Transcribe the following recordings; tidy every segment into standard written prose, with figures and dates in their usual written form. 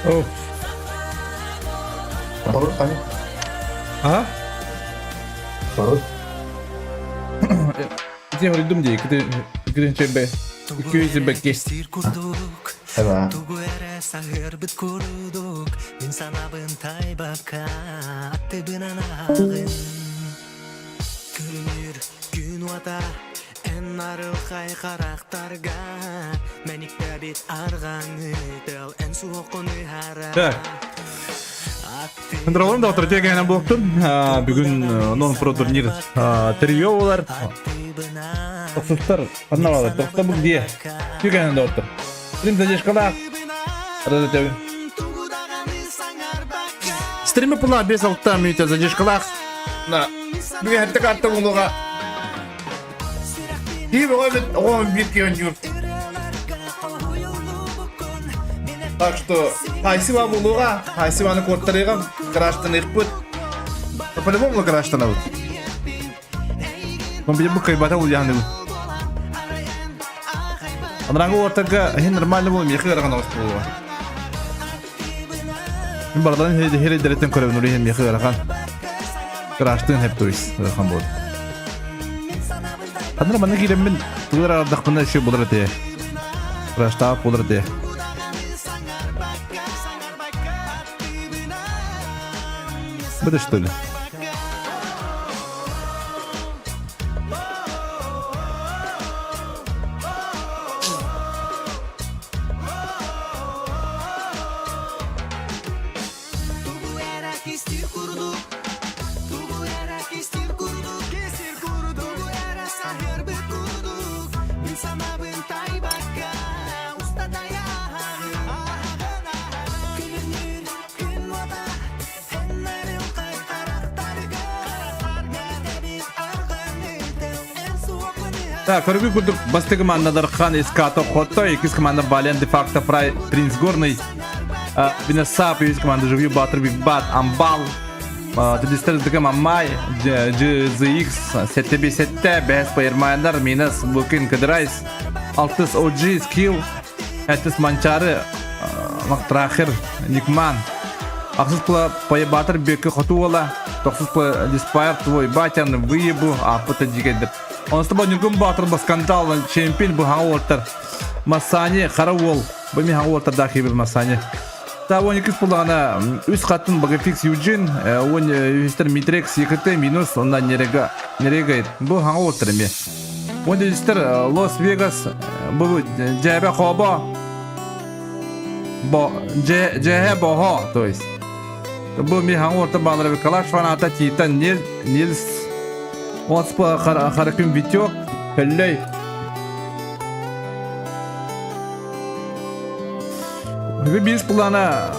О. Барут ханна? А? Барут. Ити хоруйдум дии, иккитин чэбэ, 200 бэкки. Эба. Тугу эрэ саһыарбыт курдук мин санаабын тайбакка аттыбынан ааҕын Күлүмүр күн уота эн арылхай харахтарга мэниктээбит арҕаҥы тыал эн суоххун ыһара Так. Здравствуйте, доктор Тегена буолтун. Бүгүн нон-про турнир трио болар. Тохсуттар ханна балар? Тохта бу где? Тегена доктор. Стрим задержкалаах. Рада Стримы пула 5-6 минута задержкалаах. На. Бүгүн хэтте карта булуга. Киһи бөҕө эбит, оҕом биир киһи оонньуур. Так что Хайсыва булуга, Хайсываны куоттарыаҕым, гражданыхпыт. По-любому гражданабыт. Бу кыйбата улааныбыт. Анараңы уортарга хин нормально буолу миэхэ ыарахан оҕус буолуо. Мин барыларын херейдериттен көрөбүн улиһин миэхэ ыарахан. Граждан хеп то есть ыарахан буолу. Ханна манна киирэммин тугар ардахпына еще булар этэ. Граждан булар этэ. Бу что ли? Так, көргү курдук бастакы команда Дархан Искато Хотто, иккис команда Бален де факто Фрай Принц Горный, Винесап, үс команда Живью Батыр Биг Бат, Амбал, Тедистер ДК Мамай, GZX, Сеттеби Сетте, Бэс Пайермайнер, Минас Лукин Кедрайс, Алтыс OG Skill, Әттис Манчары, Мактырахыр, Никман, Ахсыс пла Пайбатыр Бекі Хотуола, Тохсус пла Диспайр Твой Батян Выебу, Апыта дигендер. Онсто бу Ньургун Баатыр бу скандал чемпион бу хаҥа уолтар Масани хара уол бу ми хаҥа уолтар да хибир Масани. Та он иккис буллаҕына үс хатын Багафикс Юджин, он үһүстэр Митрекс ЕКТ минус онна Нерега Нерега бу хаҥа уолтар эмиэ. Он үһүстэр Лос Вегас бу Дьээбэ Хобо бо Дьээһэ Бохо то есть бу ми хаҥа уолтар баалар Калаш фаната Титан Нильс Оспа Харакын Витек, Хөллөй. Биир плана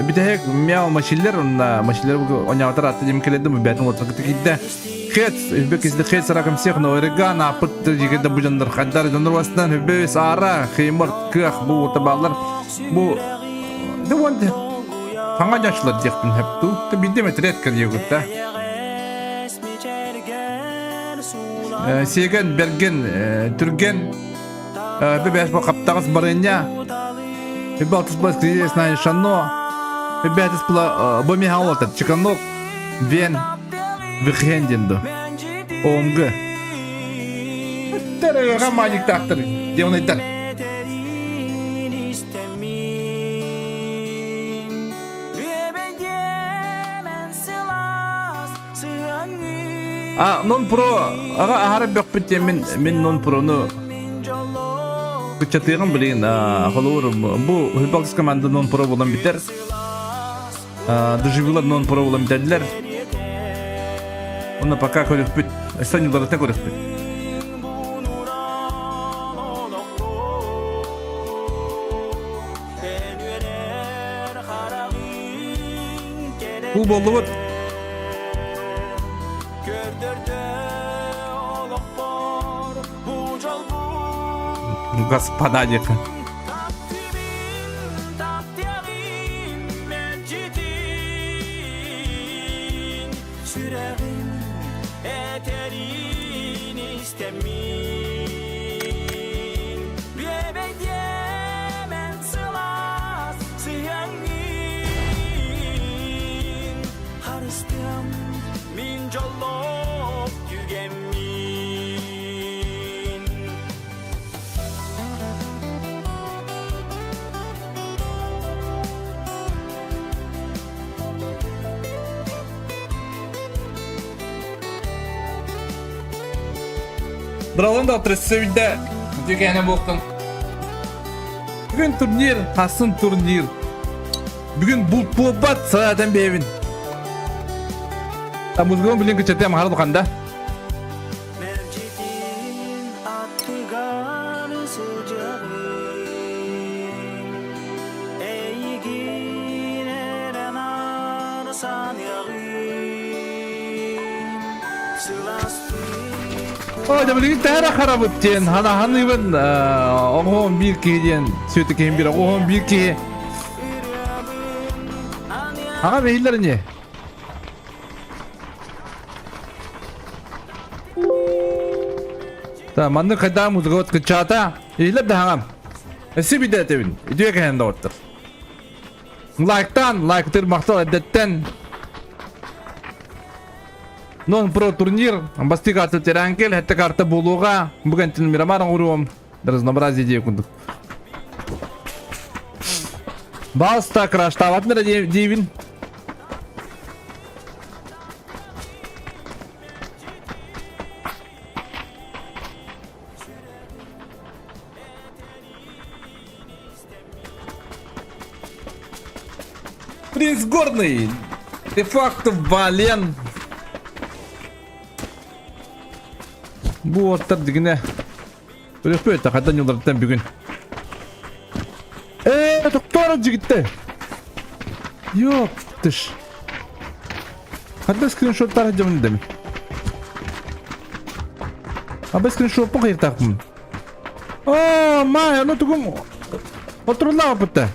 бүтэһик мяу мачиллер онна мачиллер оняутар атты дем келеді бәтін отыр китте. Хец, Өзбекисте хец ракым всех, но Эреган апыт жигеде бу жандар хаддар жандар бастан хүбес ара хеймор кых бу табалар бу да вон хаңа жашлар диэхпин хэпту та бидде метрет кер Сиэгэн, Бэргэн, Түргэн, Бэбээс бу хаптаҕас барыанньа, Үбэ алтыс була Знание Шанно, Үбэ алтыс була бу миэхэ олордор Чиканок, Вен, Вихен диэн дуо, ОМГ. Тэрэ мааньыктаахтар, диэн А нон-про аҕа аһара бөхпүт диэн мин мин нон-прону кыччатыаҕым билигин холобур бу Хыпалкс команда нон-про буолан бүтэр. Доживилар нон-про буолан бүтэллэр. Онно пока көрүхпүт. Өссө ньыларыта көрүхпүт. Бу буоллубут. Господа диэххэ. Истэм мин дьоллоох түгэммин. Быралын да трессе Үтүкээнэ буолтун. Бүгүн турнир, хасын турнир. Бүгүн булт буолбат, саатан бэйэбин. Музыгын билин кычатыам хара духанда. Мэлдьитин аттыгар сылдьабын Эйигин эрэ наар саныаҕым Сылаастык Ой, да билигин тэһэрэ харабыт диэн ханаһаныыбын оҕоһон биир киһи диэн сүөтэ киһим биир оҕоһон биир киһи Аҕам иһиллэр ини. Та маннык хайдаа музыка кыччаата. Иһиллэр да хаҥам. Эсси бидэтебин. Үтүө кэһэн доҕоттор. Лайктан, лайктыр махтал эрдэттэн. Нон про турнир, бастык карта Теранкел, хэтте карта буолуоҕа. Бүгүн Мирамар оҥоруом. Разнообразие диэ курдук. Баста краштаабатын эрэ диибин. Принц Горный! Де-факто Вален! Бу уоттар дигинэ Өрөспүүт хайдан ньылларыттан бүгүн. Ээ, тохтоор дьигиттэ. Ёптыш. Ханна скриншоттар дьомун дэми. Аба скриншоппун хайыртаахпын. Оо, маа, ону тугум отуруллаах бутта.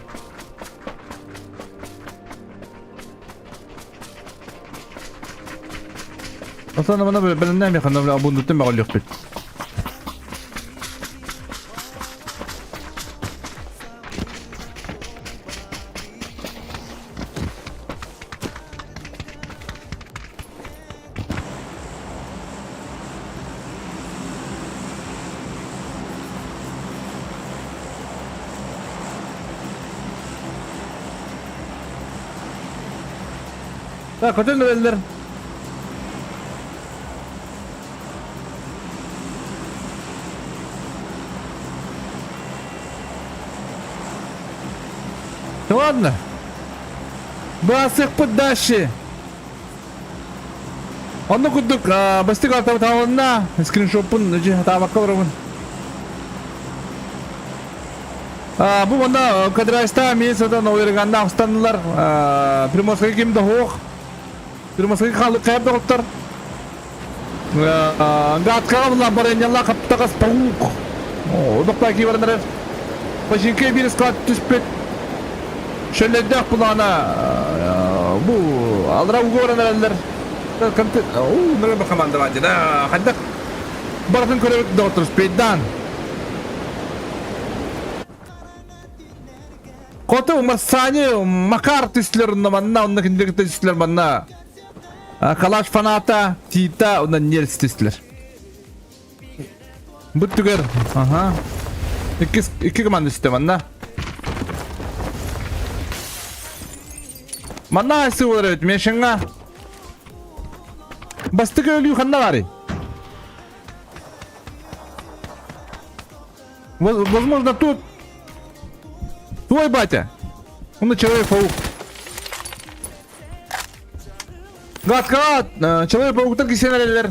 Оттон мана бэлэмнээн ханна абундуттан мөҕүллүөхпүт. Так, көтөн эрэллэр. Да ладно. Баасыахпыт дальше. Онно курдук бастык артабыт хаалынна. Скриншоппун таабакка олоробун. Бу манна кадрайста эмиэ сатан ойырганна ахстаннылар. Приморскай ким да суох. Приморскай хаалык хайап доҕоттор. Гаткаҕа була барыанньалла хаптаҕас паук. Одохпа ки баран эрэр. Починкэ биир склад түспүт. Шөллөрдөөх плана бу алра уга баран эрэллэр. Уу, командовать, да, хайдах Барытын көрөбүт доҕоттор спейдаан. Хоту Марсани Макар түстүлэр онно манна, онно кинилэр кытта түстүлэр манна. Калаш фаната, Тита, онно Нельс түстүлэр. Бу түгэр, ага. Икки, икки команда түстэ манна. Манна айсы болар эбит, Мешеңа. Бастакы өлүү ханна баарый? Возможно, тут твой батя. Он Человек-паук. Гадка, Человек-пауктар кисен эрэллэр.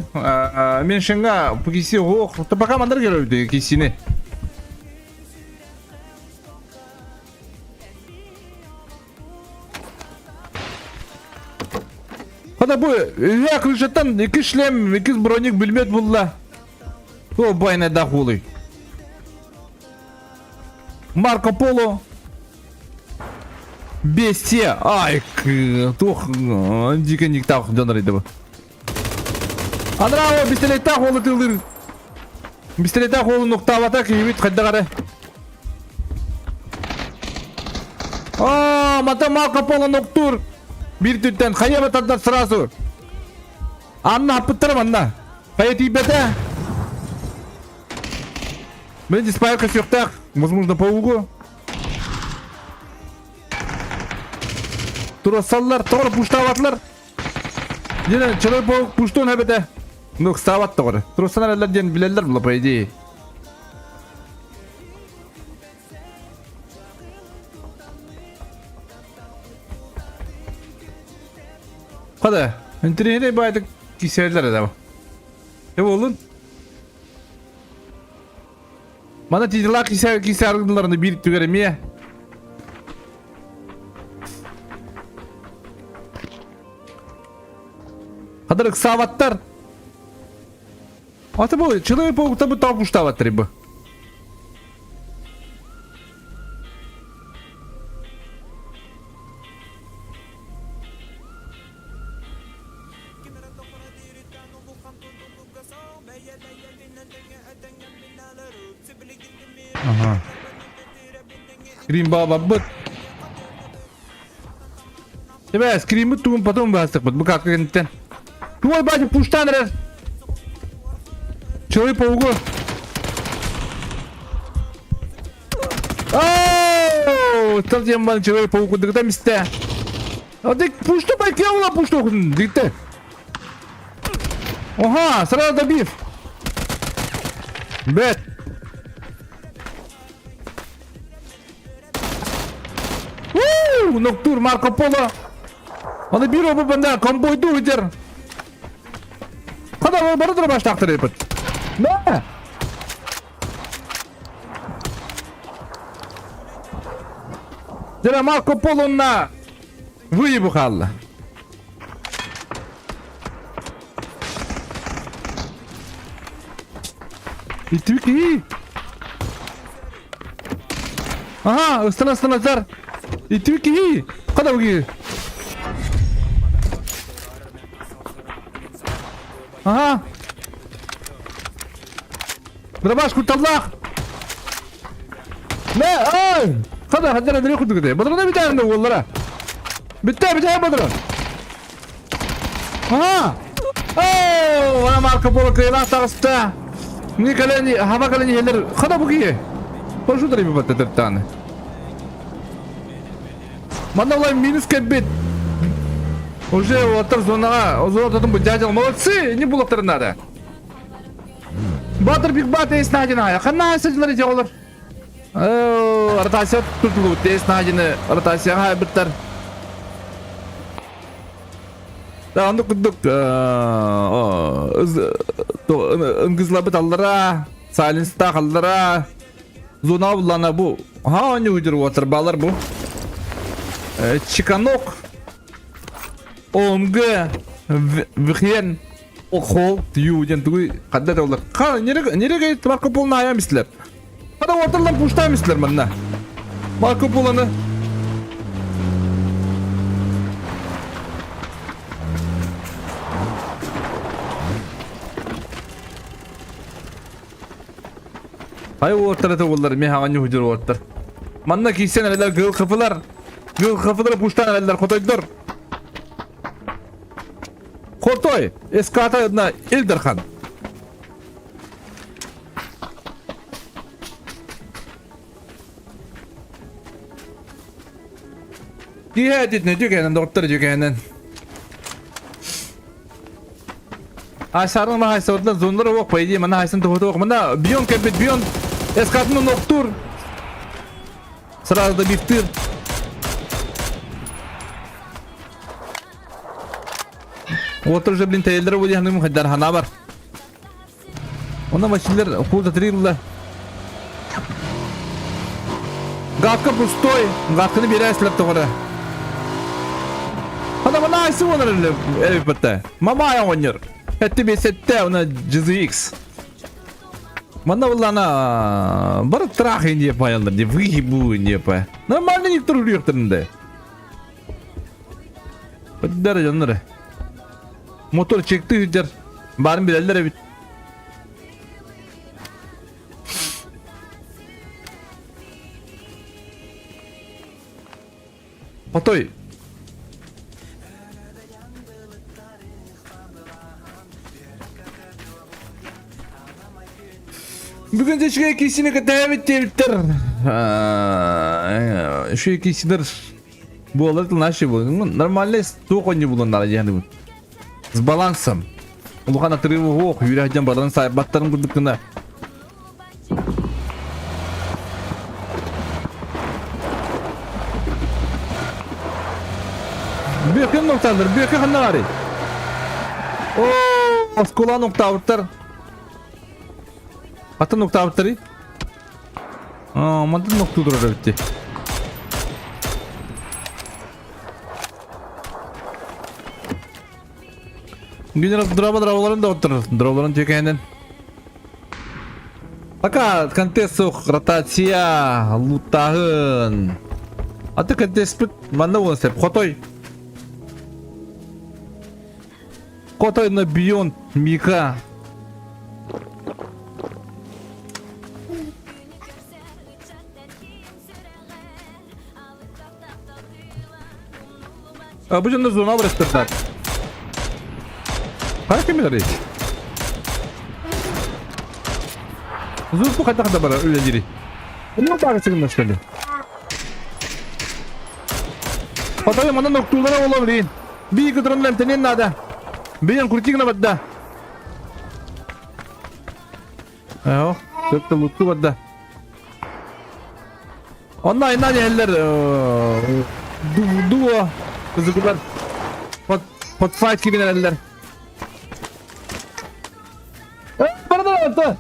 Мен шыңга киси ох, пока мандар көрөбүт кисини. Хата бу үһэ крышаттан икки шлем, икки броник бүлмөт булла. О, байна да хулый. Марко Поло. Бестия. Ай, туох дикэ никтаах дьон арыйда бу. Анараа пистолеттаах уолу тыллыр. Пистолеттаах уолу нуктаабата киһибит хайдах эрэ. Аа, мата Марко Поло нуктуур. Биир түттэн хайа батардар сразу. Анна аппыттара манна. Хайа тиийбэтэ. Мен диспайр көсүөхтээх. Возможно, паугу. Турассаллар, тоҕор пуштаабатылар. Диэн человек паук пуштуон эбэтэ. Ну, ыксаабат тоҕор. Турассан эрэллэр диэн билэллэр була, по идее. Хада, интириэһинэй баайдык кисээллэр эдэ. Не болун? Мана титилаах кисээ кисээ аргыларны биир түгэр эмиэ. Хадыр ыксаабаттар. Аты бу человек паук бу тау пуштаабаттар бу. Ага. Скрин бабыт. Тебе скриммит тугун потом баастыкпыт. Бу как кэнниттэн. Туой баачы пуштан эрэр. Человек паугу. Оу! Тыл диэн бан человек паук дыгыта мисте. Адык пушту байке ула пушту дикте. Ага, сразу добив. Бет. Ноктур Марко Поло. Аны биир обу банда комбойду ыдыр. Када бары тура баштактыр эпит. Мә! Дера Марко Полонна выебу хаалла. Итвики. Ага, ыстана ыстана Итвики. Када буги? Ага. Дробаш кутталлаах. Мэ, ай! Хада хадара дыры курдук этэ. Бодрона бүтээхинэ уоллара. Бүттэ, бүтээ бодрон. Ага! Оо, ана Марко Поло кыайылаах таҕыста. Ни кэлэн, хаба кэлэн иһэллэр. Хада бу киһи. Парашютер эбит батта тыртааны. Манна улай минус кэлбит. Уже уолаттар зонаҕа, зона тотун бу дядя молодцы, не булаттары надо. Батыр Биг Бат эс найдена. Ханна сылдьылар ити оҕолор. Ротация тутулубут эс найдены ротацияҕа хайбыттар. Да, оннук курдук ыңгызлабыт аллара, сайленстаах аллара, зона буллана бу. Ха, они уйдыр уотар балар бу. Чиканок, ОМГ, Вхен, Охол, тью диэн тугуй ханна да олар. Ха, нерege Марко Полоны айам истилер. Хада орталар пуштаам истилер манна. Марко Полоны. Ай уоттар это боллар, мен хаҕан ньуһудьур уоттар. Манна киирсэн эрэлэр гыл хыфылар. Гыл хыфылар пуштаан эрэллэр хотойдор. Хотой! Эската одна Ил Дархан. Киһэ дитне дьүкэнэн доҕоттор дьүкэнэн. Айсарын хайсыбытынан зоннар оқ по идее мана хайсын туһутуох мана бион кэлбит бион эскатын охтур сразу добивтыр Уоттар уже блин тэйэллэрэ буолуо ханым хайдар ханаа бар. Онно машиналар кулда трилла. Гадка пустой. Гадканы берәсілер тоғыра. Хана мана айсы онар элбетте. Мама оонньор. Этти бесетте она GZX. Манна буллана бар трах инде паялдар де выгибу инде па. Нормально никтор үрүөхтөрүндө. Быддар дьоннор. Мотор чекти сылдьар. Баарын билэллэр эбит. Хотой. Бүгүн үчүгэй киисини кэтэһэбит диэбиттэр. Үчүгэй киисилэр буолар наши Нормальный туох онньу булуннара диэхнибин. С балансом. Улахан отрывы суох, үүрэх дьон баран сайбаттарын курдук гына. Бүөккэ нукталлар, бүөккэ ханна барый? Оо, оскуола нуктаабыттар. Атын нуктаабыттарый? Аа, мантан нуктуу турар эбит дии. Генерал дроба дробаларын да оттор. Дробаларын түкэһинэн. Пока контест суох, ротация, луттааһын. Аты контестпит манна буолан сөп. Хотой. Хотой на Beyond Мика. А бу дьоннор зона барыстырдар. Хара кимилер Зур бу хайдах да барар үлэлири. Онно баары сыгынна что ли? Хотойум онон октуулара ола билин. Бии кытырын эмтэнин наада. Бийэн крутигна бадда. Оо, сөптө лутту барда. Онно айнан иһэллэр дуо кызыгылар под под файт киирэн эрэллэр. Барда барда.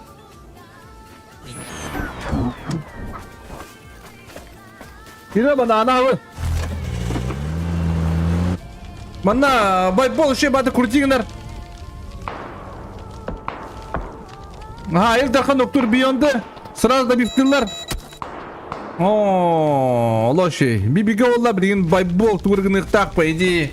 Кире банана вы. Манна байбол еще баты крутигнер. Ага, Ил Дархан доктор Бионды сразу добивтылар. О, лоши. Бибиге олла билигин байбол тугургыныктаах по идее.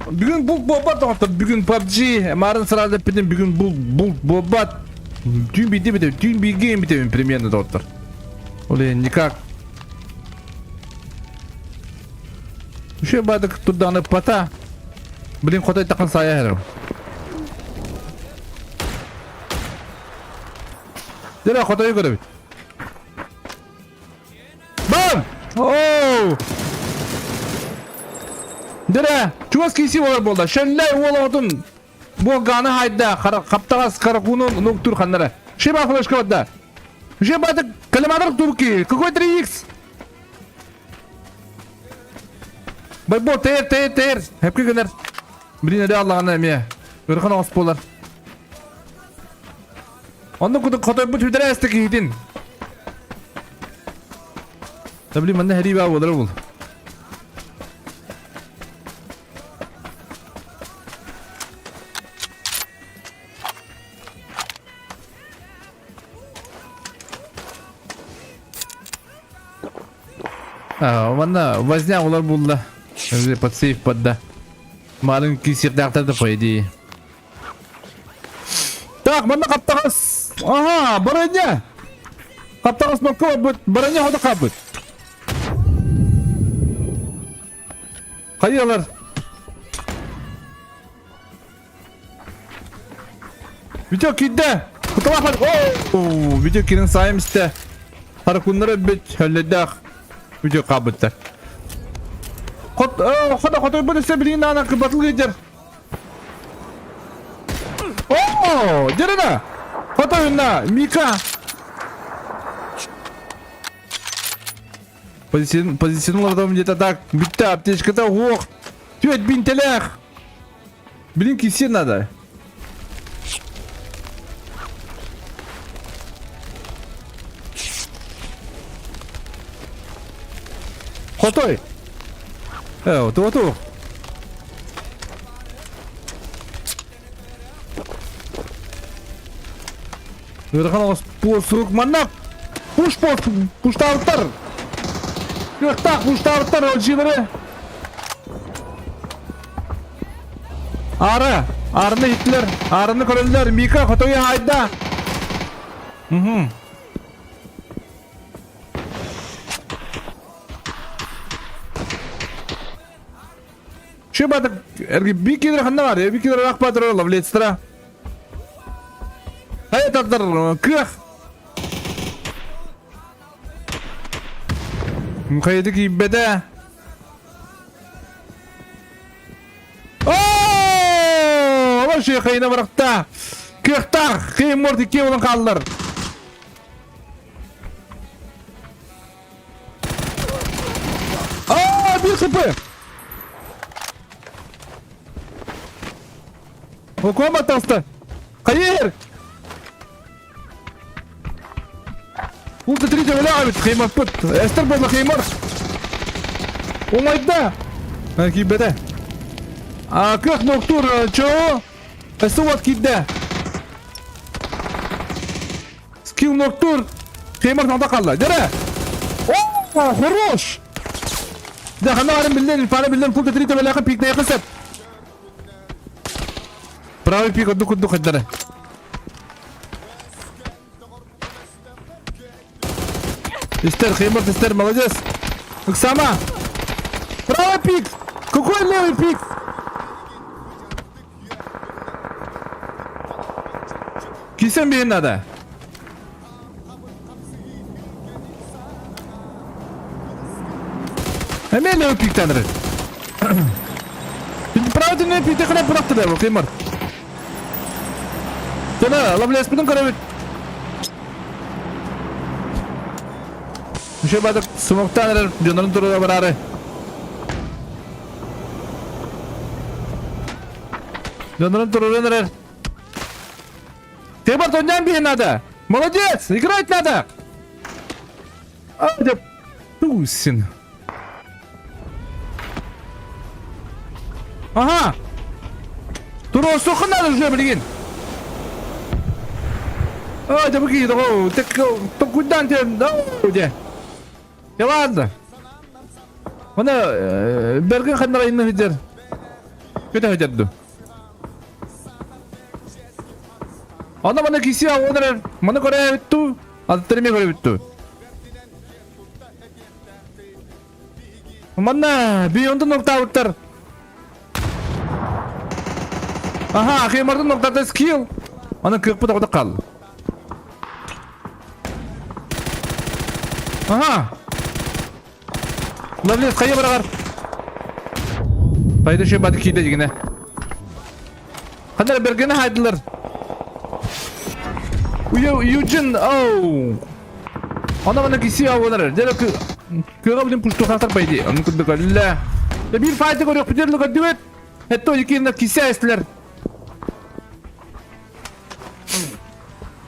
Бүгүн булт буолбат доҕоттор, бүгүн PUBG, марын сразу эппитим, бүгүн булт булт буолбат. Түүн биирдэ бүтэбин, түүн бииргэ бүтэбин примерно доҕоттор. Ол иһин никак. Үчүгэй баадык турдаҕына пата. Блин, хотой таххан саайа иһэрим. Дьэ, хотойу көрөбүт. Бам! Оу! Дьэ, чугас киси болар буолла. Шөллэй уол оҕотун Буолгааны хайда, хаптаҕас каракуну нуктур ханнара. Шиба флешка барда. Шиба это коллиматор турки. Какой 3х? Байбол тээр тээр тээр. Хепки гынар. Блин, эре аллаҕына эмиэ. Ырхан оҕус буолар. Онно кудук хотойбут хүдэрэ эсте киһитин. Да блин, манна хәрии баа буолар бул. Манна возня олар булла. Под сейф подда. Марын кисердәхтер да по идее. Так, манна хаптаҕас. Ага, броня. Хаптаҕас нокко барбыт, броня хода хаппыт. Хайалар. Видео киирдэ. Куталаах Оо, видео киирэн саайым истэ. Харакуннара өлбүт, өллөйдөөх видео хаалбыттар. Хот, хода хотойбут өссө билигин аана кырбатыл ыйдыр. Оо, дерена! Хотойунна, Мика! Позицион, позиционировал где-то так. Бүттэ, аптечката ох. Теть бинтелях. Блин, кисе надо. Хотой. Э, вот, вот, вот. Ыарахан оҕус сурук манна пуш пост пуштаабыттар кыахтаах пуштаабыттар ЛГ-лары Ара, арны иттилер, арны көрөллөр, Мика хотойу хайда. Угу. Шыбатык, эрги бикилер ханна бар, бикилер рахпатыр лавлецтра. Хайа тардар кыах. Хайды киирбэтэ. Оо! Вообще хайына барахта. Кыахтаах Кыйморт икки болон хааллар. Аа, бир хп. Окома таста. Хайыр! Улта третьего лягавит, хеймаппыт. Эстер болла хеймар. Оңайда. Кийбете. А кых ноктур, чо? Эсуат кидде. Скилл ноктур. Хеймар надо қалла. Дере. О, хорош. Да, хана арым билен, фара билен, пулта третьего ляга пикне якысып. Правый пик одну кудду хаддара. Эстер, Хеймарт, Эстер, молодец. Оксана. Правый пик. Какой левый пик? Кисен биһин надо. Эмиэ левый пиктаныр. Правый пикте хана бырахты да, Хеймарт. Тена, лавлеспитин көрөбүт. Үшө бадык смоктан эрэр дьоннорун туруга бараары. Дьоннорун турурун эрэр. Ты Бартонян бей надо! Молодец! Играть надо! А, да Тусин. Ага! Туруорсуохха надо уже билигин. А, да быки, того, так, куда ты, да, где? Да ладно. Мана Берген ханнара инна хидер. Көтө хидерду. Ана мана киси аонар, мана көрө бүттү. Аттар эме көрө бүттү. Манна Биондун ноктаабыттар. Аха, Хеймардын ноктата скилл. Аны кыппыт оҕото кал. Аха. Лавлес хайа барагар. Пайда шөй бады кийде дегене. Ханар бергені хайдылар. Юджин, оу. Ана мана киси ауанар. Дere кыга билин пуштухастар по идее. Аны күндүк әллә. Бир файда көрөк бүтерлік өдүбөт. Это екеуіне кисе эстилер.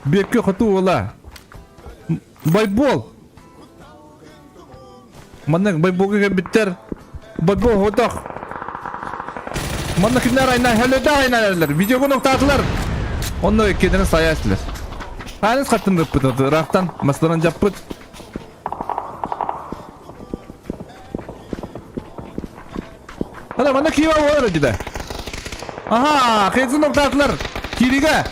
Бекке хоту ола. Байбол. Манна байболга кэлбиттэр. Байбол хотох. Манна кинилэр айна хөлөдө айналалар. Видеоны охтаатылар. Онно иккиэннэрин сайа истилэр. Хааныс хаттын ыппыт ыраахтан масларан дьаппыт. Ана манна киива буолар дии Аха, хезин охтаатылар. Киригэ.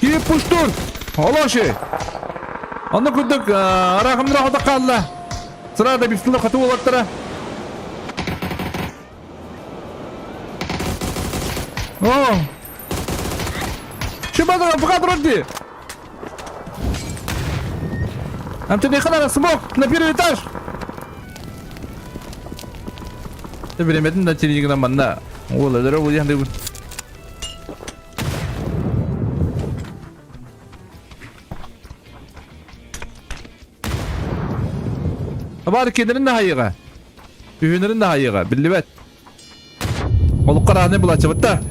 Кирип пуштур. Олоши. Онно курдук арахымнара хото хаалла. Сыраада бистилер хоту уолаттара. О! Шибадыр пока турар дии. Антони смог на первый этаж. Биремедин да телеграм манна. Ол өлөрө бу диэн Баар кинилэрин да хайыга. Үһүнэрин да хайыга. Биллибэт. Олукка рааны булачыбыт да.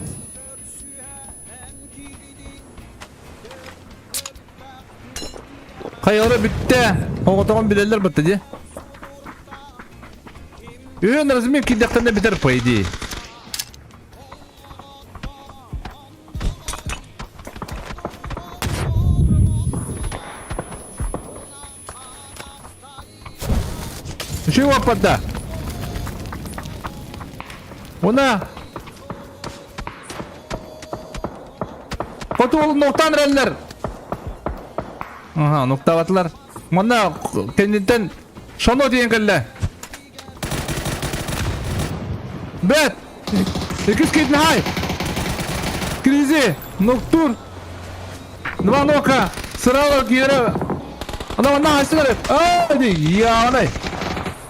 Хайалара бүттэ. Оҕотоҕун билэллэр бытта дии. Үһүн размер киирдэхтэринэ бүтэр по идее. Үчүгэй уоппарда. Уна. Хоту ол нуктаан эрэллэр. Аха, нуктаабатылар. Манна кэнниттэн шоно диэн кэллэ. Бэт! Иккис киитин хай! Кризи! Ноктур! Два нока. Сразу киирэ. Ана манна хайсылар. Ай, яанай.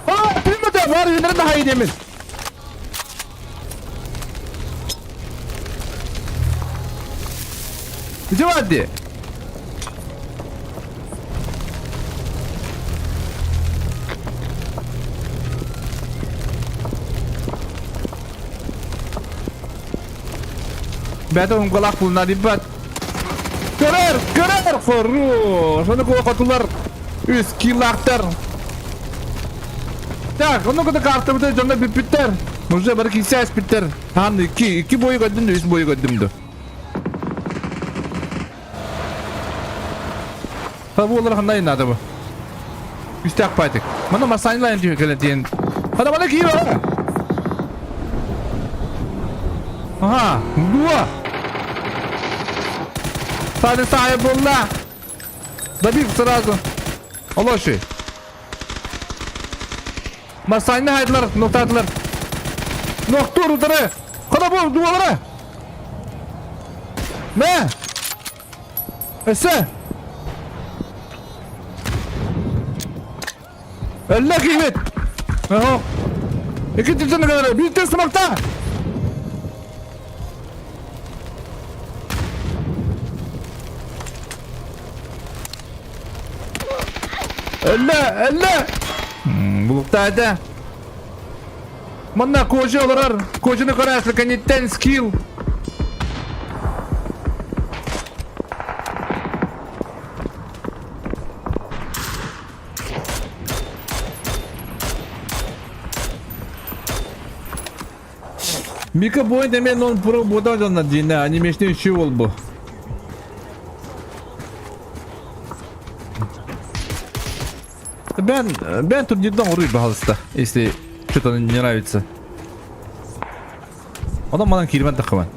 А, примете, бар юнер да хайдемин. Где вадди? Бэйэтэ уҥгалаах булна диппат. Көрөр, көрөр, хорош. Ону куокотулар үс килаахтар. Так, ону кытта картабыты дьонно бүппүттэр. Уже бары кисе эспиттер. Хан икки, икки бойу көрдүм да, үс бойу көрдүм да. Та буолар хандай надо бу. Үстәк пайтык. Мана масанлайын түйе келе диэн. Хада мана киир Ага, дуа. Сады сая буолла. Добил сразу. Олоши. Масанны хайдылар, ноктадылар. Ноктур удары. Хада бу дуалара. Мә. Өссө! Өллө киһибит! Оһо! Икки түтүн гынары, бииртэн сымакта! Өллө, өллө! Булуктаа этэ. Манна кожа олорор. Кожаны көрөөсү кэнниттэн скилл. Мика бойын эмиэ нон про буода дьонно диинэ анимешный үчү буолбу. Бен, Бен турнирдан уруй, пожалуйста, если что-то не нравится. Онон манан киирбэн таххабан.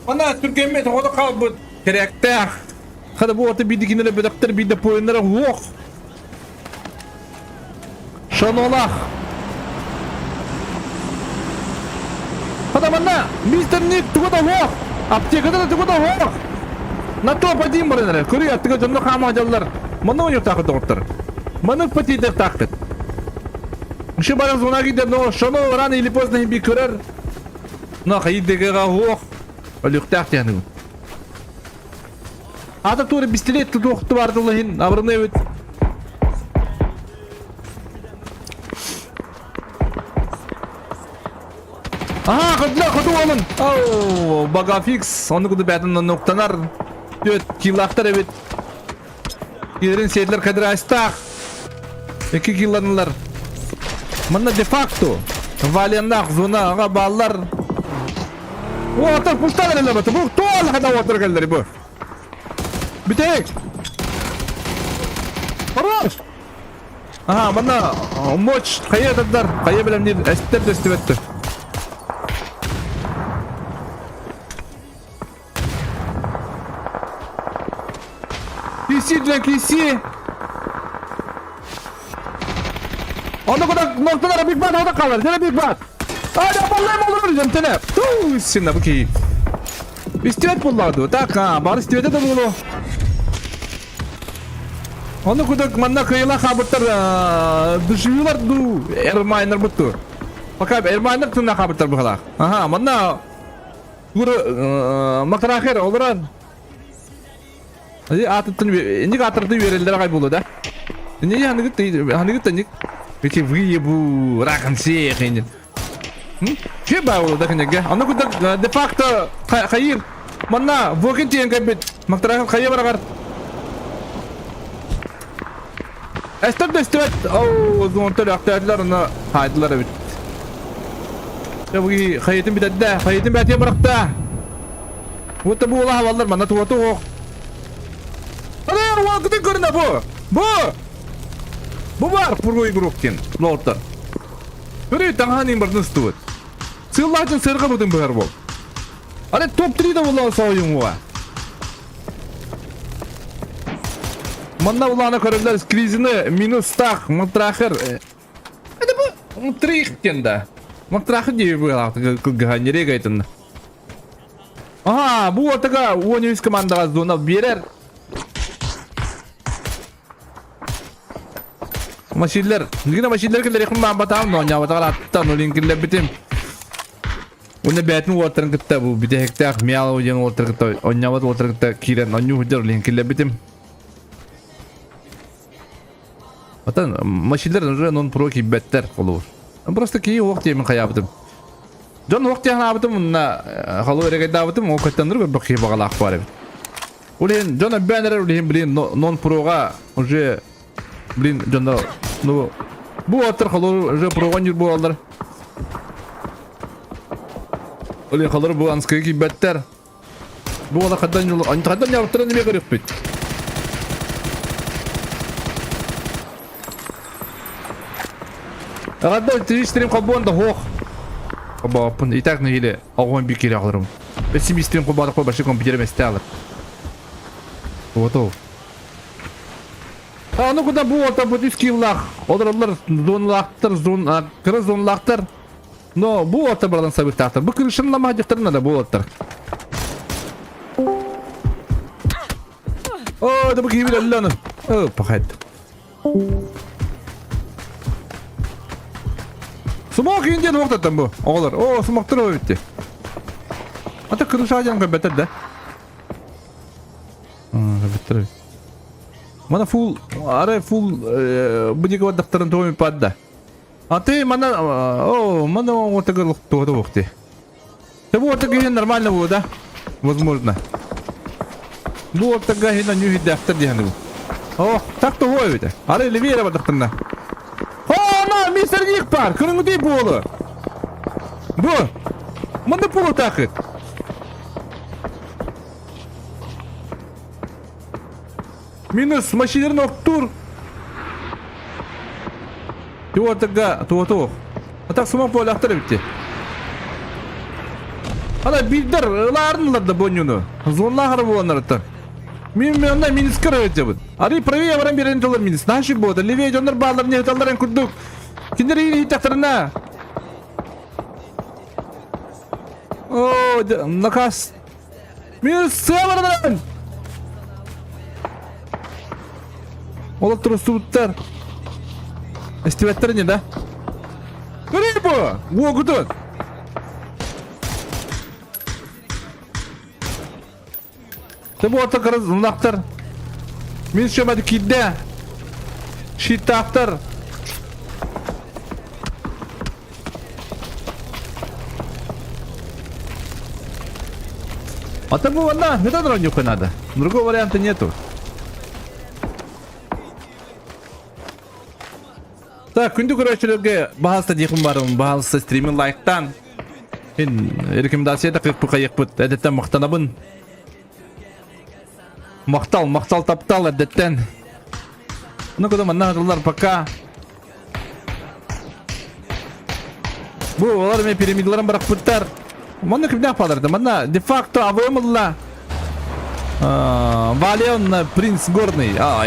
Ана түргэммит оҕото хаалбыт кэрээктээх. Хада бу аты биирдэ кинилэр бөдөктөр биирдэ поиннара уох. Шанолах. Хада манна мистер Ник туга да уох. Аптекада да туга да уох. На то один баран эрэ. Көрүй аттыга дьонно хаама дьаллар. Манна ойуктаахыт доҕоттор. Маннык патиидер таахтыт. Еще баран зона киирдэ, но шоно рано или поздно би көрөр. Но хайдыгыга уох. Өлүктээх диэни. Ата туора бистилет тутуохту бардылыһын абырны эбит. Аха, хотла, хоту олын. Оу, багафикс. Оны куду бәтін ноктанар. Төт, киллахтар эбит. Килерин сиэтлер кадыр астаах. Эки килланылар. Манна де-факто Валеннах зона аға баллар. Уотар пуштан эле бу. Бу туол хада уотар келдери бу. Бүтек. Хорош. Ага, манна мочь хайа тадар, хайа билем эстер дөстүбөттүр. Киси для киси. Onu kadar noktalara Big Bang orada kalır. Gene Big Bang. Hadi vallahi olur hocam tene. Tuu sinna bu ki. İstivet bullardı. Так, а, бар истивете да булу. Onu кудак манна кыйла хабыттар душуйлар ду эрмайнер бутту. Пока эрмайнер тына хабыттар бухалах. Ага, манна Тугура Макрахер олорон аатыттан инник аатырды үөрэллэр аҕай буолуо да. Инни ханыгыт ханыгыт инник Эти выебу раком всех иннин. Че баа да кинеге. Аны курдук де факто хайыр манна Вокин тиэн кэлбит. Мактарахын хайа барагар. Эстер дөстүбэт. Оу, зонтор ахтаатылар аны хаайдылар эбит. Дьэ бу киһи хайытын бүтэрдэ, хайытын бээтигэр бырахта. Уотта бу уола хабаллар манна туота уох. Алар уолгутун көрүнэ бу. Бу! Бу бар пургуй игрок диэн лоттар. Көрүй таҥаһын бардын ыстыбыт. Сыллаатын сырга бутун быһар бол. Аны топ-3 да буолла соойуҥуга. Манна улаана көрөллөр скризины минус так, матрахер. Это бу трих диэн да. Матрахер дии быһалаах кылгаһа нерек айтынна. Аха, бу уотага 13 командаҕа зона биэрэр. Машинлер, гина машинлер киллэриэхпин баамбатаҕым, но оонньообатаҕар аттан олин киллэрбитим. Уонна бэйэтин уолаттарын кытта бу бүтэһиктээх Мяло диэн уолаттары кытта оонньообот уолаттары кытта киирэн оонньуу сылдьар олин киллэрбитим. Отон машинлер уже нон-про киирбэттэр холобур. Просто киһи уох диэмин хайаабытым. Дьон уох диэн ханаабытым уонна холобур эрэгэйдаабытым ол кыттаннар көрбөх киһи баҕалаах баар эбит. Ол иһин дьон өббээн эрэр ол иһин блин нон-проға уже блин дьонно ну бу уолаттар холобур уже проға ньур буолаллар. Ол иһин холобур бу анскыга киирбэттэр. Бу уола хандан хандан ньабыттарын эмиэ көрүөхпүт. Аҕарда тиристерим холбуон да суох. Холбооппун. И так нэһиилэ оҕуһун биир киирэ олорум. Өссө мистерим холбоотохпо башы компьютерым эстэ алар. Вот ол. А ну куда бу уолта бу үс киллах. Олороллор зоналаахтар, зон кыра зоналаахтар. Но бу уолаттар баран сабыктаахтар. Бу крышаны ламаһдьыктарын да бу уолаттар. О, да бу киһи билэллэ ону. О, пахайт. Смок индиан уохтаттан бу, оҕолор. О, смоктар о битти. Ата крыша диэн көрбөттөр да. Көрбөттөр. Мана фул, арай фул бу диэки бардахтарын тугу падда. А ты мана, о, мана оҥотыгар туота буохти. Ты бу ортага нормально было, да? Возможно. Бу ортага хина нюхидахтар диһаны бу. О, так то хой бите. Ары левее бардахтарна. О, на, мистер Ник пар, көрүңү буолу. Бу. Мында пулу такыт. Минус машинерин оттур. Туотага, туотуох. Атак сумак буолахтар эбитти. Ана билдер ылаарынылар да боннюну. Зонлахар буоланарыттан. Мин мен онна минус көрөтөбүт. Ары правее баран берен долар минус. Наши бода левее дьоннор баалар не талларын курдук. Киндер иһиттахтарына. О, наказ. Минус сыаларынан! Олар тұрыстыбыттар. Эстибеттер не, да? Көрей бу! Уогутун! Ты бу ата кырыз ынақтар. Мен шөмәді кидде. Щиттақтар. А там была на, это дронюха надо. Другого варианта нету. Так, күндү көрөөчүлөргө баһаалыста диэхпин барым, баһаалыста стримин лайктан. Мин рекомендация да кыппы кайыкпыт, эдеттен мактанабын. Мактал, мактал таптал эдеттен. Ну куда манна хатылар пока. Бу олар мен пирамидаларын бырахпыттар. Манна кимнээх бааларда? Манна де-факто АВМ ылла. Валион принц горный. А,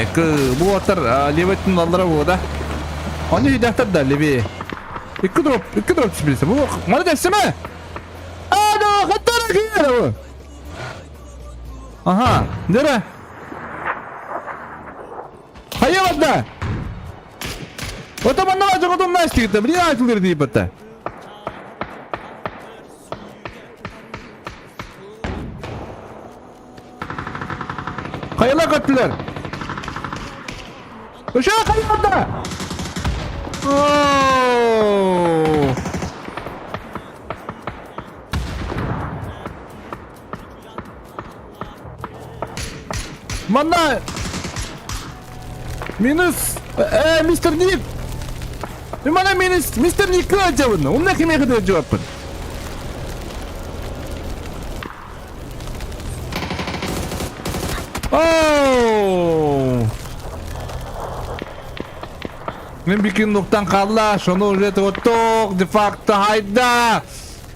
бу уолаттар левый өттүн аллара буо да. Они өйдөөхтөр да левее. Икки дроп, икки дроп түспүтэ. Бу маны дэсимэ! А, да, хаттара киирэ бу. Ага, нere? Хайа барда? Ото манна дьоҕотум наастигитэ, блин айтылыр дииппэтэ. Хайала көттүлэр? Өшө хайа барда? Оо! Манна минус э, мистер Ник. Мана минус мистер Ник кылдьабын. Умна кимиэхэ да жуаппын. Оу! Мен бикин нуктан хаалла, шону уже тоттук, де-факто хайда.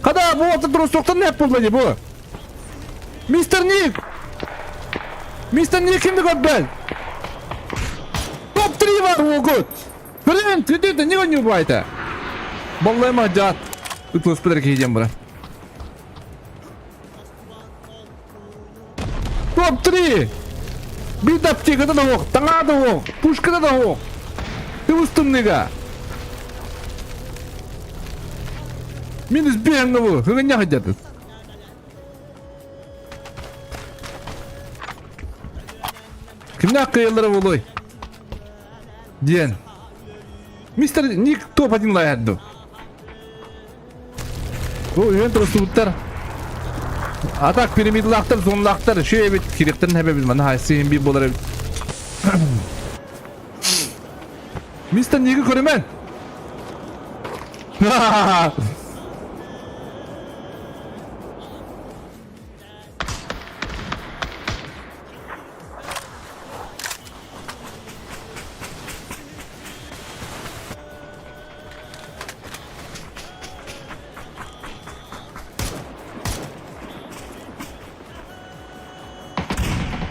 Хада бу ата турустуктан не булла не бу? Мистер Ник! Мистер Ник кимди көрбөт? Топ-3 бар угут! Блин, ты не не убайта. Баллайма жат. Ытлыспыт киһи диэн бара. Топ-3! Биир да аптеката да суох, таҥаа да суох, пушката да суох. Тыбыс-тымныыга. Минус биэҥҥэ бу, хыгынньах идэтин. Кимнээх кыайаллара буолуой? Диэн. Мистер Ник топ-1 лайарды. Бу үһүөн турустубуттар. Атак пирамидалаахтар, зонлаахтар, үчүгэй эбит, кириэхтэрин хэбэбит, манна хайсы иһин биир буолар эбит. Мистер Ниги көрүмэн!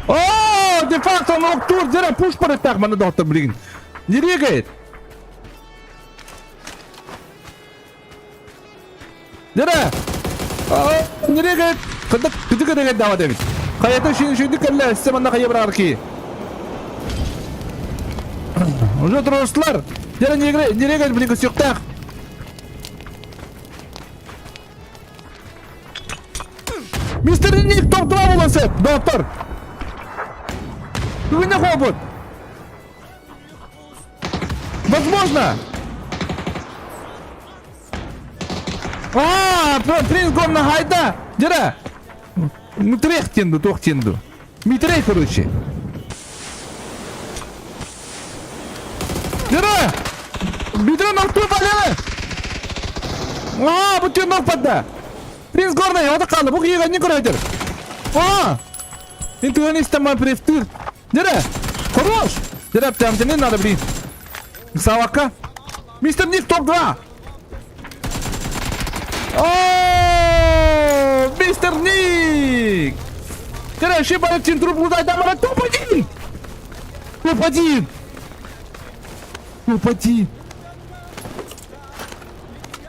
О, де-факто ноктур, дьэ пуш барыттаах манна доҕоттор билигин. Не регает. Дьэ Не регает. Кыдык кыдык регает даҕа эбит. Хайата шүндүк кэллэ, өссө манна хайа барар ки. Уже туруорустулар. Дьэ не регает билигин көсүөхтээх. Мистер Ник топ-2 буолан сөп, доктор. Бүгүн не хобут? Возможно. А, принц горна хайда. Дера. Митрех тенду, тох тенду. Митрей, короче. Дера! Митрей нокту балены! А, бу түн нок падда. Принц горный, ода қалды. Бу киһигэ не көрөйдер. А! Мен түгэн истэн префтыр. Дера! Хорош! Дера, прям не надо, блин. Савакка. Мистер Ник топ-2! О, мистер Ник! Дера, еще барып труп лутай там топ-1! Топ-1! Топ-1!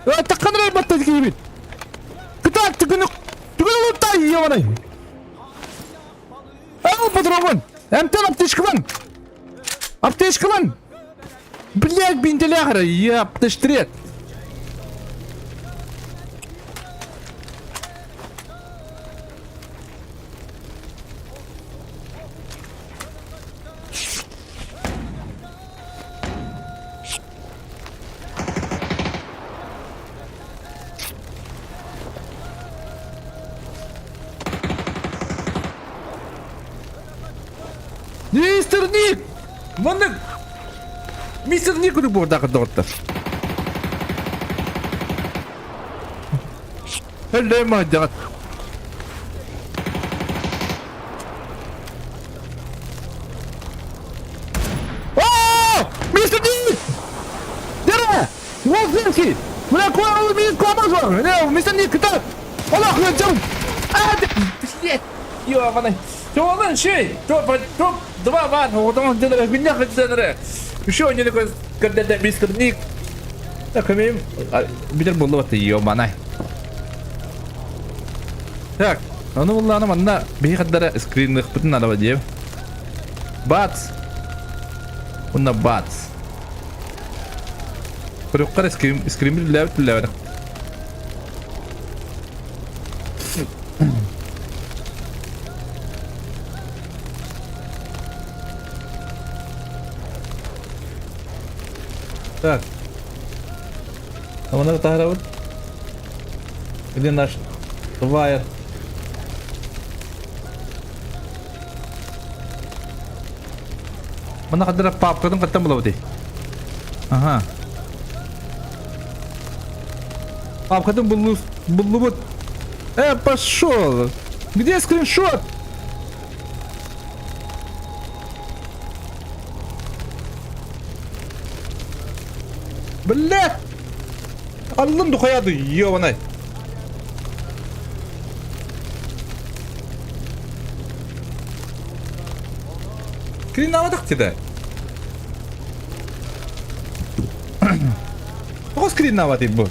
Таққанырай батта киибит. Кытаат түгүнү түгүнү луттай ебаный. Ау, патронун! Эмтэн аптечкалан! Аптечкалан! Блядь, вентилятор, ёпташтрет! Мистер Ник! Маннык Мистер Ник курдук буордаах доҕоттор. Өллөй маһдьаҕат. О! Мистер Ник! Дера! Волфинский! Бля, куа мин куамазор! Не, мистер Ник, кытар! Олох, жам! А, блядь! Ёбаный! Туолан шей! Топ, топ, два ван, оҕотоҥ дьоннор, күннэх дьоннор. Еще не такой, когда мистер Ник. Так, имеем. Билер булла баты, ёбаный. Так, ону буллааны манна биһи хаддара скринныхпытын надо диэм. Бац! Уна бац. Көрүөххэ скрин скрин билээбит билээбит. Так. А таһарабыт. Где наш вайер? Мына хаддара папкатын каттан булабыт. Ага. Папкатын буллу буллубут. Пошел! Где скриншот? Блядь! Аллым духаяды, ёбаный. Скриннаабатах диэтэ. Тоҕо скриннаабатый бу?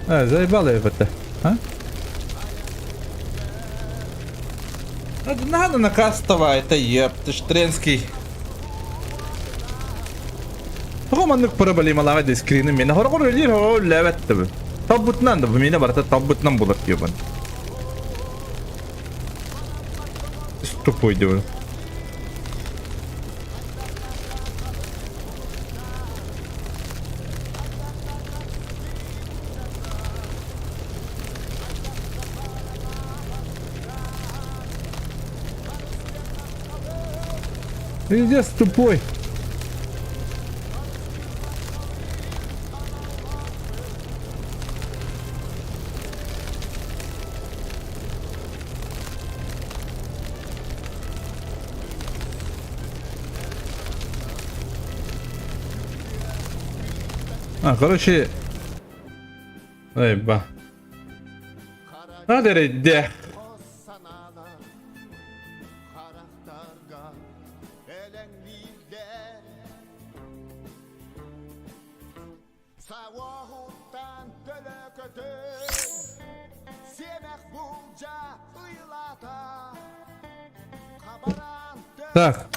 А, заебало это, а? Надо на кастова, это еп, ты ж Тренский. Тоҕо маннык проблемалааҕа дии скрины миэнэ хорҕор үлэлиир хорҕор үлэлээбэт да талбытынан да миэнэ барыта талбытынан булар диэбин тупой диэбин. Пиздец тупой. А, короче... Эй, ба. Надо эрейдээх. Так.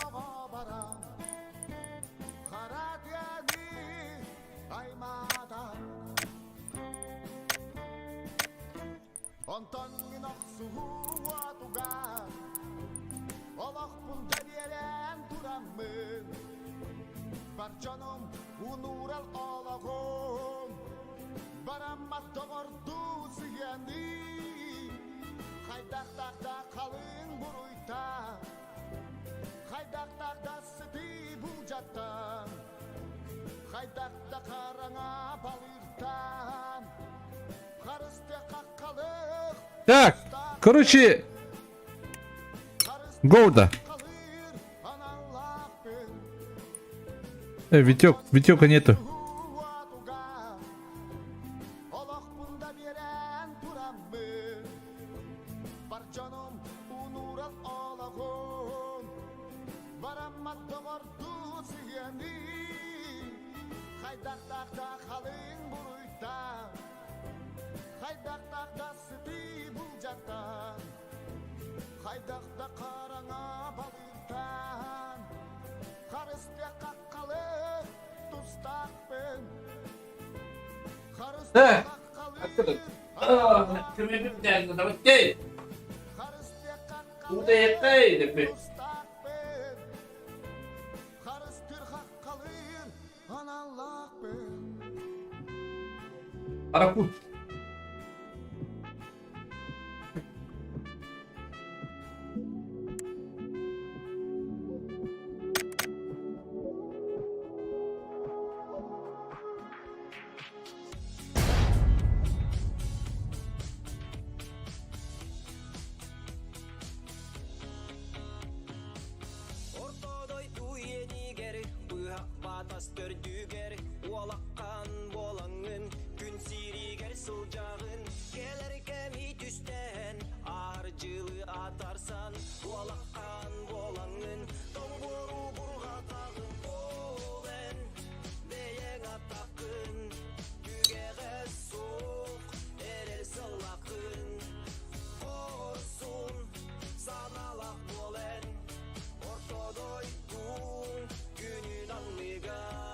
Онтон мин охсуһуу-уотугар олохпун да биэрэн тураммын бар дьонум унуурал олоҕум бараммат доҕордуу сыһыаныы хайдахтаах да халыҥ буруйтан хайдахтаах да сытыы булдьаттан хайдах да хараҥа балыыртан Так, короче, Гоуда. Витек, Витека нету. Так. Аракут. Орто дойду иэнигэр быһах батас төрдүгэр уолаккан буолаҥҥын күн сиригэр сылдьаҕын кэлэр кэми түстээн аар дьылы атарсан уолаккан буолаҥҥын тоҥбуру бурҕатаҕын ол эн бэйэҥ атаххын түгэҕэ суох эрэл сыллаххын хорсун санаалаах буолан орто дойдуҥ күнүн анныгар.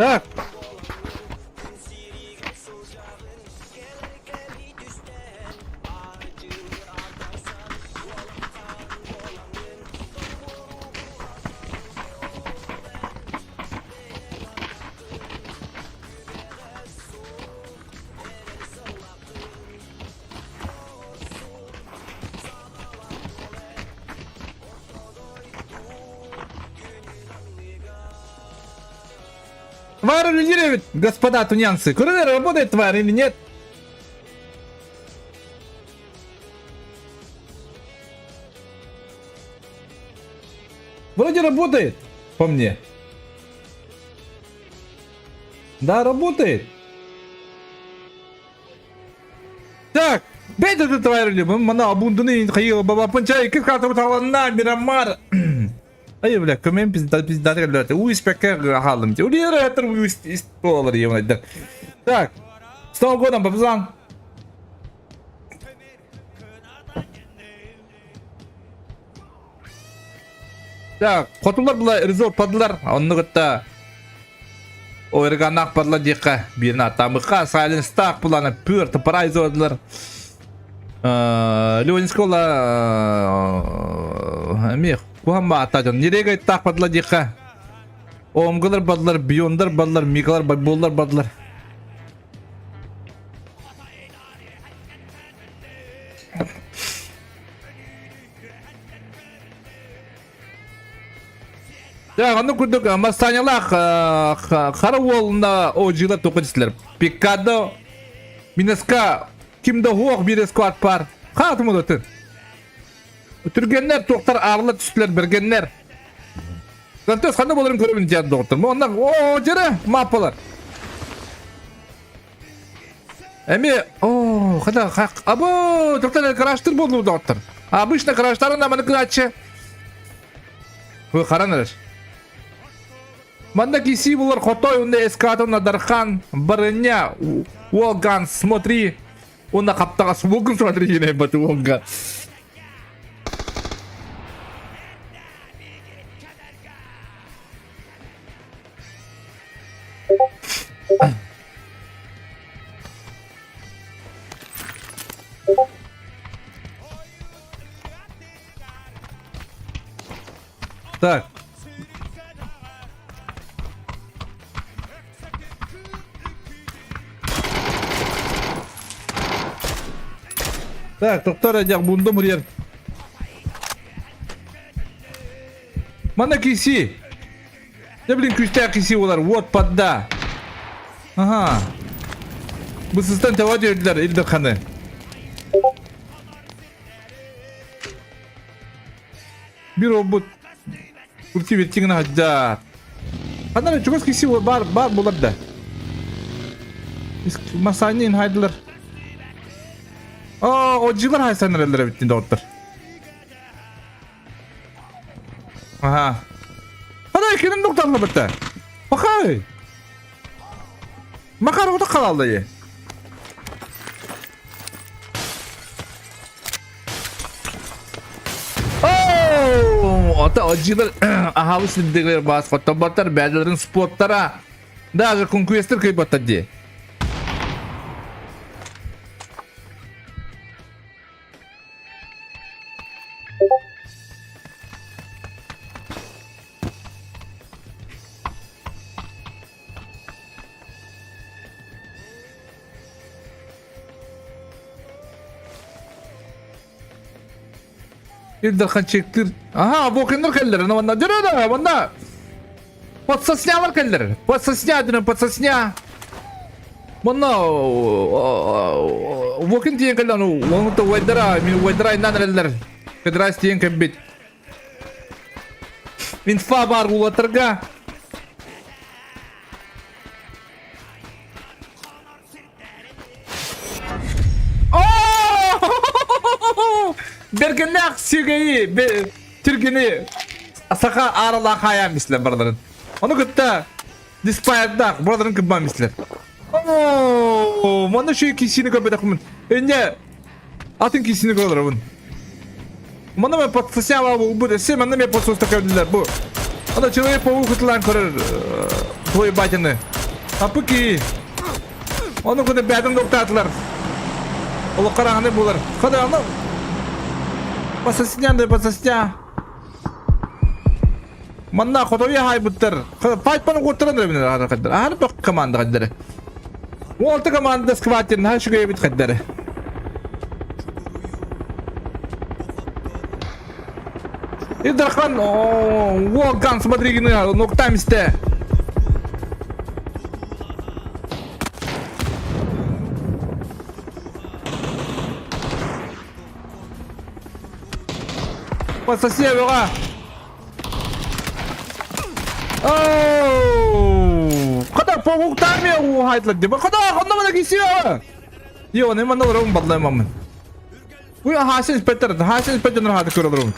Так. Тварь лидирует, господа тунянцы. Курьер работает тварь или нет? Вроде работает, по мне. Да, работает. Так, бэйдэ да тварь любым, мана абундуны хайы баба панчай кикату таланна мирамар. Ай, бля, көмөн пизда пизда блядь. У испекке хаалым. Улиера этер уис болар ебанайдар. Так, с Новым годом, бабзан. Так, хотулар була резорт падылар. Онну кытта Ойрганах падла диэххэ биирин аттаамыкка Сайленстаах булана пүөр тыпарай зодылар. Ленинскола эмиэ куһан баата дьон нерегай таах падла диэххэ Омгалар бадылар, биондар бадылар, мигалар байболлар бадылар. Так, ону курдук Мастанялаах хара уолуна оодьуулар тоқо дистилер. Пиккадо Минеска ким да хуох биир сквад пар. Хаатым удатын. Түргеннер туохтар аарлар түстүлэр бергеннер. Зантес ханна боларын көрөбүн диэн доҕоттор. Онна оо дьэрэ мааппалар. Эми оо хата або доктор краштыр болду доктор. Обычно краштарын аманы кыначы. Вы харан эрэр. Манна киси булар хотой унда эскатон Дархан Барыня Уолган смотри Уонна хаптаҕас уолгун смотри диэн баты уолга. Так. Так, доктор Адяк бундум мурьер. Мана киси. Да блин, күстээх киси олар, вот подда. Ага. Бысыстан таба диэдилэр Илдерханы. Бир обут Урти беттиҥин аһадьдаар. Ханна эрэ чугас киси баар баар буолар да. Масаанньа инхайдылар. Оо, одьилар хайсан эрэллэр эбиттин доҕоттор. Аха. Хана кимин доктарлабыта? Бакай. Макар ота халалды. Ата одьилар аһабы сирдигер бас хоттобаттар бәдилерин спорттара даже конкуренттер кыйбаттар дии. Ил Дархан чектир. Ага, Вокиннар кэллэр. Манна дөрө манна. Подсоснялар кэллэр. Подсосня дөрө подсосня. Манна Вокин тиен кэллэр. Оны то вайдара, мин вайдара иннан эрэллэр. Кыдрас тиен кэлбит. Инфа бар улатырга. Бергеннээх сүгэйи түргүнү саха ааралаах хаайаан мислэр барыларын. Ону кытта диспайердаах барыларын кыббаан мислэр. Оо, манна шүй кисини көрбөтөхмүн. Инне атын кисини көрөрөбүн. Манна мен подсосяла бу өссө манна мен подсоста көрдүлэр бу. Ана человек паук кытылаан көрөр твой батины. Апыки. Оны күнү бээтин доктаатылар. Олох хараҥаны булар. Хадааны. Басаснян да басасня. Манна хотойу хаайбыттар. Файтпаны куоттаран эрэ хаддар. Аһар бөх команда хаддары. Уолта команда скватерин ха шүгэйбит хаддары. Идархан, Уолган, смотри, ноктам истэ. Пососи бөҕө. Оу! Хата погуктармия уухайтлар диба. Хата хонно мана кисио. Йо, не манна олорум бадлаймамын. Уй хасын инспектор, хасын инспектор хаты көрөлөрүм.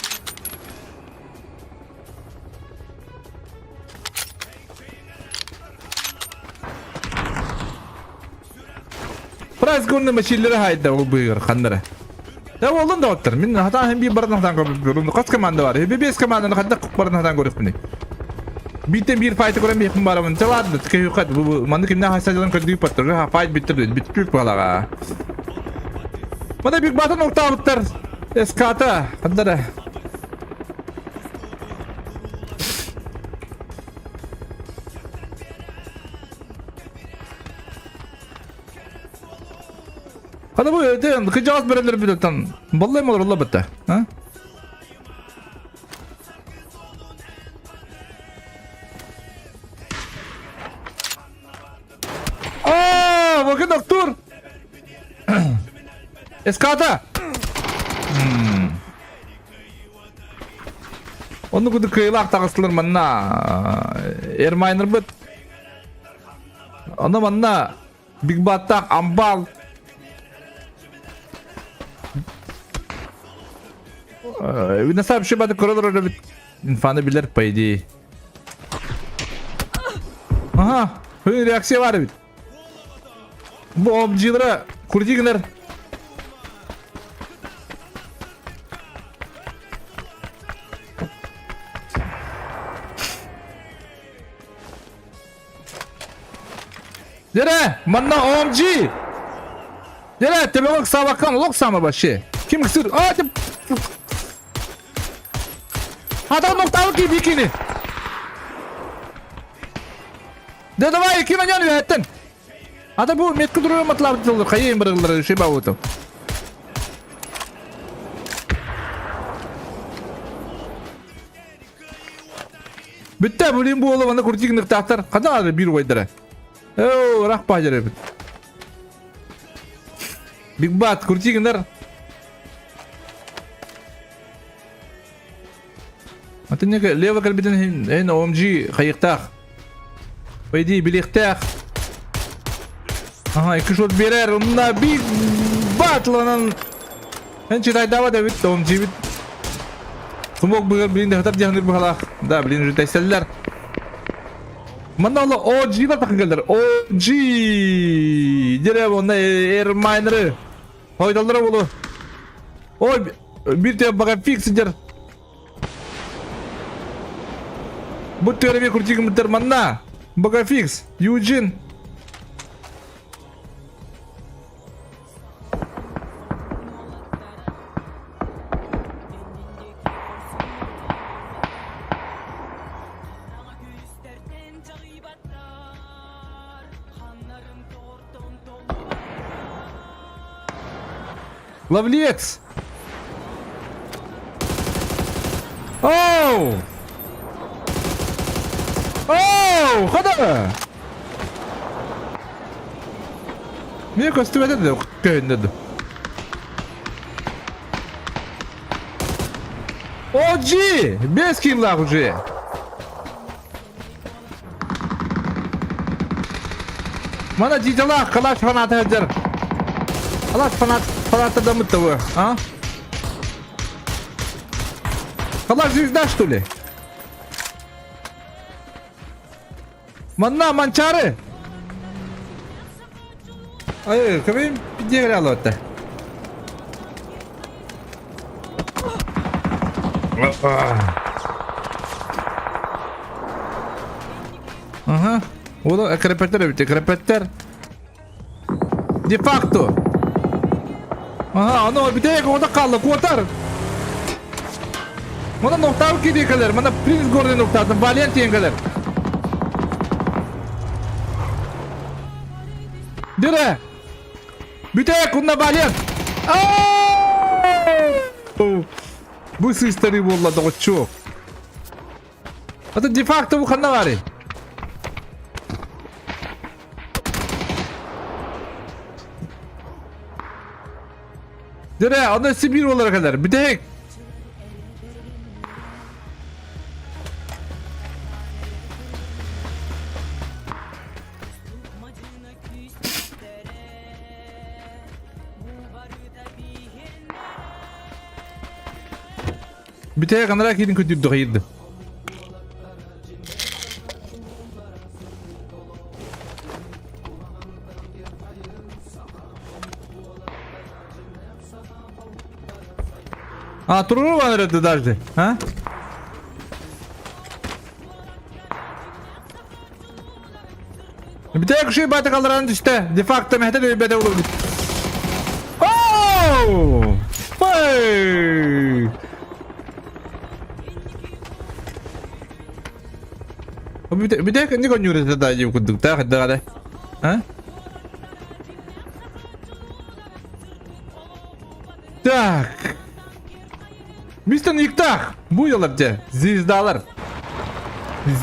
Прайс гонны машинлары хайда ол быгыр ханнара. Да болдун да оттар. Мин хатан хем бир барын хатан көрүп. Кас команда бар. Би бес команданы хатта барын хатан көрүп мин. Биттен бир файты көрөм бир барамын. Те ладно, тке юкат. Бу манны кимден хайса жылан көрдүк паттыр. Ха файт биттир, биттир балага. Мына биг батын октабыттар. СКТ. Хандара. Хана бу өтен кыжаас берелер бүтөттөн. Баллай олорулла бітті. А? Аа, Воген доктор. Эската. Онну кудук кыйлаах таҕыстылар манна Эрмайнербыт. Ону манна Биг Баттаах Амбал На самом деле көрөлөр эбит. Инфаны билер по идее. Ага, реакция бар эбит. Бу OMG-лара курдигнер. Дere, манна OMG! Дere, тебелок сабакан лок сама вообще. Ким ксыр? А, ты... Адам нокталы бикини. Да давай, ким анyan үһэттэн. Ата бу метка дуруйа матлабыт дылыр, хайын бырыллары ши бауытым. Бүттэ, блин буолу манна курдик ныктаахтар. Ханна ары бир убайдара. Оо, рах баажар эбит. Биг Бат, курдигинер. Атын лево кэлбитин эн OMG хайыктаах. По идее билиэхтээх. Ага, икки шот берер. Умна Биг Батланан. Эн читайдаба эбит, OMG бит. Смог быгар блин хатар диһаныр быһалаах. Да, блин уже тайсаллар. Манна ола OG бар тахын келдер. OG! Дере онна Air Miner. Хойдаллара болу. Ой, бир те бага фикс дер. Бу төрөбе крутигим битер манна. Бага фикс. Юджин. Ловлец! Оу! Оу! Хода! Мне көстүбэтэ да көһүннэ OG! Без киллах уже! Мана дидалаах калаш фаната сылдьар. Калаш фанат фанаттардаммыт да а? Калаш звезда что ли? Манна Манчары! Ай, кабин пиде алотта. Ага. Уола экрепеттер эбит, экрепеттер. Де факто. Ага, оно бүтэйик оҕото хаалла, куотар. Мана нохтаабыт киирии кэлэр, мана принц гордон нохтаатын, Валент диэн кэлэр. Дыра! Бүтэйик, унна Валент! Бу сыыстарыы буолла, доҕоччуок. Это де-факто бу ханна баарый? Дere, аны Сибирь болар кэлэр. Бүтэһик. Бүтэһик анараа киирин көтүрдү хайырды. А, туруру бар эрэ даже, а? Бүтэһик үчүгэй баата халларан түстэ. Де-факто мэһэтэ дөйбэтэ улубут. Оу! Эй! Бүтэһик инник онньуур этэ да дии курдук таах эрдэҕэ А? Так. Мистер Никтах! Буйалар дьэ, звездалар.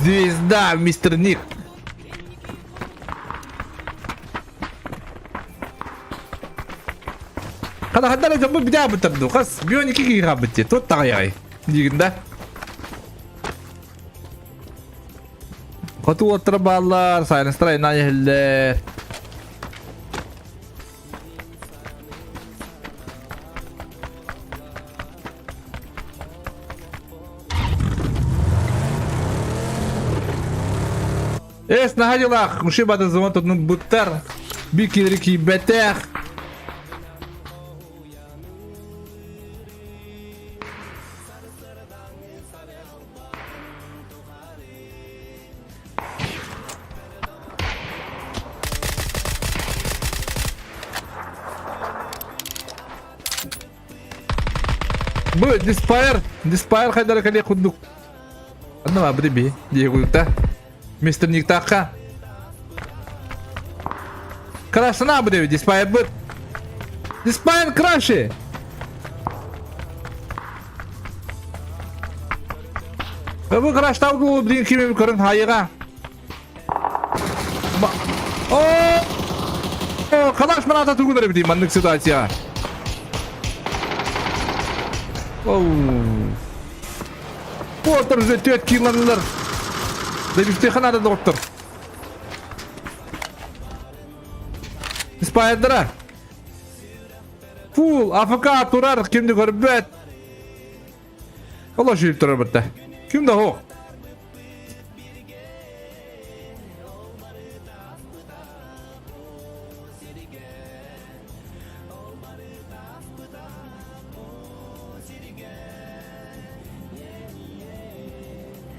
Звезда, мистер Ник. Хана хаддара дьоммут бүтээбиттэр дуу, хас бионики киһи хаалбыт дии, туот таҕайаҕай диигин да. Хоту уоттара бааллар, сайнастар айнаан иһэллэр. Эс, наһаа дьылаах, муши баты звон тутнун буттар, би кири киирбэтэх. Бу Диспайр, Диспайр хайдара кэлиэх курдук. Анна бабы би, дии курдукта. Мистер Никтахха. Крашена бу Диспайр быт. Диспайр краши. Бу краштау бу блин кими көрөн хайыга. О, Калаш маната тугунар эбит маннык ситуация. Оу. Портер уже төт килланылар. Дебифте ханада доктор. Спайдера. Фул, АФК турар, кимди көрбөт. Ола жүйіп турар бітті. Ким да хоқ.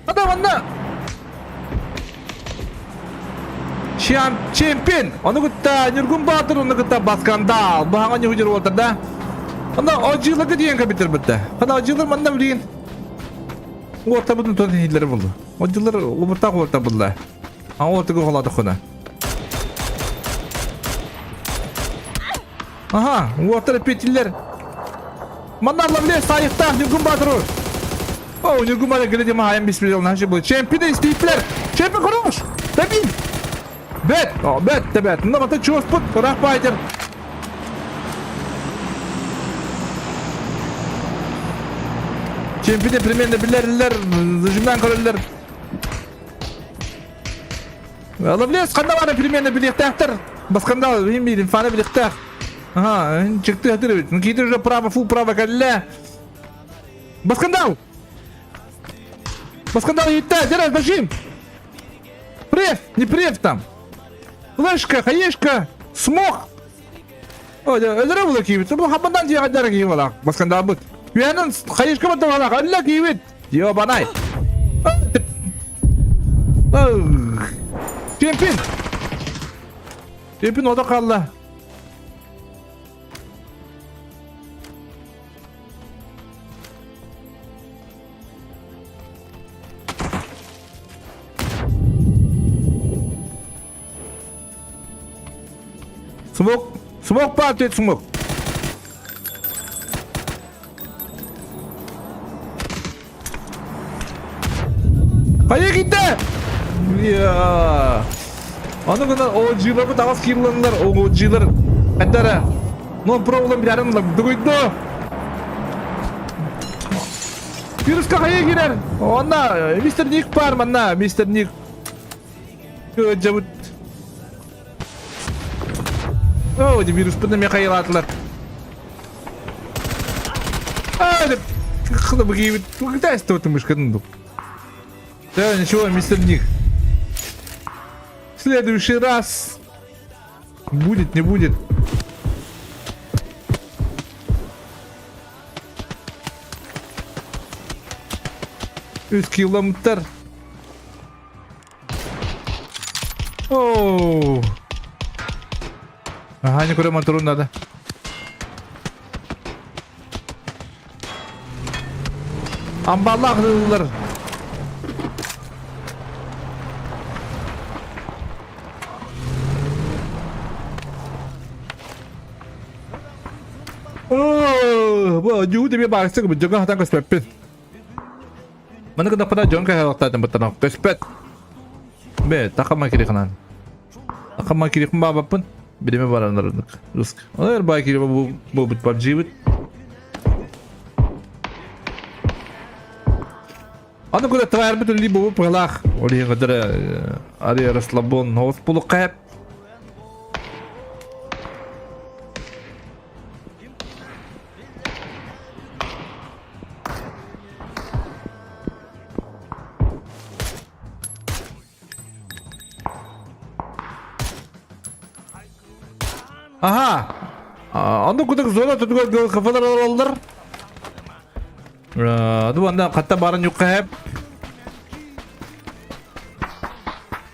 Адам анна! Чемпион! Оны кытта Ньургун Баатыр, оны кытта Баскандал. Баһаҥа ньуһудьур буолтар да. Анда одьылыгы диэн компьютер бытта. Хана одьылыр манна билигин уортабытын тон иһиллэр булду. Одьылыр убуртаах уорта булла. А уортыгы холаатаххына. Аха, уортар эппиэтиллэр. Манна лавле сайыктаах Ньургун Баатыры. О, Ньургун Баатыр глядим хаайан беспредел наши был. Чемпионы истииплэр. Чемпион хорош! Добил! Бэт! О, бэт, да бэт. Ну, мата чуоспут, ыраах баайдыр. Чемпионы примерно билерлер, зажимнан көрөллөр. Лавлес ханна баарын примерно билиэхтээхтэр. Басканда им биир инфаны билиэхтээх. Ага, чыкты хатыр эбит. Никита уже право, фул право кэллэ. Баскандал! Баскандал иһиттэ, дерэ, зажим! Преф, не преф там. Флешка, хаешка, смог. О, өлөрө була киибит. Бу хабандан дьиэҕэ киһи буолаах. Баскандаабыт. Үһэнэн хаешка батталаах өллө киибит. Ёбанай. Чемпион! Үпүн ото хаалла. Смок, смок баар дед смок. Хайа киттэ? Я. Аны гына OG-ларбыт аҕас кирланнар, OG-лар хайдара. Но проблем билэрин дугуйду. Вируска хайа кирер? Онна мистер Ник бар манна, мистер Ник. Кыдьабыт. О, вируспын эмиэ хайалаатылар. Да, ничего, мистер Ник. В следующий раз будет, не будет. Үс километр. Оу. Ага, не көрө моторун надо. Амбаллаах ыллар. Оо, бу дьуу тебе баарсык бу дьоҥҥо хатан көспөппүн. Маны гынаппына дьон кэһэлэхтаатым быттанах көспөт. Бе, такама кирихынан. Такама кирихын баабаппын. Бириме баранарынык. Руск. Олар бай кириба бу бу бут PUBG Аны куда тварбыт үлли бу пылах. Оли гыдыр ари расслабон хос пулукка. Аха! Онно кудук зона тутугар кафелар олороллор. Ду анда хатта барын юкка хэп.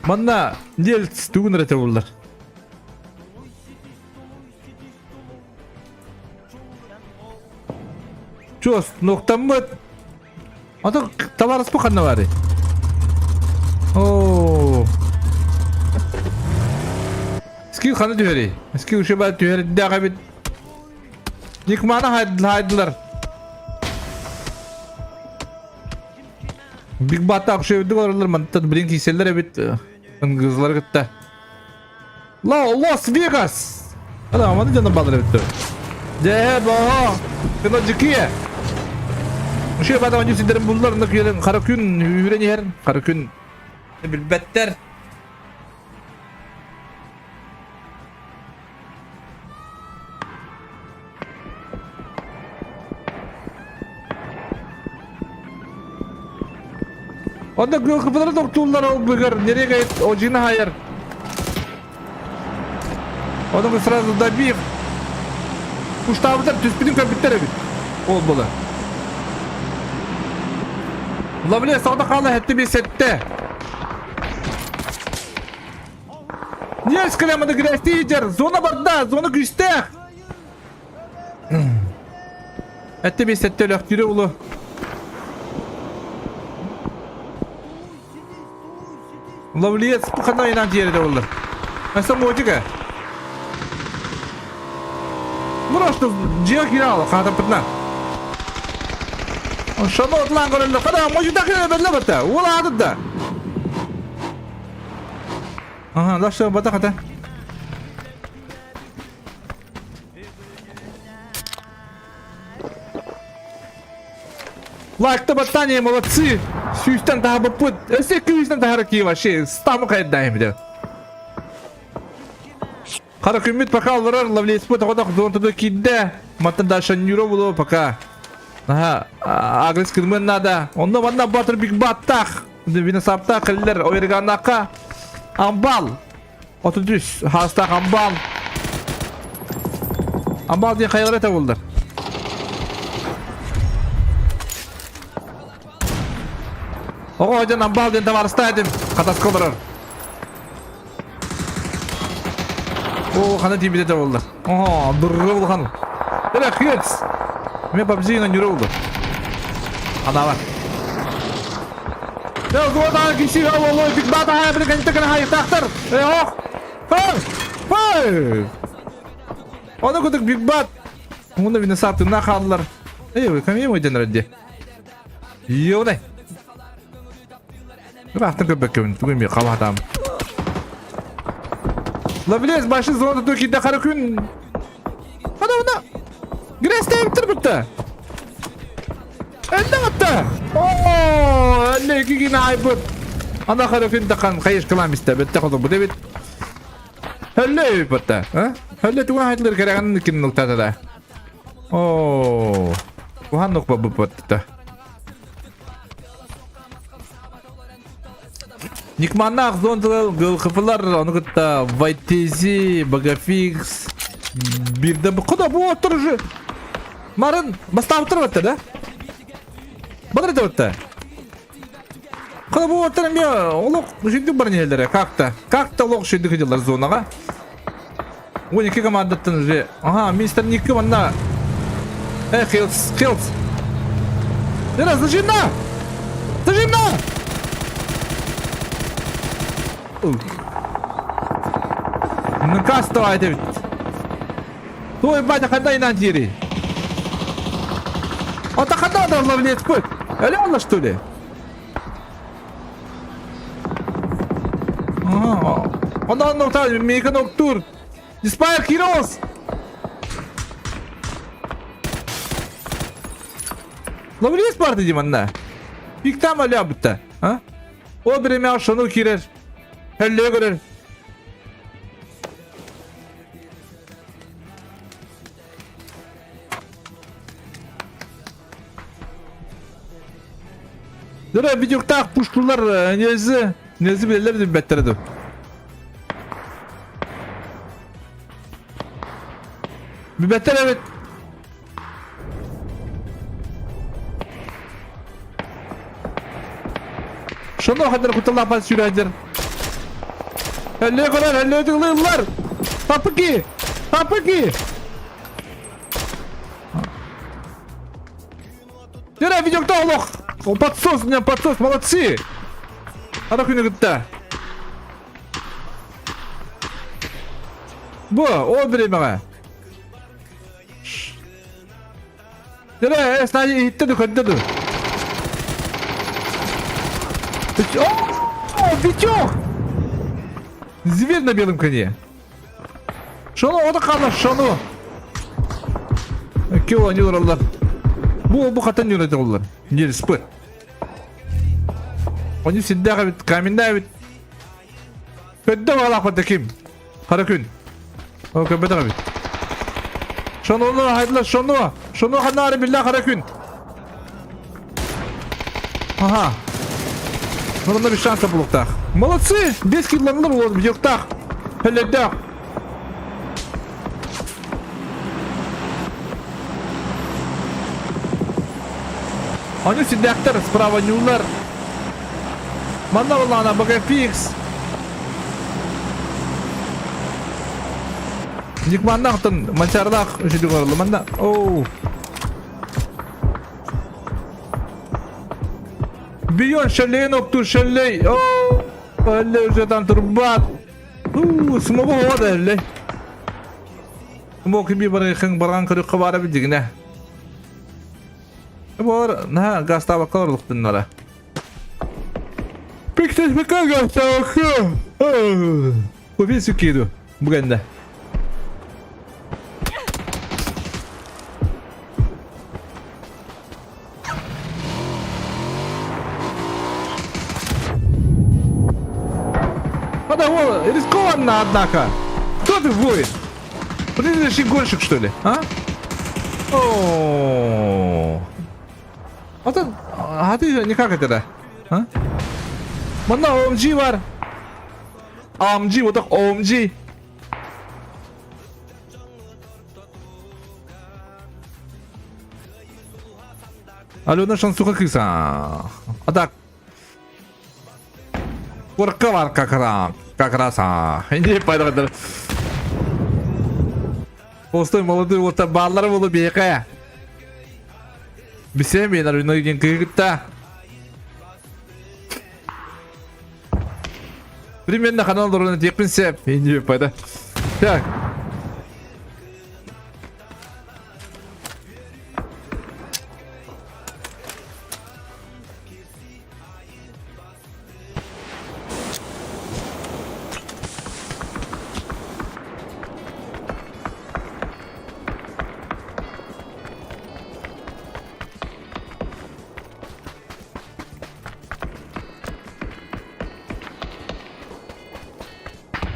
Манна дел тугун рете буллар. Чуос, нуктаммыт. Ото товарыспы ханна бары? Оо. Скил хана түһэри. Скил шеба түһэрдээх эбит. Никмана хайдылар. Биг Бата акшебдик олороллор мантан блин киселлер эбит. Ыңгызлар кытта. Ла Лас Вегас! Ана маны жаным балыр эбит. Дэ боо. Кына жикие. Уши бада оню сидерин буллар нык ерин кара күн үрен иһер. Кара күн билбэттер. Онно кыпылары тохтууллар ол быгар нереге ожина хайар. Оны сразу добив. Уштабытар түспүтүн көрбүттэр эбит. Ол була. Лавле сауда хаала хэтти би сетте. Несколько маны грязти идер. Зона барда, зона күүстээх. Этте би сетте өлөхтүүрэ улу. Лавлиец хана инан тиэрде олар. Аса модига. Мурашты жиа кирал хатапытна. Шону отлан көрөллө. Када можута кире белле бата. Ула адыда. Ага, лашта бата хата. Лайкта баттание, молодцы! Сүүстэн таһабыппыт. Өссө күүстэн таһара кии вообще. Стамы кайдаем де. Хара күммүт пока олорор, лавлеспыт оҕотох зонтуду киирдэ. Мантан дальше нюро було пока. Ага, агрес кырмын надо. Онно манна батыр биг баттах. Виносаптах кэллэр ойырганака. Амбал. 33 хаастаах амбал. Амбал диэн хайалара этэ буоллар. Оҕо дьон амбал диэн табаарыстаа этим. Хатаска олорор. О, хана тиийбит этэ буолла. Оһо, дурра улахан. Эрэ, хыц! Мен PUBG-га ньүрэ булду. Анаабар. Э, дуода киси олой биг бата хай бир кенте кена хайытаахтар. Э, ох! Фэй! Фэй! Оны кутук биг бат. Муна бина саптына хааллар. Эй, ками мойден радди. Йодай. Ыраахтан көрбөккөбүн, тугу эмиэ халаатаам. Лавлес башы зонада тур киирдэ хара күн. Ана уна. Грестээбиттэр бутта. Эннэ бутта. Оо, эннэ ики гин айбыт. Ана хара күн тахан хайыш кылам истэ. Бетте хоту бу дебит. Хөллө бутта. А? Хөллө туган хайтлар керегин ким нуктата да. Оо. Кухан нукпа бутта. Никманнаах зонталар гылхыфылар ону кытта Вайтези, Багафикс бирде бу куда бу оттор уже Марын бастаабыттар батта да? Бадыр это батта. Куда бу оттор эмиэ олох үчүгдүк баран иһэллэрэ как-то. Как-то олох үчүгдүк сылдьаллар зонаҕа. 12 командаттан уже. Ага, мистер Никки манна. Э, Хилс, Хилс. Лера, зажимна! Зажимна! Ну кастовай эбит. Той батя ханда инан тири. Ота ханда должна влезть путь. Алена, что ли? Онно онно мейкен октур. Inspire Heroes! Ловлес барды дим анна. Биктам аля бутта. А? О биреме шону кирер. Хелле көрер. Дөрө видеоктаах пуштулар нези нези билэллэр билбэттэрэ ду. Билбэттэр эбит. Шоно хадыр куталапан сүүрээдер. Элле көрөр, элле тылылар. Тапыки! Тапыки! Дөрө видеокта олох. Подсос, у меня подсос, молодцы. Ара күнү кытта. Бу, ол биремеҕэ. Дөрө, э, Надя иһиттэ ду, көрдө ду. О, Витек! Зверь на белом коне. Шону, ота хаалар, шону. Кио они олороллар. Бу бу хатан юрайды олар. Нелспы. Они сиддәҕэ эбит, каменная эбит. Көддө балаах ким? Хара күн. О көбөтөх эбит. Шону хайдылар, шону. Шону ханаары билла хара күн. Ага. Мурунна bir шанс булуктаах. Молодцы! Бес килланылар ол видеоктаах. Хөллөрдөөх. Они сидяктар, справа нюлар. Манна боллаана БГФX. Никманнахтан мансарлах үчүдүк орлу. Манна. Оу. Бион шалейн опту шалей. О, әлле уже там турбат. У, смогу хода әлле. Мок би барыхын барган көрүккө бара билдигине. Бор, на гастабакка орлуктуннара. Пиктес бека гастабакка. Купи сукиду. Бүгенде. О, рискованно, однако. Кто ты воин? Предыдущий гонщик, что ли? А? О. А ты, а ты никак это да? А? Манна OMG бар. AMG, вот так OMG. Алена Шансуха кыса. А так. Курка бар как раз. Как раз. А. Не пайда. Холостой молодой уолаттар бааллара буолуо биһиэхэ. Бисэм мен арыйна диэн кыһы кытта. Примерно ханан олорон этиэхпин сөп. Индия пада. Так.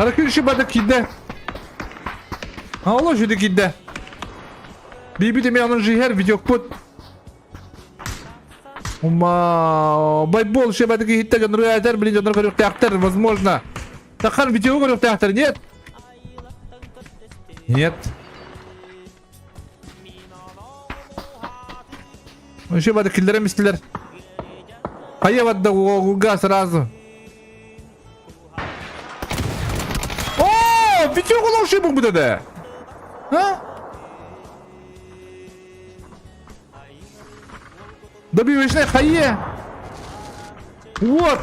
Аракүрші бада киирдэ. Алло жүді киирдэ. Бибит эми анын жиһэр видеокпут. Ума, байбол шебәді киһиттэ дьоннору этэр, билин дьоннор көрүөхтээхтэр, возможно. Тахан видео көрүөхтээхтэр, нет? Нет. Еще бады киллер эмистилер. Хайа бадда уга сразу. О, видео голоши бу буде. А? Добивочная хайе! Вот!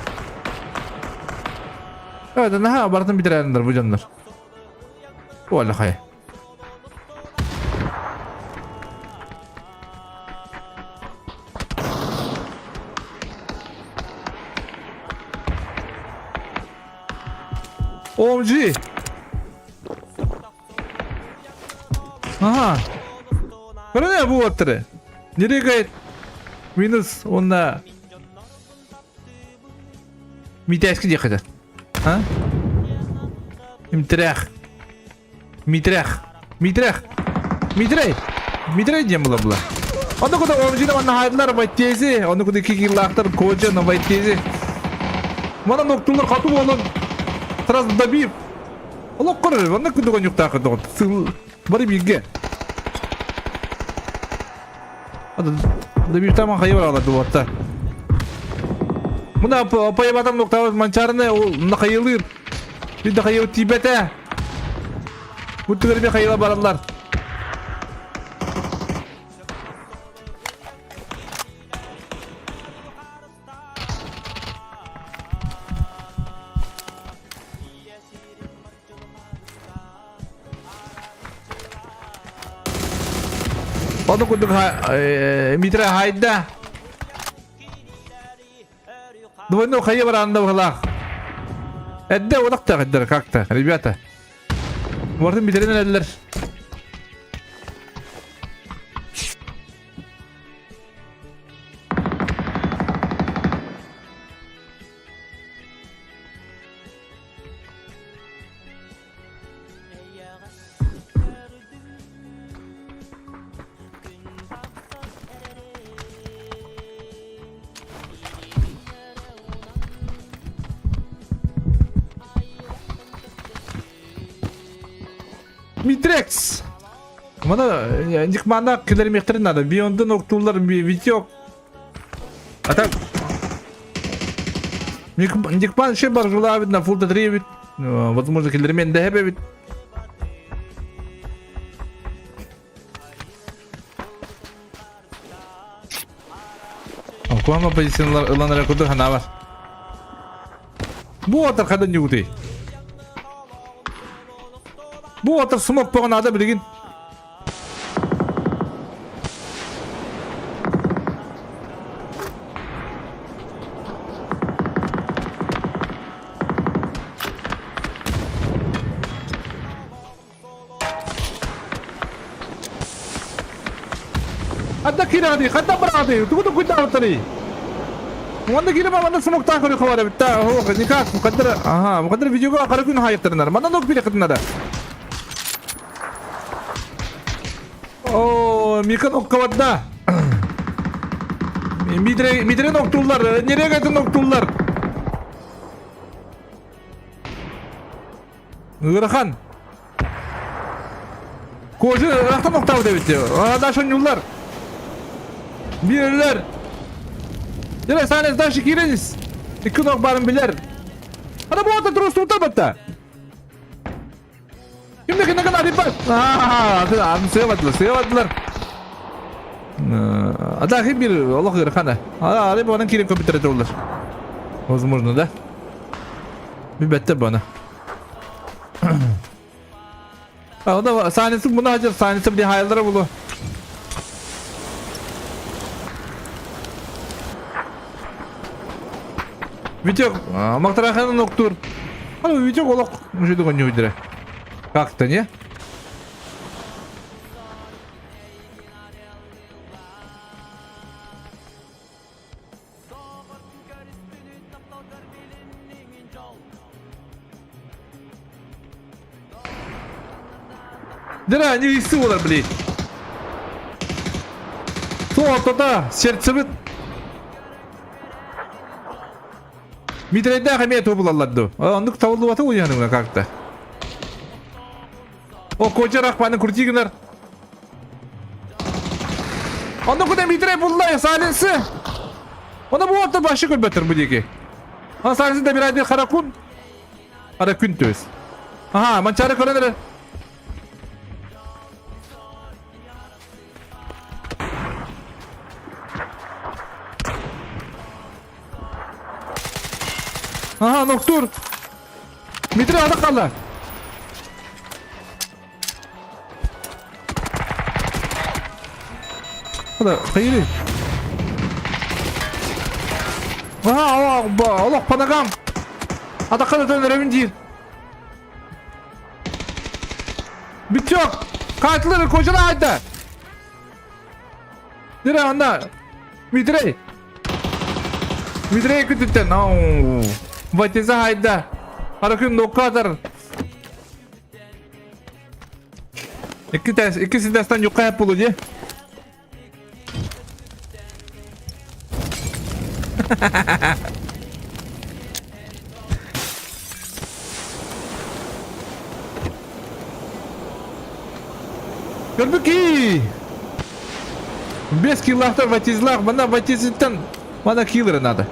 Это наха бартын битерәлендер бу дьоннор. Оля хайа. OMG! Ага. Көрүнэ бу уоттары. Нерегайт минус онна Митяйский диэхэ А? Митрях. Митрях. Митрях. Митрей. Митрей диэн була була. Онно куда омжина манна хайдылар байтези. Онно куда кикиллаахтар кожа на байтези. Мана ноктулар хату болон. Сразу добив. Олох көрөр, онно күндү коньюктаах доҕор. Сыл бары бииргэ. Добив там хайы баралар дуотта. Мына апайбатам ноктабыт манчарны ол нахайылыр. Bir да хайы тибете. Бу түгәрбе хайыла баралар. Ону курдук Митра хайда. Двойной хайа бараанда быһылаах. Эдде одактаах эддер как-то, ребята. Бартын битерин эрэллэр. Митрекс! Мана Никмана килермехтерин надо. Биондын октулар Витек. А так Никман еще бар жила на фулта 3 Возможно, килермен да ведь. Куама позициялар ылан курдук хана бар. Бу атар хадан югутый. Бу атар смок поҕон ада билигин. Хадда киирээҕитий, хадда бараҕытый, тугу токуйдаабыттарый? Уонна киирэ манна смоктаах көрү хабара битта. Ох, никак, мукаддара, ага, мукаддара видеога хара күн хайыктарынар. Манна нок бире кытынара. О, Мика ноккабатда. Митре, Митре ноктуллар, нереге ноктуллар. Ыарахан. Кожа ыраахтан охтообут эбит дии. Дальше оонньууллар. Биэрэллэр. Дьэ, Санес дальше киирэнис. Икки ног баарын билэр. Ана буолта трус тута батта. Ким да кина гына арыйбат. Сыабадылар, сыабадылар. А так бир олох ыарахана. Арыйба онон киирэн компьютер болар. Возможно, да? Билбэттэр бана. Анда Санисы муна хажар, Санисы били хайалара булу. Витек, Мактараханын октур. Аны Витек олох мүшеді ғой не Как-то, не? Дыра, не весы олар, блин. Туо, сердцебит. Митрейдаах эмиэ тугу булаллар дуу? Оннук табыллыбата уйаныҥа как-то. О, коча рахпаны крути гынар. Онно куда Митрей булла, Салинсы. Оны бу отта башы көрбөттөр бу диэки. А Салинсы добирайды Харакун. Харакун то есть. Ага, манчары көрөн эрэ. Ага, Ноктур. Дмитрий ада қалды. Ада, хайыр. Ага, Аллах, Аллах, по ногам. Атаққа да төндіремін дейін. Битек! Кайтылыр, кожана айтты. Дирэ онно Митрей. Митрей күтүттэн. Ау. Ватиза хайда. Аракын нокатор. Икки тәс, икки сидастан юкка булу ди. Көрбүкий! Без киллахтар ватизлах, мана ватизиттен, мана киллеры надо.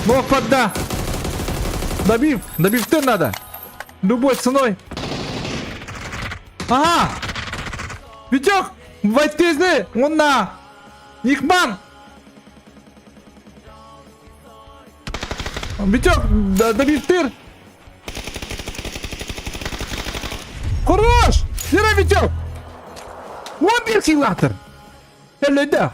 Ног подда! Добив! Добив ты надо! Любой ценой! Ага! Витек! Ватизны! Он на! Никман! Витек! Добив тыр! Хорош! Лера Витек! Он бир киллатор! Элледе!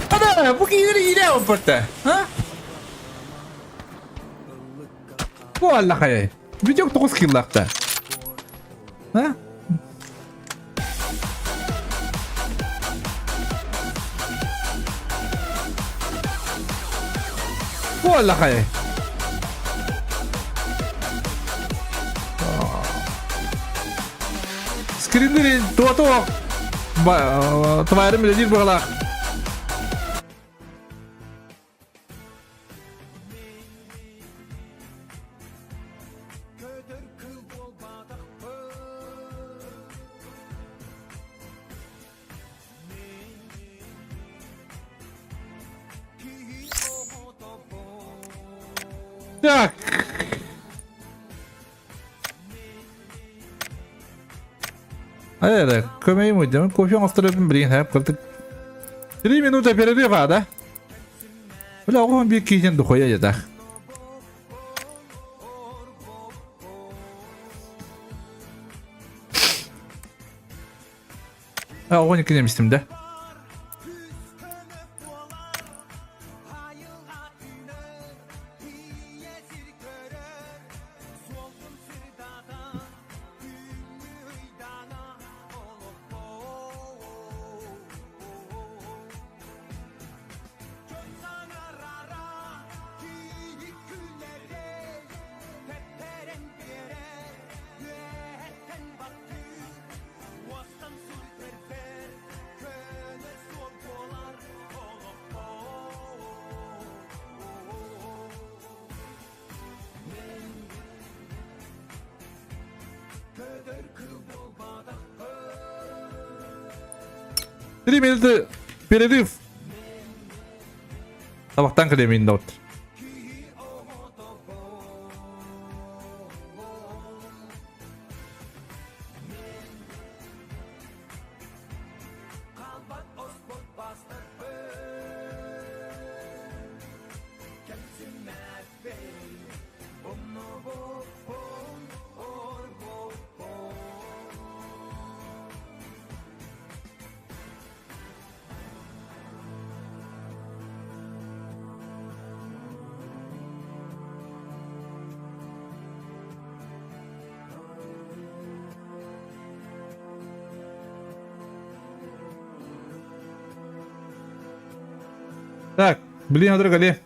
Ада, бу киһилэр иилээ оппорта. А? Бу аллахай. Видео тоҕус киллаахта. А? Бу аллахай. Скриннери туа-туа тварым үлэлиир быһалаах. Так. Айда, көмейім өйдемін, кофе оңостырып билигин хэп кыртык. 3 минута перерыва, да? Бля, оҕом биир киһитин духуя дьатах. Оҕон икки немистим да. 3 минуты перерыв. Табахтан кэлиэмин да. Так, блин, Али.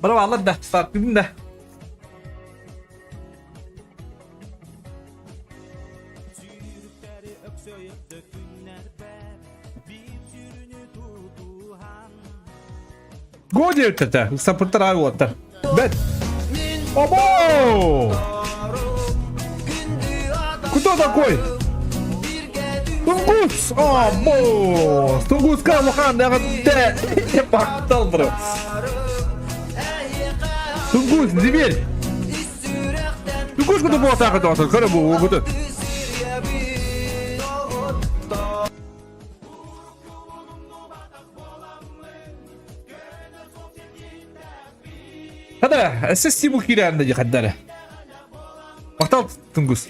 Браво, алла да, старт да. Го диэбиттэр саппыттар аай уолаттар. Бэт. Обо! Кто такой? Тунгус! Обо! Тунгуска улахан эҕэрдэ! Махтал бро. Тунгус, дверь! Тунгус куда буолтаах это көрө бу угуту. Хада, SSC бу киирэн да хаддара. Махтал Тунгус.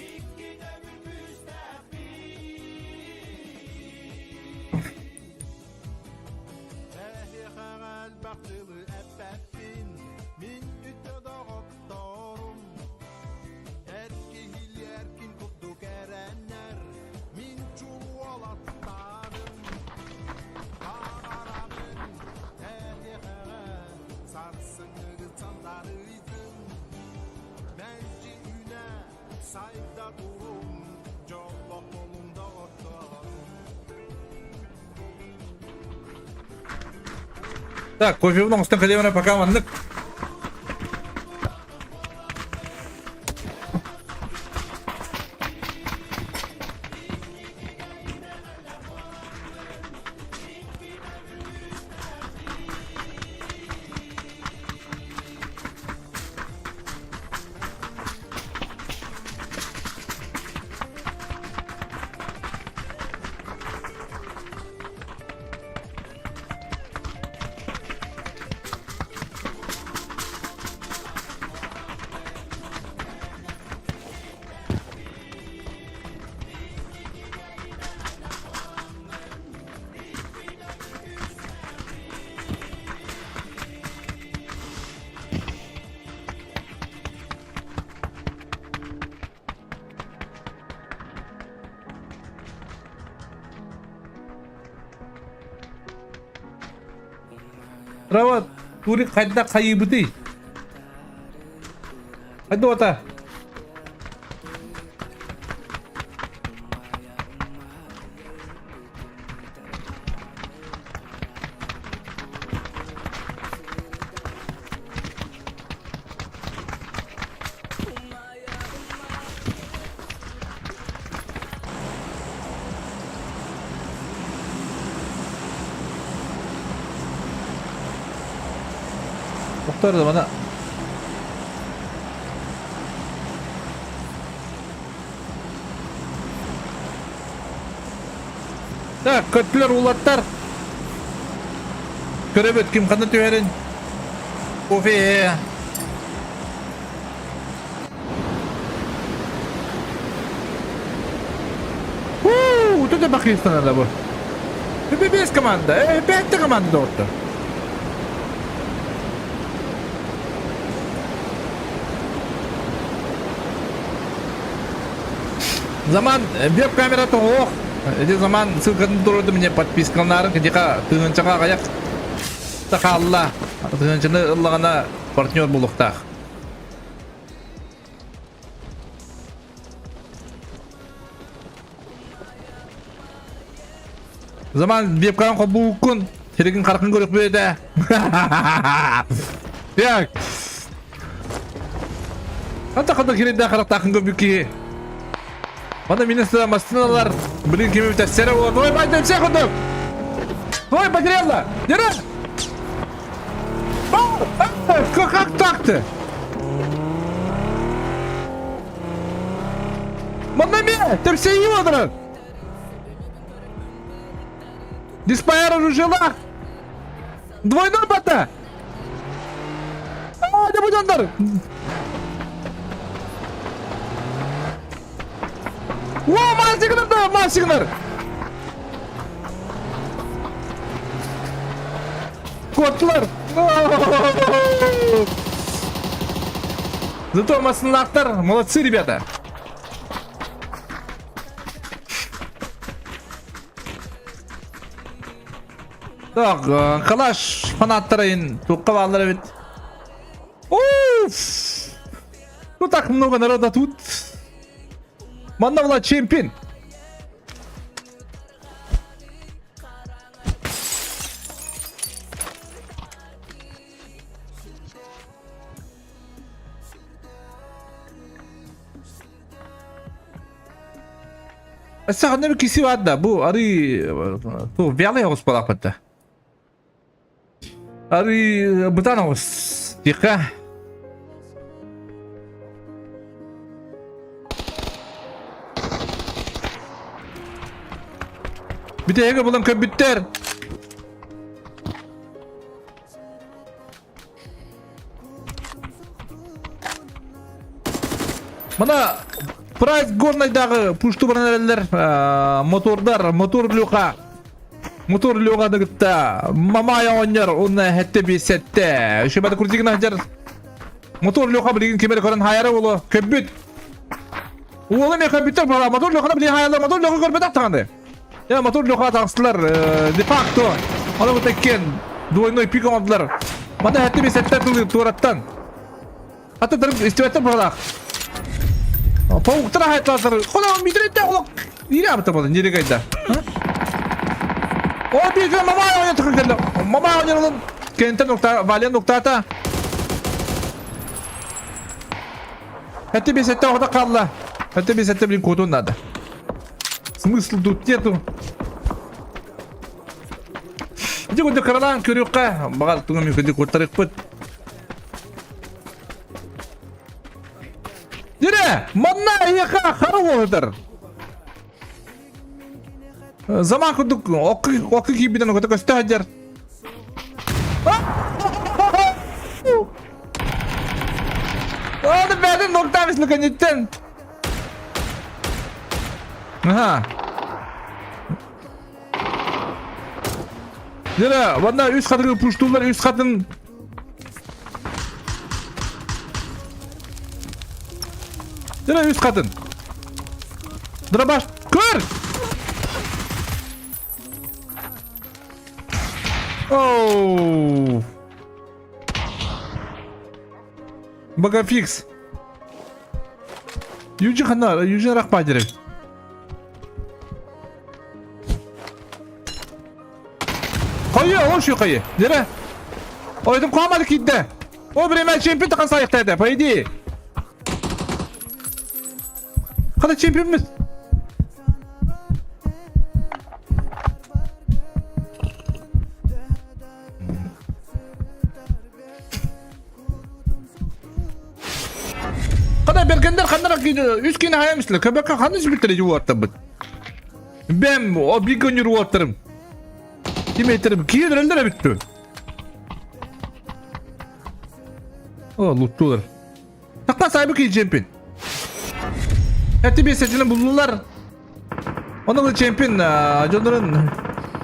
Так, кофебун оҥостон кэлиэм эрэ пока маннык. Рава, турик хайдах хайыыбытый? Хайдуота? Охтор да мана. Так, көттүлэр улаттар. Көрөбүт ким ханна түһэрин. Кофе. Уу, тут бахыстанада бу. Бес команда, пять команда отто. Заман веб-камера тоҕуох. Ити заман ссылкатын туруорду мне подпискаларын кидиха тыһыынчаҕа аҕыйах хаалла. Тыһыынчаны ыллаҕына партнер булуохтаах. Заман вебкам холбууккун сиригин харахын көрүөхпүт этэ. Так. Ханта ханта кирейден харахтаахын көрбүт киһи. Аны министр массыналар блин кими бүтэссэрэ вот. Ой, бай, всех курдук. Ой, потеряла. Держи. Как так-то? Маннаме, ты все его Диспайр жила. Двойной бата. А, не будь О, мастигнер да, мастигнер. Котлар. Зато массыналаахтар, молодцы, ребята. Так, калаш фанаттарын туққа баалар эбит. Уф! Ну так много народа тут. Манна была чемпион. Өссө ханна bir киси бар да бу арый ту вялый оҕус буолаахпыт Арый бытаан оҕус диэххэ Бүтэһигэ булан көрбүттэр. Мына Прайс Горнайдагы пушту баран эрэллэр мотордар, мотор Леха. Мотор Леханы кытта Мамай оҕонньор уонна сэттэ биэс сэттэ. Үчүгэй курдигин сылдьар. Мотор Леха билигин ким эрэ көрөн хайара буолуо. Көрбүт. Уола эмиэ көрбүттэр буолла. Мотор Леханы билигин хайалар. Мотор Леха көрбөтөх даҕаны. Я мотор Леха таҕыстылар. Де факто. Аны бу теккен двойной пик оҥордулар. Маны сэттэ биэс сэттэ тылы туораттан. Аты дырым истибэттэр быһалаах. Пауктар хайтлаатар. Хола митрете олох ире абыта боло нере кайда. О бейге мама ойна тұқын келді. Мама ойна олын. Кентен нокта, Вален ноктата. Это без этого қалла. Это без этого, блин, коду надо. Смысл тут нету. Иди куда каралан көрүөххэ. Бағар тугам мүмкіндік куртарыкпыт. Дире, манна эйиэхэ хара уолутар. Заман курдук окку киирбитин окото көстө сылдьар. Ону бэйэтин нуктаабыс луканьыттан. Аха. Дире, манна үс хатыгы пуштуулар үс хатын Дыра үс хатын. Дробаш. Көр! Оу! Багафикс. Юджин хана, Юджин рахпа дерек. Хайы, ол şu хайы. Дere. Ойдум куамады кидде. О время чемпион тақан сайықтайды, по идее. Қандай чемпионмыз? Қандай бергендер қандай үс кені хаямыслы. Көбекке қандай жібіттер уаттабыт. Бэм, о бигонер уаттарым. Ким этерим? Киин өлдөрө бүттү. О, луттулар. Такта сайбы ки чемпион. Эти бесетini buldular. Onun чемпион дьоннорун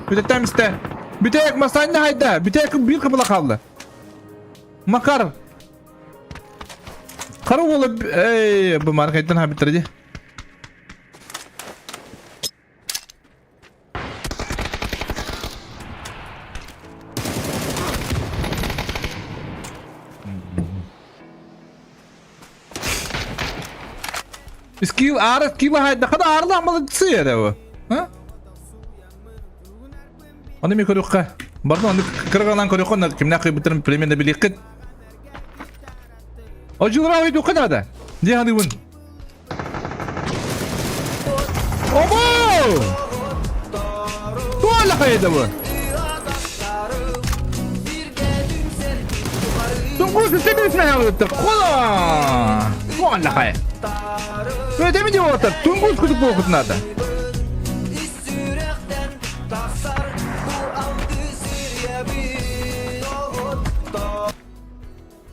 бүтеттемисте. Бүтек масанны хайда. Бүтек bir кыбыла kaldı. Макар. Кара уолу эй, бу маркеттен ха битирди. Скилл ары скилл хайда хада арла молодцы это А? Аны мен көрүөххэ. Бардым аны кыргынан көрүөххэ аны кимнээх кыйбыттарын примерно билиэххит. Одьулара ойдуохха наада. Дии саныыбын. Обо! Туола хайда бу? Тунгус үстемесіне алыпты. Кола! Туола хай. Өтеме деп отыр. Тунгус күтіп оқытын надо.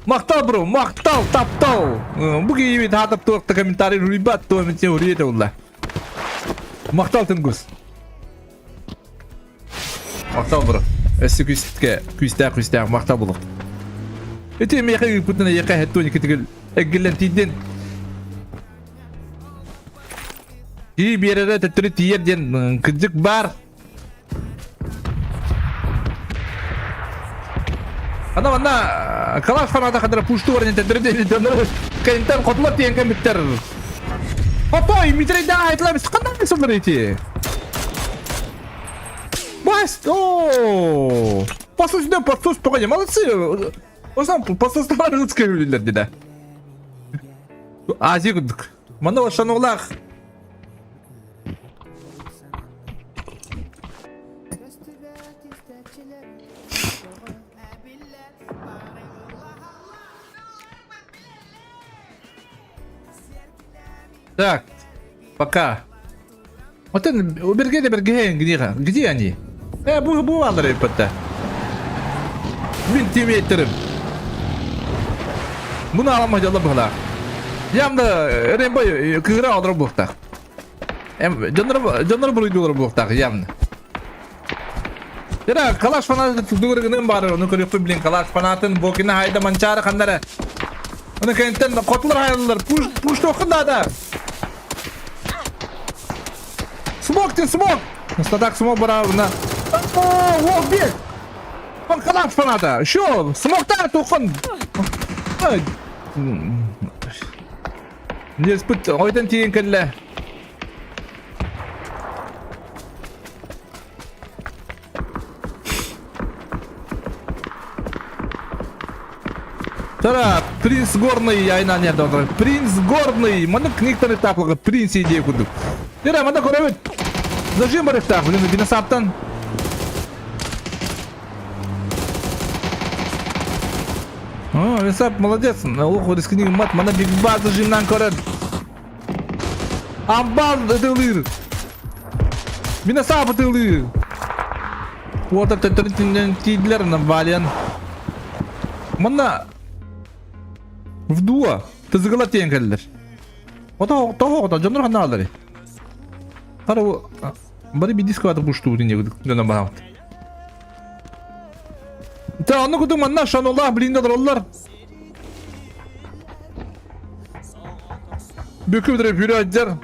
Махтал, бро, махтал, таптал. Бу киһибит аатап туохта комментарий руйбат туо мен теория улла. Махтал Тунгус. Махтал, бро. Өссө күүсткэ күүстээх күүстээх махтал булук. Ити миэхэ ыыппытын эйиэхэ хэттуон иккитигил эггиллэн тиийдин. Киһи биэрэрэ төттөрү тиийэр диэн кырдьык баар. Ана манна калаш фаната хадара пушту баран төттөрү диэн кэнтэн хотулар тиийэн кэммиттэр. Отой, Митрейда айтылар қандай сылдар эти? Бас, о, Пасус да, пасус, погоди, молодцы. Осам пасустар русские үлелер деді. Азия күндік. Мана шанулах. Так, пока. Вот это, уберге да берге, где, где они? Э, бу бу алар эппетте. Мин тиммейтерим. Буну аламай дьолло быһылаах. Явно Рэмбо кыыра олорор буолуохтаах. Дьоннор дьоннор буруйдуулар буолуохтаах явно. Дера, калаш фанаты тугур гынан бары, ону көрүөхпүн блин, калаш фанатын Бокина хайда манчары ханнара. Ону кэнтэн хотулар хайаллар, пуш пуш тохун да. Смок ты смок! Стадак смок бара на. О, о, бег! Он калаш фаната. Шо, смоктар тухун. Неспит ойдон тиийэн кэллэ. Тара, принц горный айнан ярда Принц горный! Маны книгтан таплага принц идея курдук. Тара, маны көрөбүт. Зажим барыктаах, блин, бина саптан. О, Висап, молодец. Олох рискни мат, мана биг баз зажимнан көрөр. Амбал ытылыр. Мина сап ытылыр. Уота төттөрүн тиийдилер Вален. Манна в дуо тызыгылар тиэн кэллэр. Ото того дьоннор ханнаалары. Хара бары бидис квадр буштуу дин дьоно барабыт. Та онно кутук манна шануллах блин олороллор. Бүкү бүтүрө бүрө адьар.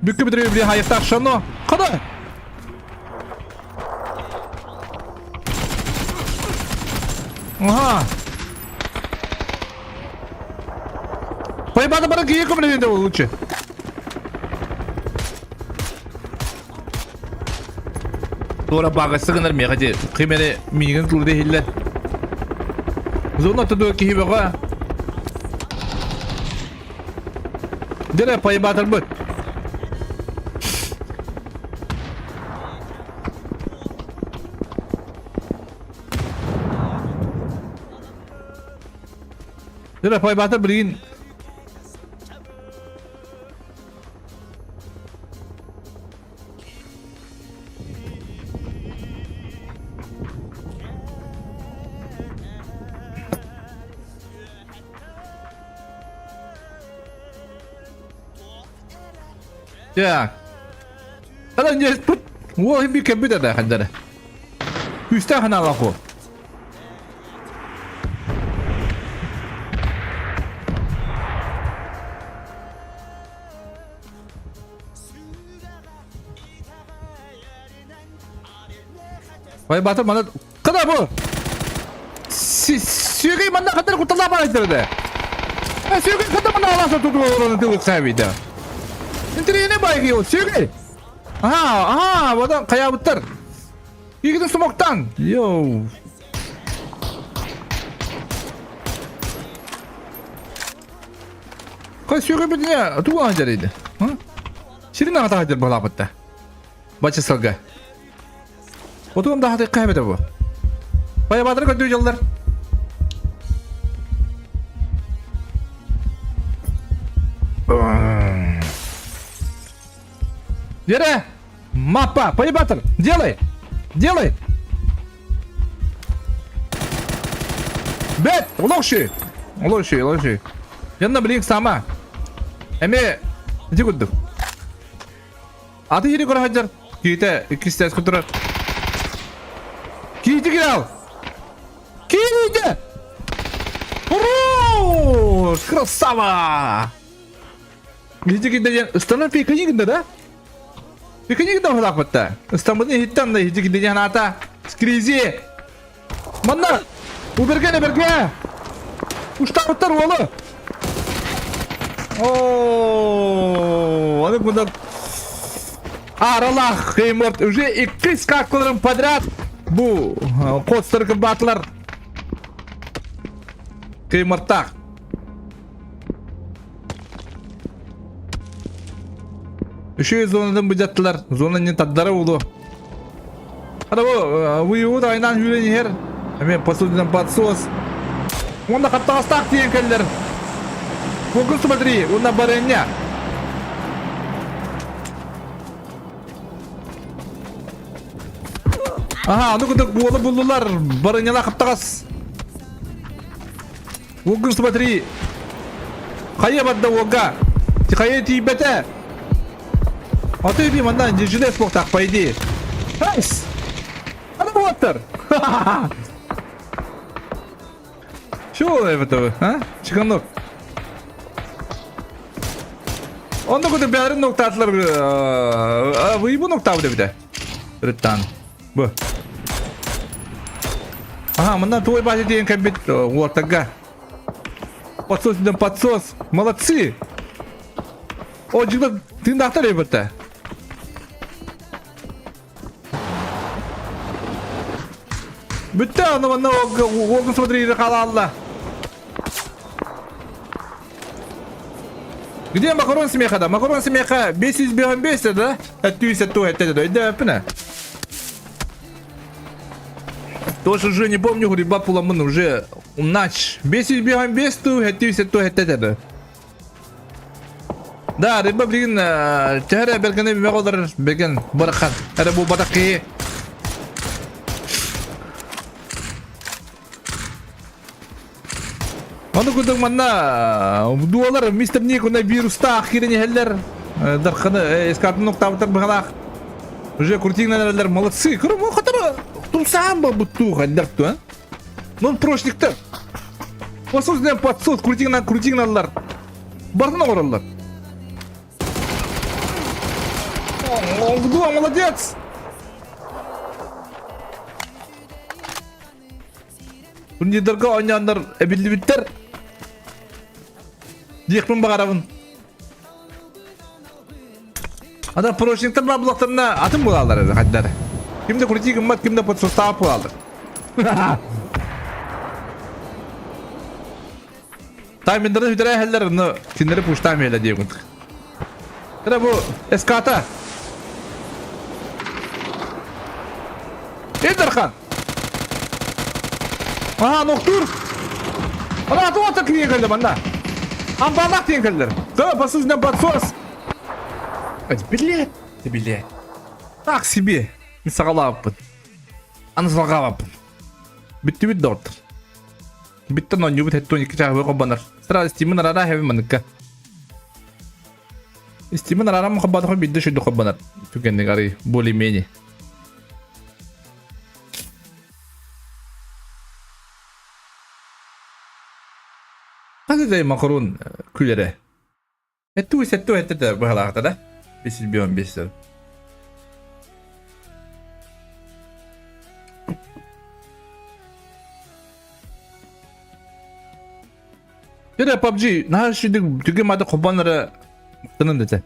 Бүкү бүтүрө били хайыктаах шано. Када? Ага. Пойбада бары кие көмөлө лучше. Туора баҕасы гынар миэхэ дии ким эрэ миигин тыллыы иһиллэр. Зона тудуо киһи бөҕө. Дьэ пайбаатарбыт. Дьэ пайбаатар билигин Так. Ана не тут. Уол би кэбит да хандара. Күстэ ханаалах Ой, батыр мана кына бу. Сүйгей манна катар кутала бар айтырды. Сүйгей ката мана аласа туту олорун тылык сабида. Интерене байги ол сүйгей. Аха, аха, водан каябыттар. Игидин смоктан. Йоу. Кай сүйгей тугу анжар иди. Сирин аҕата хадыр балаабытта. Бача сылга. Отугум да хаты кайбета бу. Бая батыр көтүү жылдар. Вера! Мапа! Поебатор! Делай! Делай! Бет! Лоши! Лоши, лоши. Янна блин сама. Эме ити курдук. Аты ири көрө сылдьар. Киитэ иккис турар. Киити киал! Киити! Хорош! Красава! Киити киитэ диэн ыстанан пикани гында да? Пикани гында быһылаахпытта. Ыстаммытын иһиттэн да иһити киитэ диэн аата. Скризи! Манна! Уберген эберге! Уштаабыттар уолу! О, аны мында Аралах Хейморт уже иккис какларын подряд бу костар кымбатлар Хейморттах. Үшүй зонадан быдаттылар. Зона не таддара улу. Ана бу выйуут айнан хүрен иһэр. Эме посудинан подсос. Онда хаттаастаах тиийэн кэллэр. Гугл смотри, уна барыня. Ага, ну куда уолу буллулар. Барыняла хаптагас. Уолгун смотри. Хайа барда уолга. Хайа тиийбэтэ. А ты би манна дежурный суохтаах по идее. Найс! Ана буолаттар! Чего это а? Чиканок. Онно куту бәрін ноктаатылар выйбу ноктаабыт эбитэ. Рыттан. Бу. Аха, мында туой бази деген кэлбит уортарга. Подсос ден подсос. Молодцы! О, жигда тыындаахтар эбэтэ. Бүттэ, аны манна уолгун смотри хаалалла. Где макарон смеха да? Макарон смеха 555 да? 700 это да? Өйдөөппүнэ. Тоже уже не помню, гриба пуламын уже умнач. 555 ту, 700 это да? Да, рыба билигин төһө эрэ бэргэни бимэх олорор бэргэн барахан. Эрэ буолбатах киһи. Ону курдук манна дуолар мистер Ник уна вирустаах киирэн иһэллэр. Дарханы эскатын октаабыттар быһалаах. Уже крутигнан эрэллэр молодцы. Кырым хотара тумсаан буолбуттуу хайдах туа. Ну прошниктар. Посуд подсуд крутигнан крутигналлар. Барытын оҥороллор. Оҥдуо, молодец! Турнирдарга оонньооннор эбиллибиттэр. Диэхпин баҕарабын. Ада прочниктар баабылахтарына атын буолаллар эрэ хайдар. Ким да крути гыммат, ким да подсостав буолаллар. Тайминдарын сүтэрэ иһэллэр, но кинилэри пуштаан иһэллэр диэбин. Кыра бу эската. Эдерхан. Аха, нохтур. Ана туата киен келді манна. Амбалақ тиен келдер. Да, посуд подсос. Блядь, ты блядь. Так себе. Мен сағалаппын. Аны салғалаппын. Бүттүбүт доҕоттор. Бүттэн оонньуубут 72 чааһы холбонор. Сразу Стимын арара хэбин маныкка. Стимын арарам холбоотохо биирдэ шүйдү холбонор. Түгэнник арый более-менее. Хас да макарон күлэрэ. Эттүү сэттүү эттэ быһалаахта да. 515 сыл. Дere PUBG наһаа шүдүк түгэн мады хобоннары мактанын дете.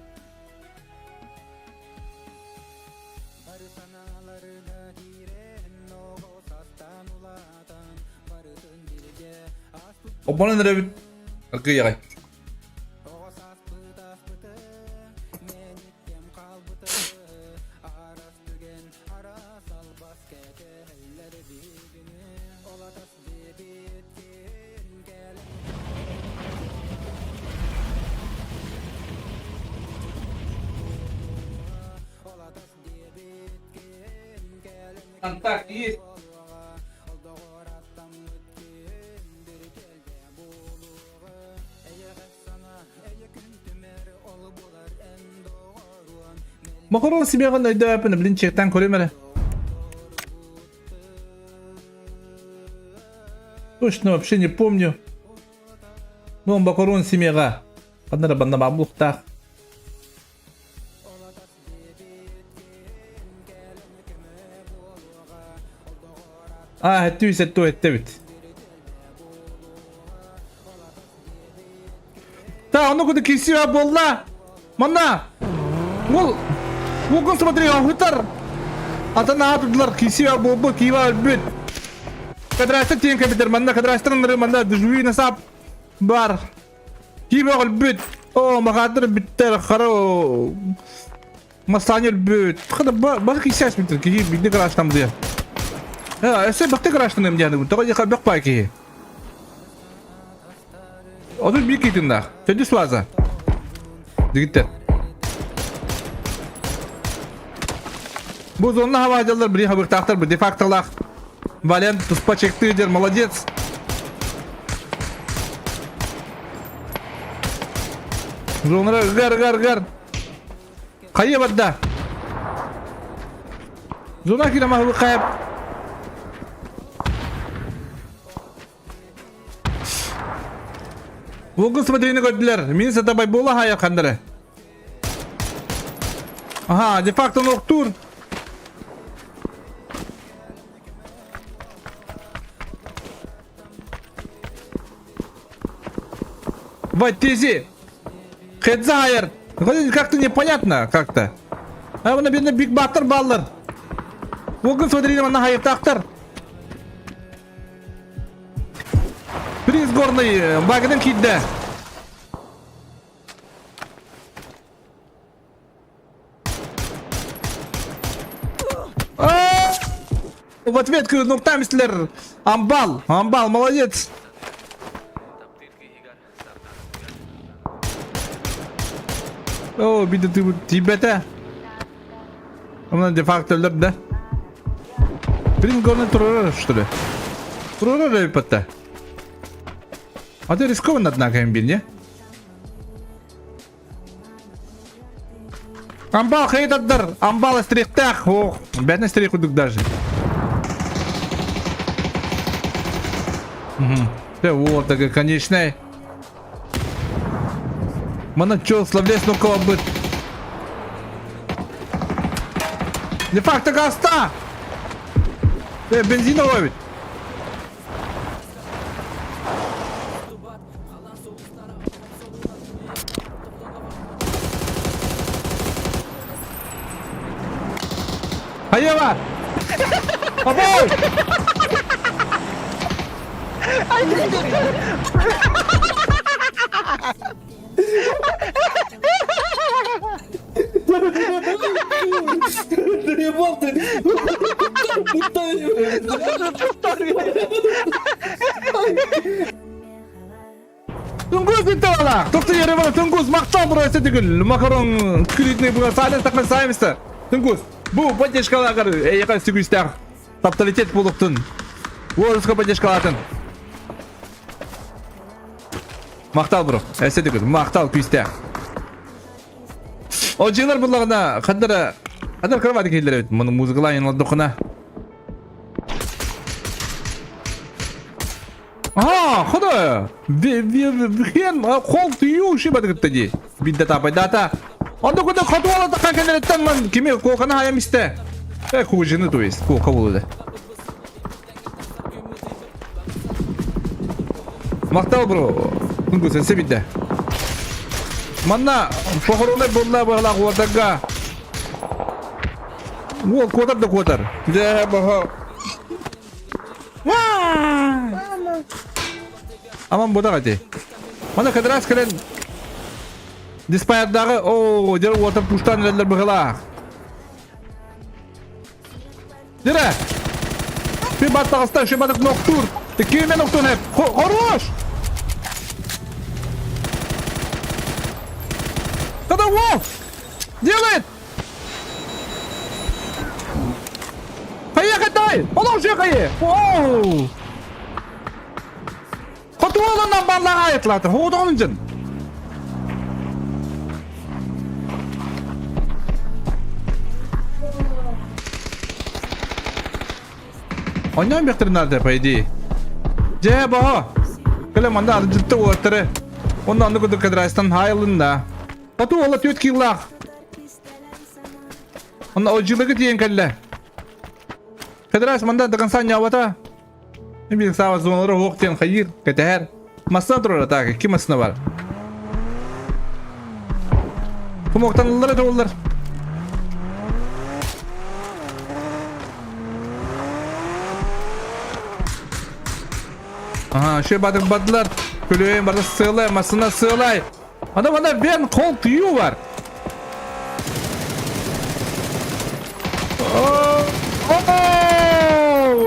Хобонон эрэ аргыйаҕай. Контакт есть. Макарон симеҕин өйдөөппүн блин чектан көрүм эрэ. Точно вообще не помню. Ну, макарон семьяға. Ханна эрэ банна баабылыктаах. А, хэттүү сэттүү эттэбит. Та, ону куду кисиа буолла. Манна. Ол Угун смотри, охутар. Атын аатырдылар кисиа буолбу, киива өлбүт. Кадрастар тиэн кэбитер, манна кадрастар ныры манна дежуви насап бар. Киива өлбүт. О, махатыр бүттер, хара Масаня өлбүт. Хада бары кисиас бүтер, киһи бидде гаражтан быдыа. Өссө бакты гаражтан диэн тоҕо диэхэ бөх бай киһи. 31 киитиннаах. Төрдүс фаза. Дигиттер. Бу зонна хабаадьаллар били хабыктаахтар бу де-фактолаах. Валент туспа чектыдер, молодец. Зонара гар гар гар. Хайа барда. Зона кирама хайып. Волгун смотрени көрдүлэр. Мин сатабай буола хаайар хандары. Ага, де-факто нохтуур. Вайтези. Хедзайр. Как-то непонятно как-то. А вона бедный Биг Баттер баллар. Уогун смотри, на хайыртаахтар. Принц Горный багынан киирдэ. В ответку Нуртамислер Амбал. Амбал, молодец. О, биде тибете. Онан де-факто өлөрдө. Принц Горный турар, что ли? Турар эппетте. А ты рискованно, однако, имбин, не? Амбал хейтаддар, амбал эстрихтах, ох, бэтэн эстрих курдук даже. Угу. Вот такой конечный. Манна чё, словес ну быт. Де факто гаста! Э, бензин ловит. Хайа Обой! Доебал ты! Тунгус бүттэ Тохто Ереван Тунгус мактал бро түгүл макарон күлүтүнэй буга саален такмен сааймыста Тунгус бу поддержкалаагар эйэхэ сүгүстээх тапталитет булуктун Уоруска поддержкалаатын Махтал бро эсэ түгүл махтал күүстээх Одьылар буллаҕына хандара хандар кровати киһилэр эбит муну музыкалаан олордоххуна Аа, хода! Хен хол түйүү ши бадыгытта ди. Бидде тапайдата. Онда куда хотуала такан кенереттен ман кими кокана хаям исте. Э, кужины то есть, кока болду. Мактал бро. Күнгө сенсе бидде. Манна похоронай болла бахла куатага. Уол куотар да куотар. Дэ баха. Аман будаҕа ити. Маны кыдыраас кэлэн Диспайердааҕы оо дьэ уота пуштаан эрэллэр быһылаах. Дирэ! Ты баттаҕыста, шибатык ноктуур. Киимэн охтун эп. Хорош! Когда Волф делает! Поехать дай! Он уже хайы! Оу! Хотуолунан баллаҕа айытлаатыр. Хоҕутоҕун дьын. Онньоон бэхтэринаарда, по идее. Дьэ, боһо. Кэлэ манда арыдьытта уоттары. Онно оннук курдук кадрастан хаайылынна. Хоту уола түөрт киилаах. Онно одьылыгы тиийэн кэллэ. Кадрас манда до конца ньаабата. Мин саава зоналары уох диэн хайыыр, кэтэһэр. Массына турар атака, ким массына бар? Кумуктаналлара туоллар. Ага, еще батыр бадылар. Көлөйін барды сыылай, массына сыылай. Ана мана бен қол тыю бар. О,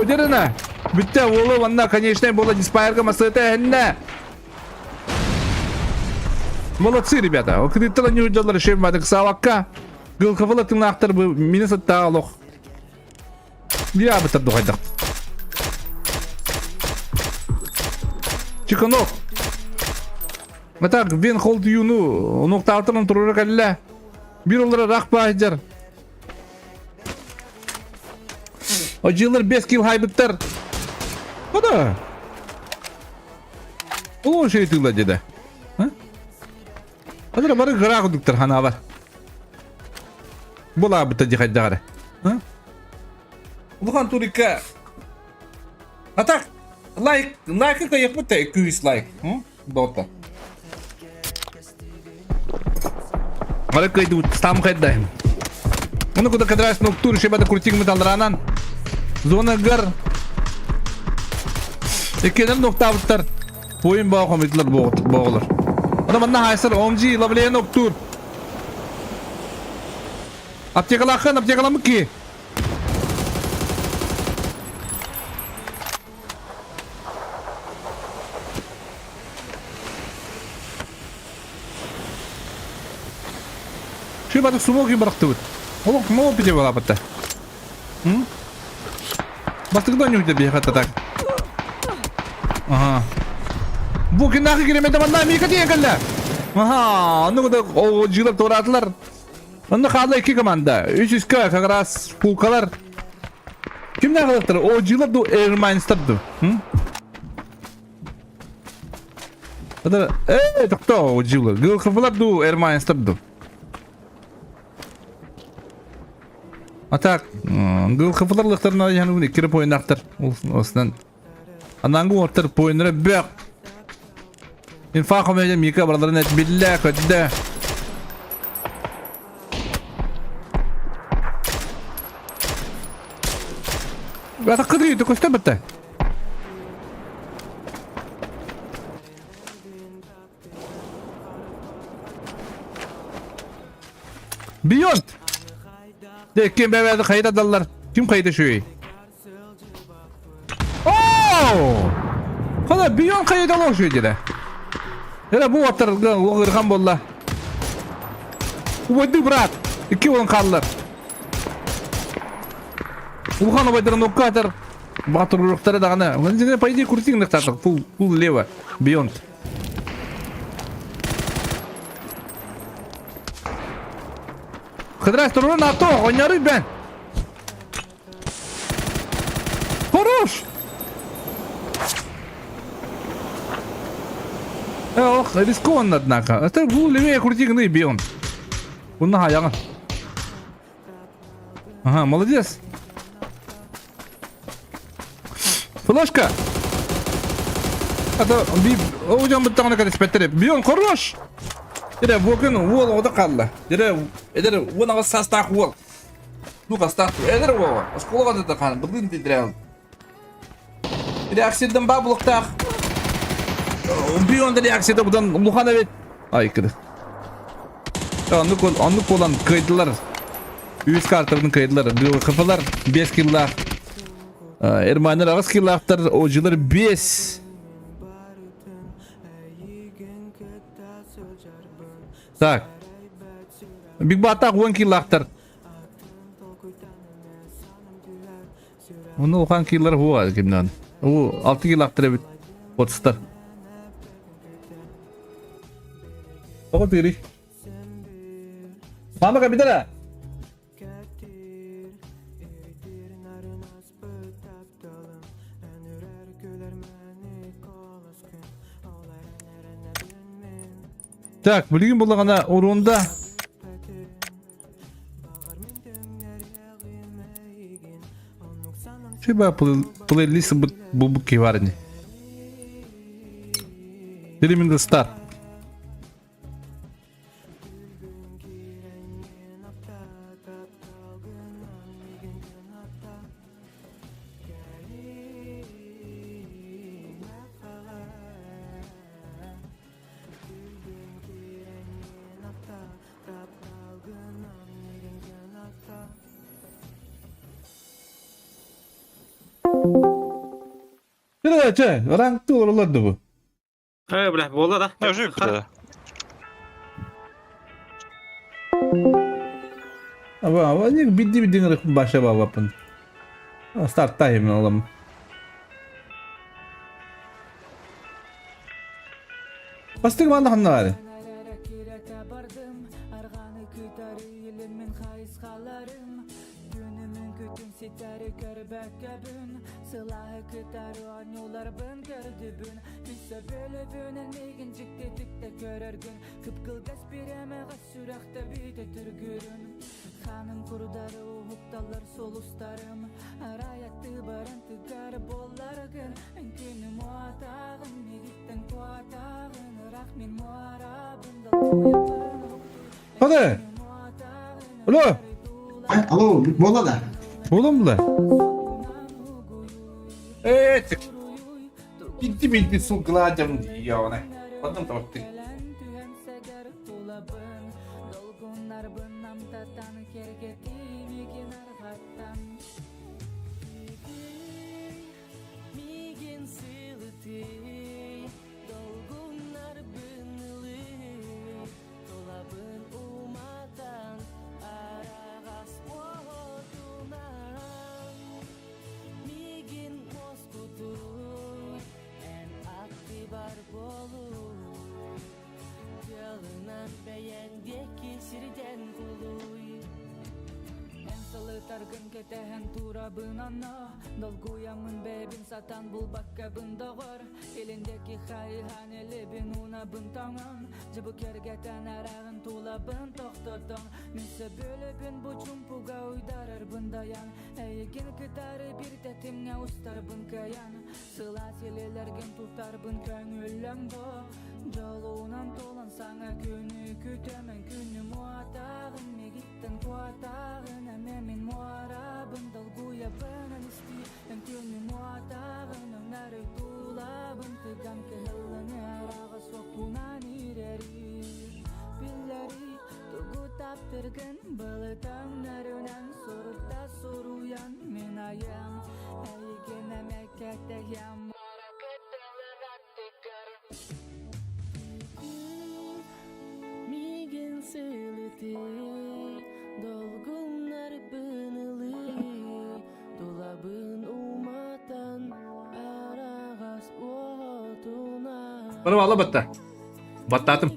дерена. Бүттэ уолу манна конечная буола диспайерга масыта эһиннэ. Молодцы, ребята. Окрыттала не удалар еще мадык савакка. Гылкавала тыңнақтар бу мини саттаға олох. Биябытар духайдақ. Чиканов. Атак вен холд юну нуктаалтырын турар кэллэ. Бир олара рах баайдьар. Одьылар 5 килл хайбыттар. Куда? Улуу шей тыла деді. Адыра бары гыра кудуктар ханаабар. Булаабыта ди хайдагары. Улахан турика. А так, лайк, лайк это я пытаю, күйіс лайк. Дота. Бары кыайдыбыт, стам кыайдайым. Оны куда кадрас ноктур шебада крутик металларанан. Зона гар. Иккенен ноктабыттар. Бойын баа хомитилер боғылар. Ана манна хайсар омжи лавлея ноктур. Аптекалахын, аптекаламы ки. Şu баты сумок бырахтыбыт. Олох мо пите балапатта. Бастыгдан юйда биэхэ так. Ага. Бу кинахы киреме манна мика тиен кэллэ. Ага, ну да о жилар туратылар. Онно хаалла икки команда. Үс үскэ как раз пулкалар. Кимнээх ылыктар? OG'лар ду Airmines'тар ду? Это тохтоо OG'лар. ГЛХФлар ду Airmines'тар ду? А так, ГЛХФлар лыктарына яны иккире поиннахтар. Осынан. Анангу уоттар поиннара бөх. Инфа хомея Мика бараларын эт биллэ көддө. Это кыдый, ты көстө бітті. Beyond! De ким бәбәді қайда даллар? Ким қайда шөй? Оо! Хана Beyond қайда лох шөй деді. Эре бу аттарга лоҕырхан буолла. Убайды брат. Икки уолан хааллар. Улахан убайдарын окко атар. Батырлыктары даҕаны. По идее крутиҥ тахтар. Фул, фул лево. Beyond. Кыдырас турун ато, оñору бен. Хорош! Ох, рискованно, однако. Это был левее крутигный бион. Унна аяҕын. Ага, молодец. Флешка! Это би... О, быттаҕына кэтэспэттэр. Бион хорош! Дere бүгүн уол оҕото хаалла. Дere эдэр уон аҕыс саастаах уол. Ну хастаах эдэр уол. Оскуолаҕа да хаан былын тидрээл. Реакциядан баа булуктаах. Бион да реакцияда будан улахан эбит. Ай кыды. Оннук оннук буолан кыайдылар. Үс картабын кыайдылар. ГЛХФлар 5 киллаах. Эрманнар аҕыс киллаахтар, ожилар 5. Так. Биг Батах 10 киллаахтар. Оны улахан киллар хуа кимнан. О, 6 киллаахтар эбит. Отстар. Тоҕо тыырый? Мама капитана! Так, билигин буллаҕына урунда Шиба плейлист бу киварни. Dreaming Star. Чэ, ранг олороллор да бу? Э, бля, буолла да. Э, уже да. Аба, они бидди бидди баша бабапын. Старт тайм алам. Бастык манна ханна бары. Hadi. Алло! Алло, буола да? Буолан була? Ээ, Инти билби сылгылаадьам дии Потом табакты. Бары батта. Баттаатым.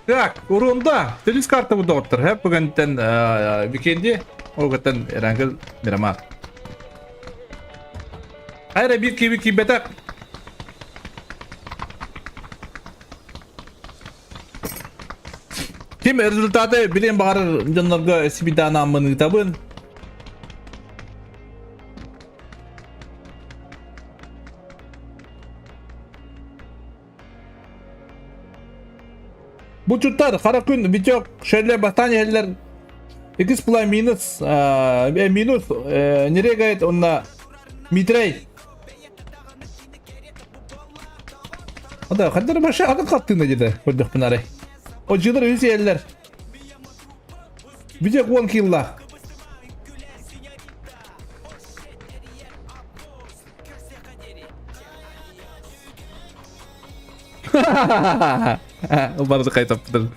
Так, урунда телис карта бу доктор. Хеп бүгүнтен викенди огаттан Эрангел Мирамар. Хайра бир киби кийбэтэх. Ким результаты билиэн баҕарар дьоннорго сибидаанаммын ыытабын. Булчуттар хара күн Витек Шерле бастаан иһэллэр Иккис пла минус минус нерегает онна Митрей Ада хаддар баша атын хаттыына деді көрдөхпүн арай. Отжылар үс иһэллэр. Витек 10 килла. Барды қайтаптыр.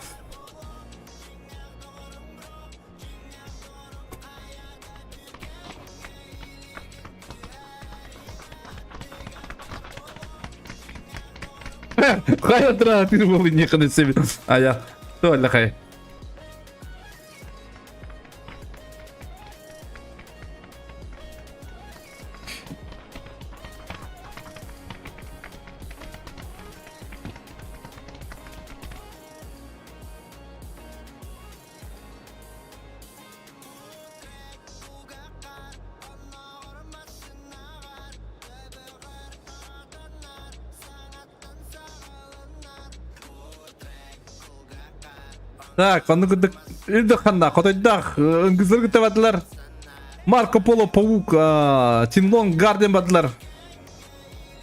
Хайа тра ты был не себе. А я. То хай. Так, онну курдук үрдүк ханна хотойдаах өнгүзөр кытта бардылар. Марко Поло Паук, Тинлон Гарден бардылар.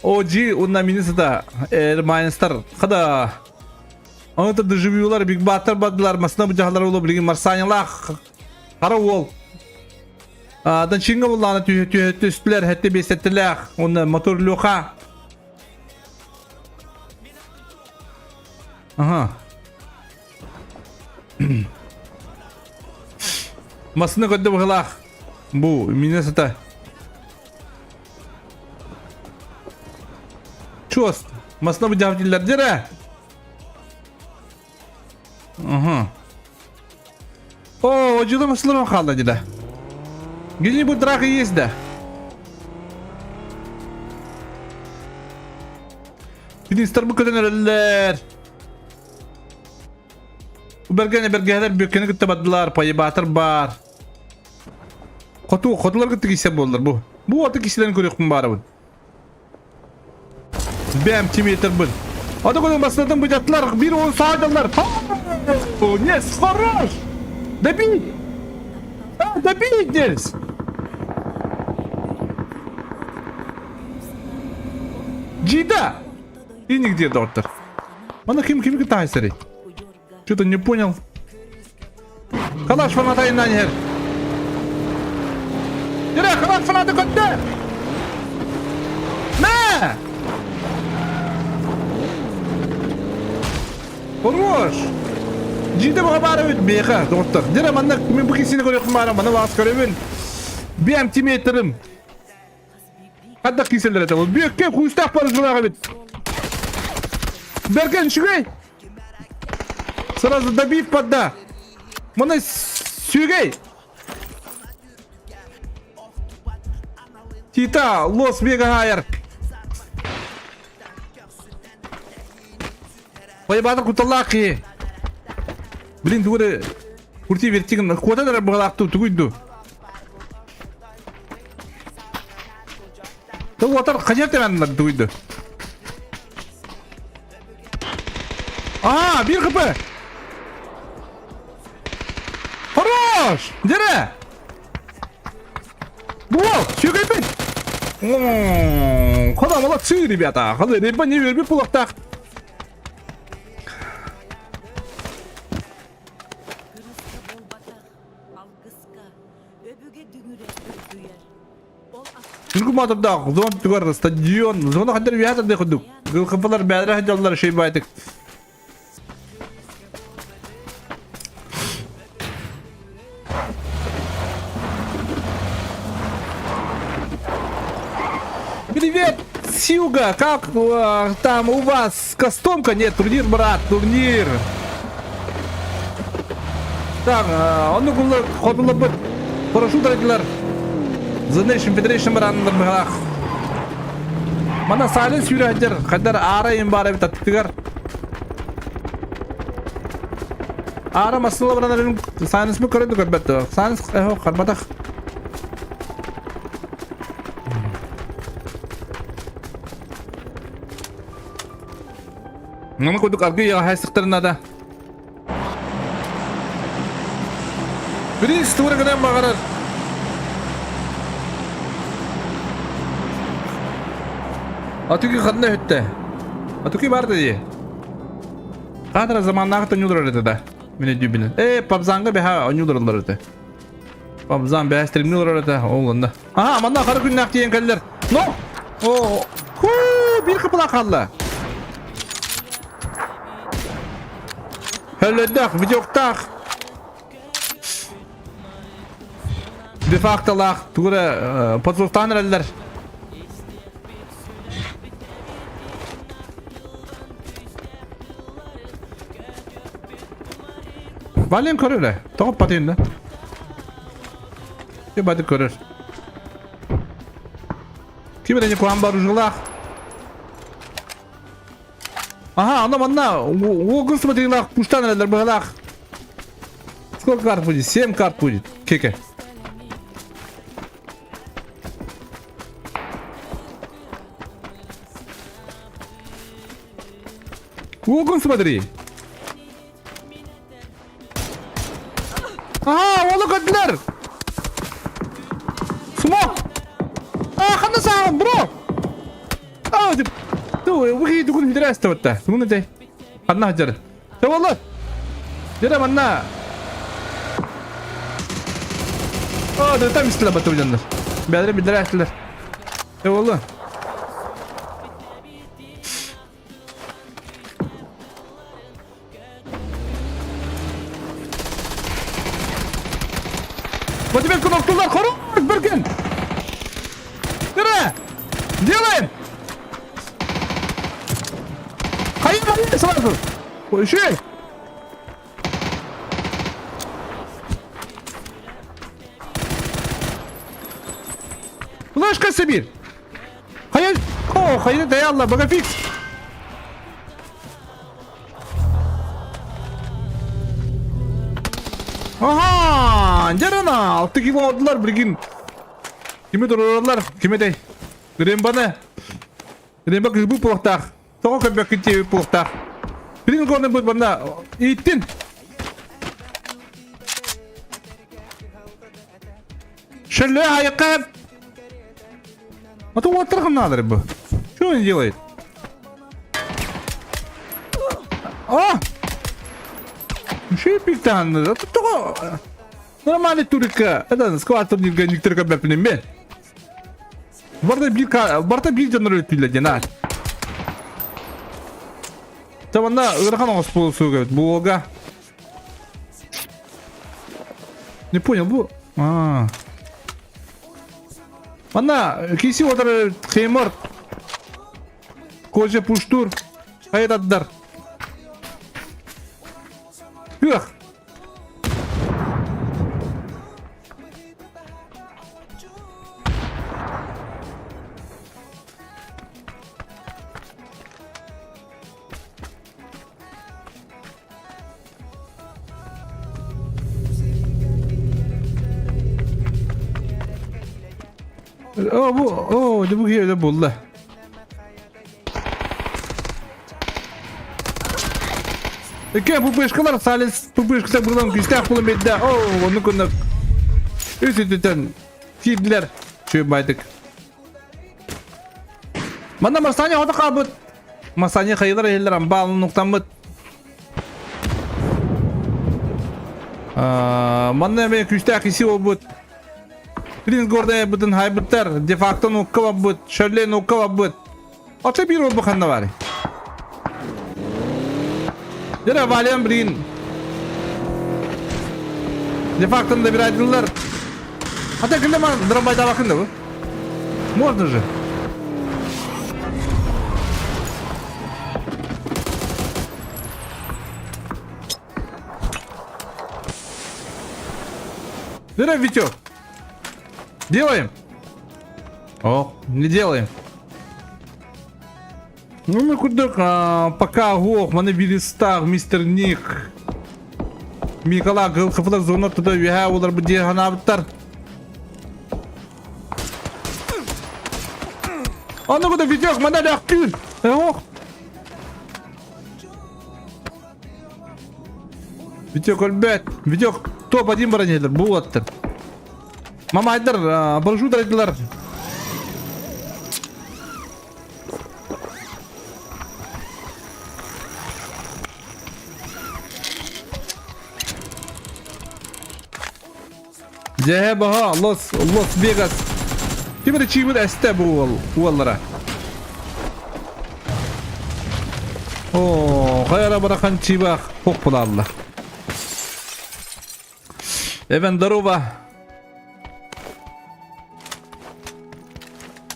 OG уонна Миннесота Airminestар хада Ону та дежавюлар Биг Баттар бардылар масына быдьаһалар уолу билигин Марсанялаах хара уол Данчинга буллаана түһү түстүлэр хэтте бесеттилээх уонна мотор Леха Ага. Масына көрдө быһылаах. Бу Миннесота. Чуос. Масына быдьаһ диллэр дирэ. Ага. О, одьулар масылар хаалла дила. Где-нибудь драка есть, да? Министр бу көтөн эрэллэр. Бэргэн бэргэһэлэр бүккэни кытта бардылар, поебатор бар. Хоту, хотулар кытта кисе буоллар бу. Бу аты кисилерин көрүөхпүн баарабын. Бэм тимиэтербин. Аты көрөн бастатан быдьаттылар, бир он саадалар. Нет, хорош! Добить! А, добить здесь! Джида! И нигде, доктор. Аны ким ким кытайсырый? Что-то не понял. Калаш фаната иннан иһэр. Дирэ, калаш фанаты көттө! Мэ! Хорош! Жиде бұға бары өт бейха, доғыттар. Дирэ, манна мен бұл кесені көрекім бары, мана бағас көребін. Бәм тиметрім. Хаддах киселер этэ. Бүөккэ куустаах барыс бунаҕа эбит. Бэргэн үчүгэй. Сразу добив подда. Маны сүгэй. Тита, лос бега хайар. Байбатыр куталлаах киһи. Блин, тугу Курти вертигин куотан эрэр быһалаахтуу тугуйду. Тугу ханьар тэбэннэр тугуйду. Аа, бир хп. Хорош! Дерэ! Буол, сүгэйбит! Хода, молодцы, ребята! Хода, ребята, не верби пулахтаах. Кырыска буолбатах, алгыска, өбүгэ дүҥүрэ үргүйэр. Ол Түргү маатырдаах зон түгэр стадион зона хаддар үһэ тардыы курдук. Гылхыпалар бэйэлэрэ сылдьаллар шей байтык. Привет, Сьюга, как э, там у вас кастомка? Нет, турнир, брат, турнир. Так, э, онну куллар хотулларбыт парашют арыйдылар. The Nation Federation бараннар быһалаах. Мана саалын сүүрэ сылдьар, хайдар аара им баар эбит аттыгар. Аара массыла баранарын Сайнысмы көрөн да көрбөт. Сайныс эхо харбатах. Маны курдук аргы хайсыктарын надо. Принц тура гынан баҕарар. Атыгы ханна өттө. Атыгы бар дии. Хаатара заманнаах тонньулар этэ да. Мин өйдүүбүнэн. Ээ, пабзанга бэһэ онньуулар этэ. Пабзан бэһэ стримнилар этэ. Ол онно. Аха, манна хара күннээх тиийэн кэллэр. Но! О, хуу, биир кыпыла хаалла. Өлөдөөх, видеоктаах. Де-фактолаах тугура подзуктаан эрэллэр. Вален көрөр Тоҕо патыйын да? Ти бады көрөр. Ким эрэ куһаан бар ужулаах. Ага, ана манна уогун смотрилах пуштан эрэллэр быһалаах. Сколько карт будет? Семь карт будет. Кеке. Уогун смотри. Ага, ону көрдүлэр. Смок. А, ханна сааҕын, бро? О, деп. Ту, вы тугун билэрэ астыбытта. Тугун этэй? Ханна сылдьар? Табаллар. Дера манна. О, да там истилер батылганнар. Бәлре билэрэ астылар. Табаллар. Владимир Куноктулар, хорош, Берген! Дера! Делаем! Хайыр, хайыр, сразу! Еще! Флешка Сибирь! Хайыр! О, хайыр, дай Алла, бага фикс! Аха! Дьэ алты кило оҥордулар билигин. Кими туруораллар? Кими этэй? Рембаны. Ремба кыһбыт буолуохтаах. Тоҕо көрбөккүн диэбит буолуохтаах. Билигин горный быт манна ииттин. Шөллө айыкка. А то уоттар надо бу. Что он делает? А! Ши пиктан. Тоҕо нормальный турика. Это склад турнирга никтер бэппинин Барда биир барда биир дьоннор өлөттүүлэр диэн аа. Табанна ыарахан оҕус буолсуга буолга. Не понял, бу. А. Манна киси отар Хеймор. Кожа пуштур. Хайдаддар. Күөх. О, бу, о, дьэ бу киһи өлө булла. Икки пупышкалар салис пупышката булан күүстээх булан биэрдэ. О, ону кыннык. Үс үтүтэн киирдилэр. Чүө байдык. Манна Марсаня ота хаалбыт. Масани хайылар иһиллэр амбаалын уктаммыт. Манна эмиэ күүстээх киси буолбут. Принц Гордон бытын хайбыттар, де-факто нукка барбыт, Шерлей нукка барбыт. Ата биир ол ханна баар. Дера Валиан блин. Де-факто добирательлар. Ата кимде ман драмбайда да бу? Можно же. Здорово, Витек. Делаем. О, не делаем. Ну, мы куда пока ох, маны Вилистар, мистер Ник. Микола Гылхыфлар зона туда үһэ олар бу дии ханаабыттар. Аны куда Витек, мана ләхтүр. Ох. Витек өлбөт. Витек топ-1 баран иһэллэр, бу уолаттар. Мамайдар, парашют айдылар. Дьэ баһа, Лос, Лос Вегас. Ким эрэ чиибит эстэ бу уол, уоллара. О, хайара барахан чиибах хох булалла. Эвен, здорово.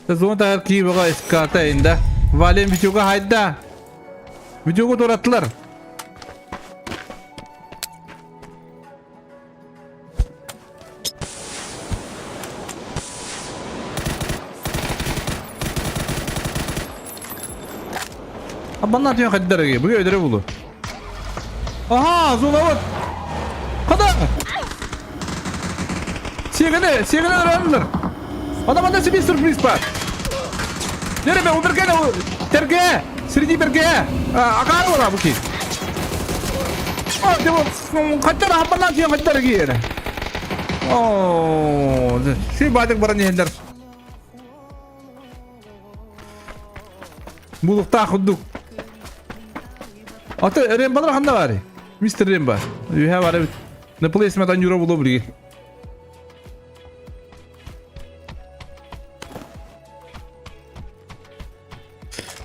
Зон тахар киибага иската инда. Вален видеога хайда. Видеога тураттылар. Абанна түн хаддарыгы, бу өйдөрө булу. Аха, зона вот. Када. Сиэгене, сиэгене ыраллар. Ана манда себе сюрприз бар. Неребе убергене терге, среди берге. Акар ола бу ки. Хаттар хаппалаах дьиэ хаттар киирэ. Оо, си баадык баран иһэллэр. Булуктаах курдук. Ата Рембалар ханна баарый? Мистер Ремба. Үһэ бар эбит. На плейсмет анюра булу билги.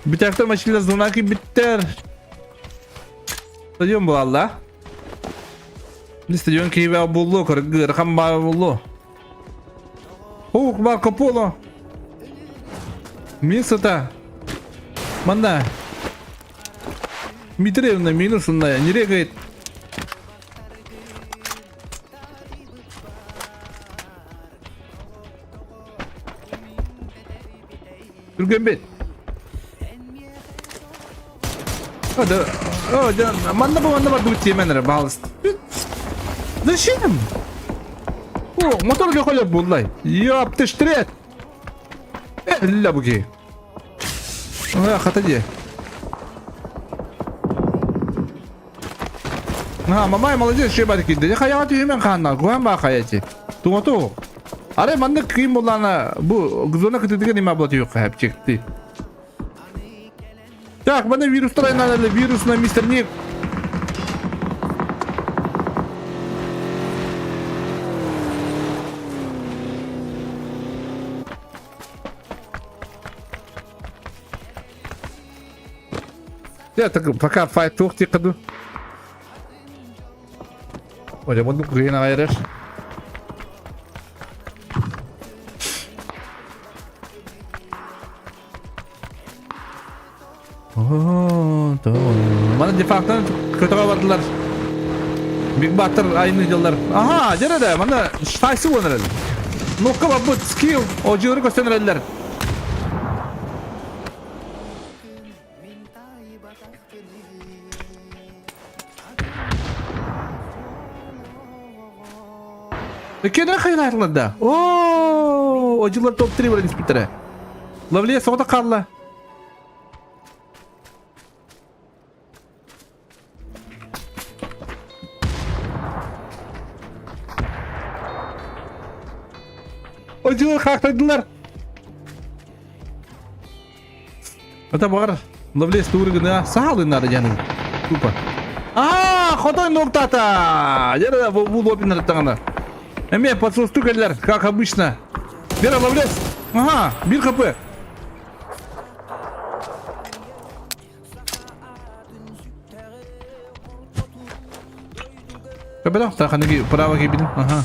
Бүтәктер мачилар зонаки биттер. Стадион булалла. Стадион киһибэ буллу, кыргыр баар буллу. Ох, Марко Поло. Место-то. Манда. Дмитриевна минусунная, не регает. Түргэн бит. О, да, о, да, манна бу манна бардыбыт тиэмэн эрэ, баалыст. Зачем? О, мотор лехолер буллай. Ёп, ты штрет. Ля буги. Хата дии. А, мамай молодец, ще бар киирдэ. Хайаҕа түһүмэн хааннар, куһаан баа хайати. Туҥату. Арай маннык кыым буллаана бу зона кытыытыгар има була түһүөххэ хэпчикти. Так, мана вирустар айнаналы вирус на мистер Ник. Я так пока файт туох тиқыду. Оля, мундук гына айрыр. Мана де-факто көтөҕө бардылар. Биг Баттер айны дьыллар. Аха, дьэрэ да, мана шайсы буолан эрэл. Нокка барбыт, скилл, одьууру көстөн эрэллэр. Кедре хайнаатылар да. Оо, одьулар топ-3 баран испиттэрэ. Лавлия соҕото хаалла. Одьулар хаахтайдылар. Это бар. Лавлес тууры гына саалыннары жаным. Тупо. А, хотой ноктата! Яра бу лобинер тагына. Эме подсосту келлер, как обычно. Вера Лавлес. Ага, бир хп. Кабелах таханыги право кибин. Ага.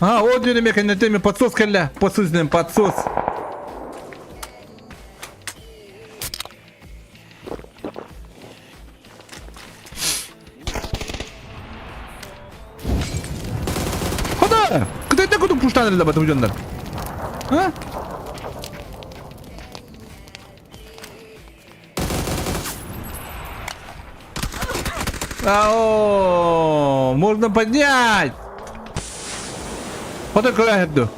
А, о, диэн эмиэ кэннэтэ эмиэ подсос кэллэ. Подсос диэн подсос. Хода! Кытайда кудук пуштан эрэллэ батым дьоннор. А? Ау, можно поднять! Хода көрө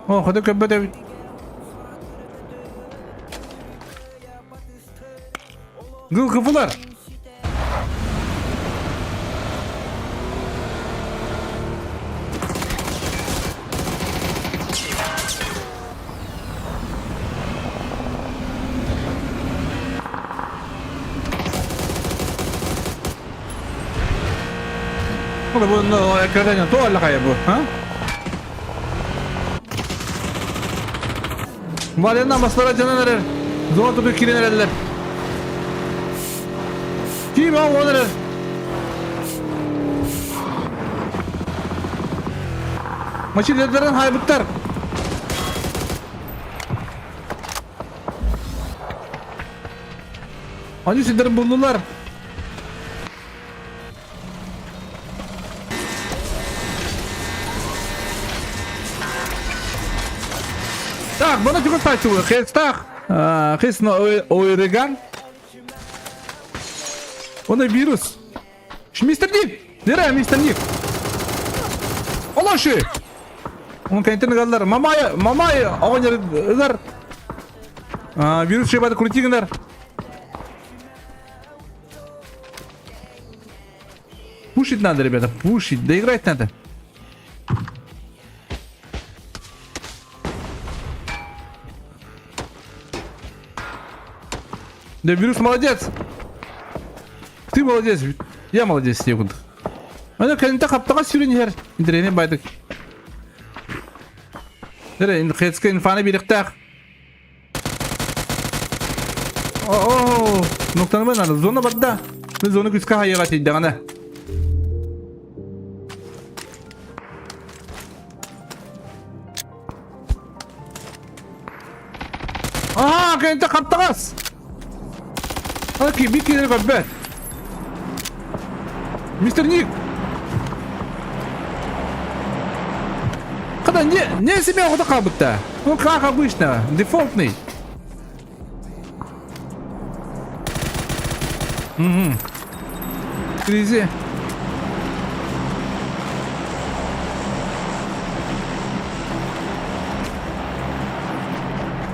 О, хода көрбөтө. Гыл кыфылар. Бу көрдөн то хайа бу, а? Валена маслара жанан эрэр. Зона туту кирен эрэллэр. Ким ол он эрэр? Мачилердерин хайбыттар. Они сидерин булдулар. Так, мана чугас тайчулы. Хестах. Хес на ойрыган. Оны вирус. Мистер Ник. Нера мистер Ник. Олашы. Onun кентин галлар. Мамай, мамай, оҕонньор Вирус шебады крутигнер. Пушить надо, ребята, пушить. Доиграть надо. Да, вирус молодец! Ты молодец, я молодец, Снегун. Аны кэннитэ хаптаҕа сүрүн иһэр. Интэриэһинэй байдык. Эрэ, Хецка инфаны биэриэхтээх. Оо, нуктанымай надо. Зона барда. Мин зона күскэ хайыга тиийдэҕинэ. Аа, кэннитэ хаптаҕас! Окей, бик киирэр көрбөт. Мистер Ник! Когда не, не себе охота хаалбытта. Ну как обычно, дефолтный. Угу. Кризи.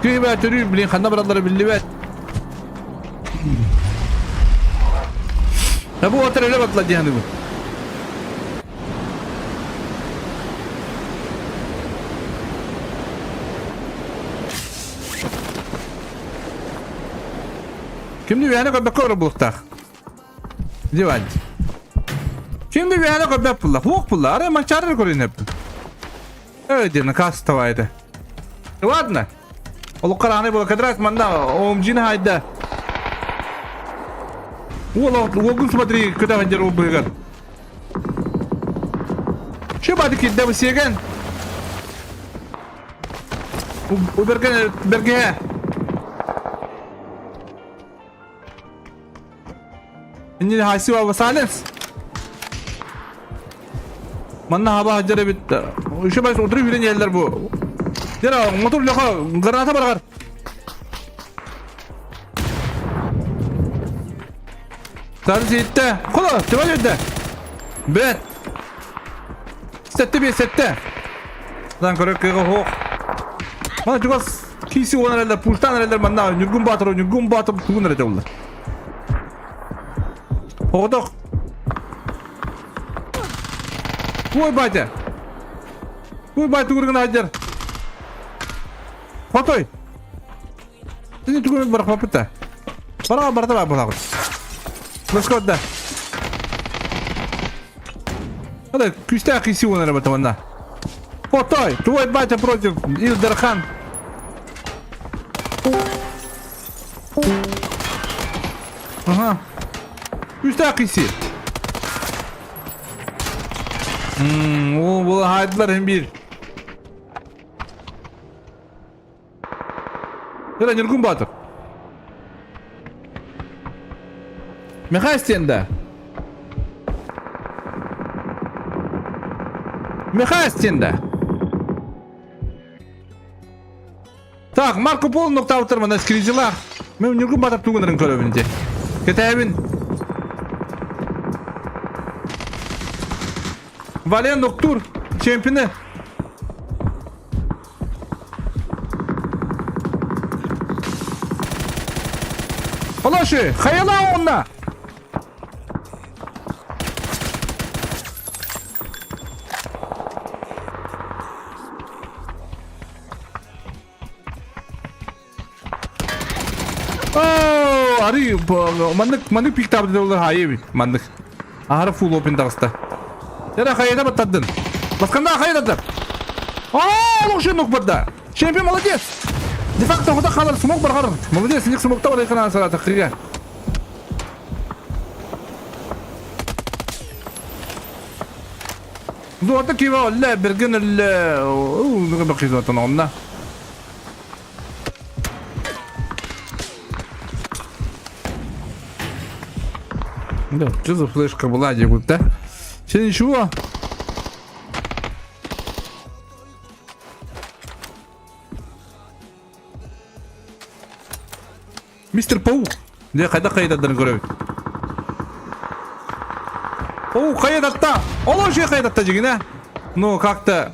Киһи төрүүр, блин, ханна бараллара биллибэт. Ya bu otel öyle bakla diye bu. Кимди үөһэни көрбөккө олорор булуктаах. Диван. Кимди үөһэни көрбөт булла. Хуох булла. Арай манчаарыр көрүнэп. Өй кастовай это. Ладно. Олуккарааны була кадрат манна ОМГ-ны хайда. Уол уолгун смотри, куда хандер ол быгар. Что бады кидда сиэгэн? Уберген берге. Инни хайси Silence. Манна хаба хадьар эбит. Еще бас утырып жүрен елдер бу. Дера мотор леха граната баргар. Сары сиитте. Кола, төбө жерде. Бет. Сетте бе сетте. Дан көрөк кыга хоқ. Мана чугас киси онар элдер, пуштан элдер манна Нюргун Батыр, Нюргун Батыр тугун эрэ олар. Оҕотох. Ой, батя. Ой, батя тугургын айдер. Хотой. Сини тугургын барах бапыта. Бара барда бар булагы. Лыскодда. Hadi күүстээх киси уонар батаманна. Хотой, твой батя против Илдархан. Ага. Күүстээх киси. Мм, ол бұл хайдылар hem bir. Yara Нюргун Батыр. Михай стенда. Михай стенда. Так, Марко Поло ноктаутыр мына скризилах. Мен Нюргун Батыр тугунарын көрөбүн де. Кетебин. Вален Доктур, чемпионы. Олоши, хайала онна! Оо, ары маннык маннык пиктабы доллар хайы маннык. Ахара full open таҕыста. Яра хайда баттадын. Басканда хайда. Аа, лоши нук бадда. Чемпион молодец. Де факто хода халар смок баргар. Молодец, ник смокта бар экана сарата кыга. Зуата кива олла берген эл бакы зуатан онна. Да, что за флешка была, вот, да? Все ничего. Мистер Паук. Де қайда қайдадарын көрөбүт. Паук қайдатта. Ол же қайдатта жигине. Ну, как-то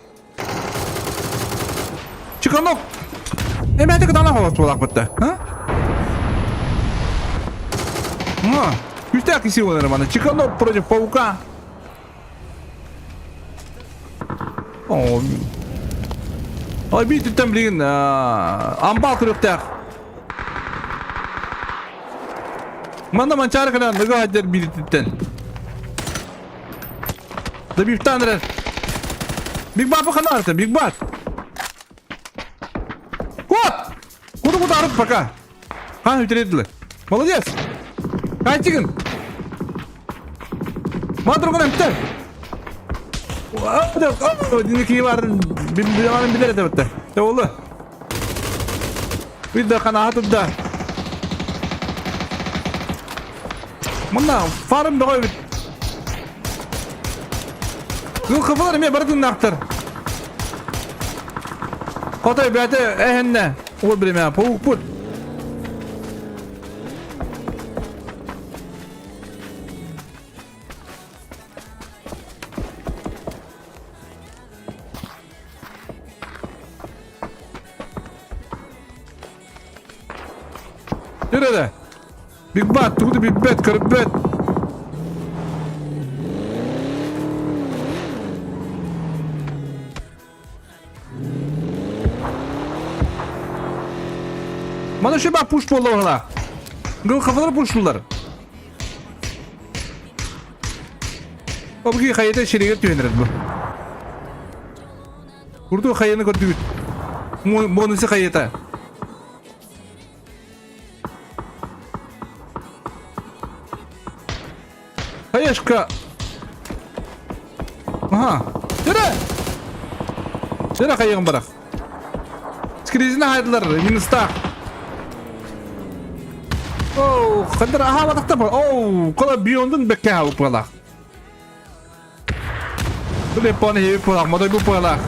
Чиканок. Эме әтек дана холос болақ бітті. А? А, Күстәк кисе оныр мана. Чиканок против паука. Ой, биир түттэн билигин амбал көрүөхтээх. Манна манчаары кэлэн ыга сылдьар биир түттэн. Да бииртан эрэр. Биг Бапы хана арта, Биг Бат. Кот! Куду кутарып пока. Хан үтүрдилер. Молодец! Кайтигин! Мадруган эмтер! Диники барын билеманын билер этебетте. Те oldu. Bir de kana турда. Мына фарым бөҕө эбит. Кыл кыфылар эмиэ бары тыыннаахтар. Хотой бэйэтэ эһэннэ. Ол биримэ паукпут. Nerede? Big Bat, тугу Big Bat, көрбөт. Мана шеба пуш буолла Гыл хафалар пушлулар. Обги хайата ширигер түһэнэрет бу. Курду хайаны көрдүгүт. Бонусы хайата. Хаешка. Ага. Жүре! Жүре хайыгын барах. Скризіне хайдылар, минуста. Оу, қандар аха батақта бар. Оу, кола биондун бекке хауып балақ. Бұл еппаны хебіп балақ, модай бұл балақ.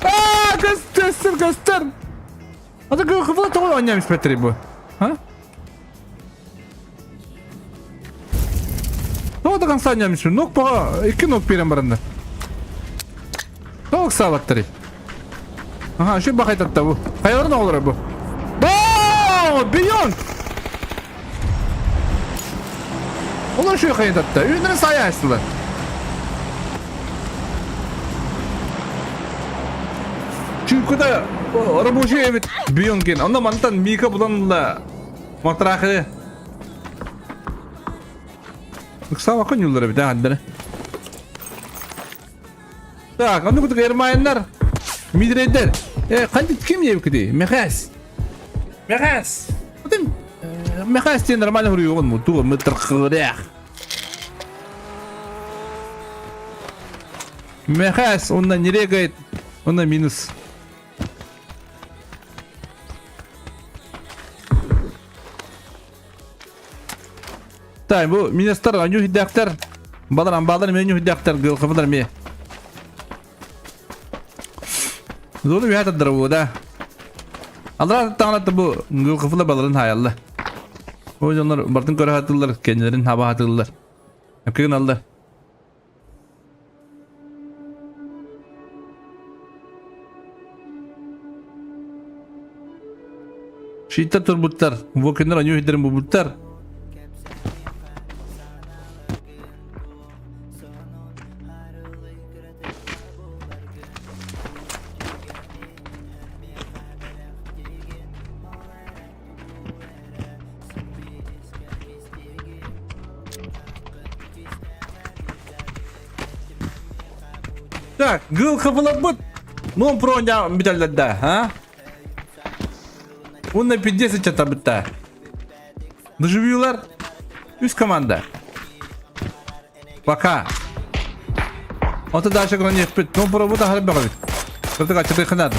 Аа, көстөр, көстөр. Ата кыфыла тоҕо оонньоон испэттэрий бу? А? Тоҕо да конца оонньоон испит? Нок баҕа икки нок биэрэн бараннар. Тоҕо ыксаабаттарый? Аха, үчүгэй бахайтатта бу. Хайаларын оҕолоро бу? Боо! Beyond! Олор үчүгэй хайытатта. Үүннэрин саайа астылар. Чуйкуда рабочий эбит Бионкин. Онно мантан Мика булан ылла. Матрахы. Ыксаабакка ньуллар эбит ааддары. Так, онно кутук Эрмайннар Мидрейдер. Э, хантит ким ебкиди? Мехас. Мехас. Потом Мехас диэн нормально хуруйугун муту мытыркырях. Мехас, он не регает, он на минус. Так, бу минустар аню хиддактар. Балар амбалар меню хиддактар гылхыбылар ме. Зону бу бу да. Алра таҥнатта бу гылхыбылар баларын хаялла. О дьоннор бартын көрө хатыллар, кеннерин хаба хатыллар. Кыгын аллар. Шииттэр турбуттар, Вокиннар аньуу иһиттэрин булбуттар. Так, гыл хабылаппыт. Ну, проня бүтэллэрдэ, а? Уонна пиздец ыччатабытта. Доживилар үс команда. Пока. Онто дальше гранит Ну, пробута харбаҕабит. Кырдык аччатыахха наада.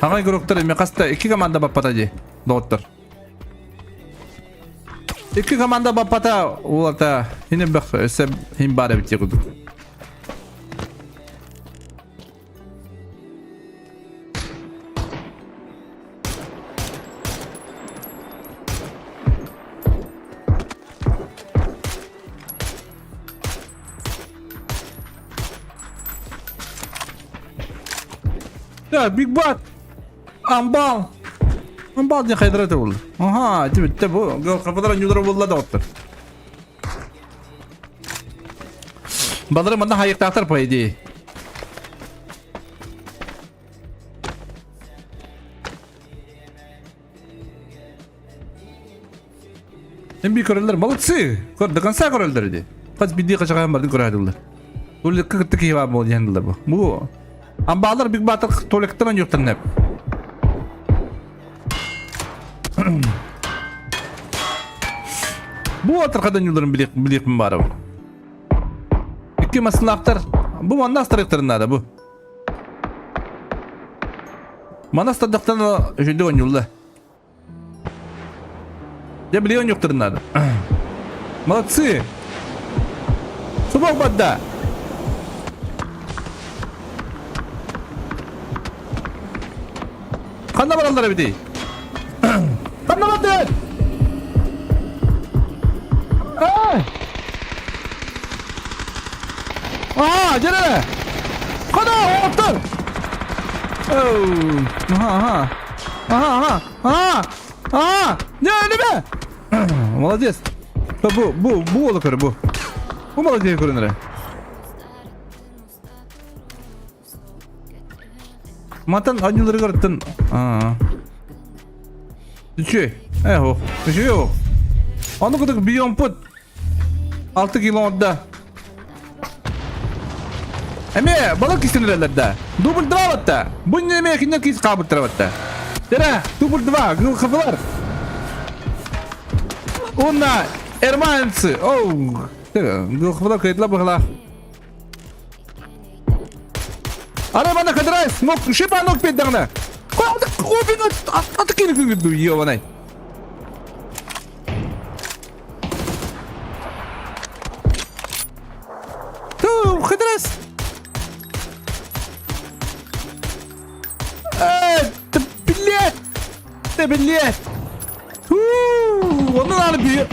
Хаҥа игроктар эми хаста икки команда баппата дии, доҕоттор. Икки команда баппата улата хин бөх өссө хин баар эбит дии курдук. Так, Биг Бат! Амбал! Бал диэн хайдара этэ буолла. Аха, ити бүттэ бу. Капалар анньуулара буолла доҕоттор. Балары манна хайыктаахтар по идее. Эми көрөллөр, молодцы! Көр, до конца көрөллөр иди. Хас биирдии хачаҕаһын бардын көрөөдүллэр. Тулекка кытта киһи баар буол диэн бу. Бу амбаалар Биг Баатыр туалеттан ойуохтарын эп. Бу атырхадан юларын билиэхпин баарабын. Икки массынаахтар. Бу манна астарыктарын наада бу. Манна астардахтан үчүгэй оонньуулла. Дьэ билигин оонньуохтарын наада. Молодцы! Субох барда! Ханна бараллар эбитий? Ханна бардыгыт? Эй! Аа, дьэ Хана, оттор! Оу, аха, аха. Ага, ага, ага, ага, не, не, Молодец. Бу, бу, бу ола көрө, бу. Бу молодец көрүнөрө. Мантан анньыларыгар аттан... Аа. Үчү. Э, ох. Үчү ох. Аны кытык биомпут. 6 кило отда. Эме балык кистенерелер да. Дубль 2 батта. Бу неме кинен кис кабыттыра батта. Тера, дубль 2, гыл хыфылар. Уна, эрманцы. Оу. Гыл хыфылар кайтла быгла. Ара бана кадрай, смок, шипа ног педдагна. Копин аты келіп ёбанай. Ту, хитрес! Э, ты, блядь! Ты, блядь! Фу, онун аны би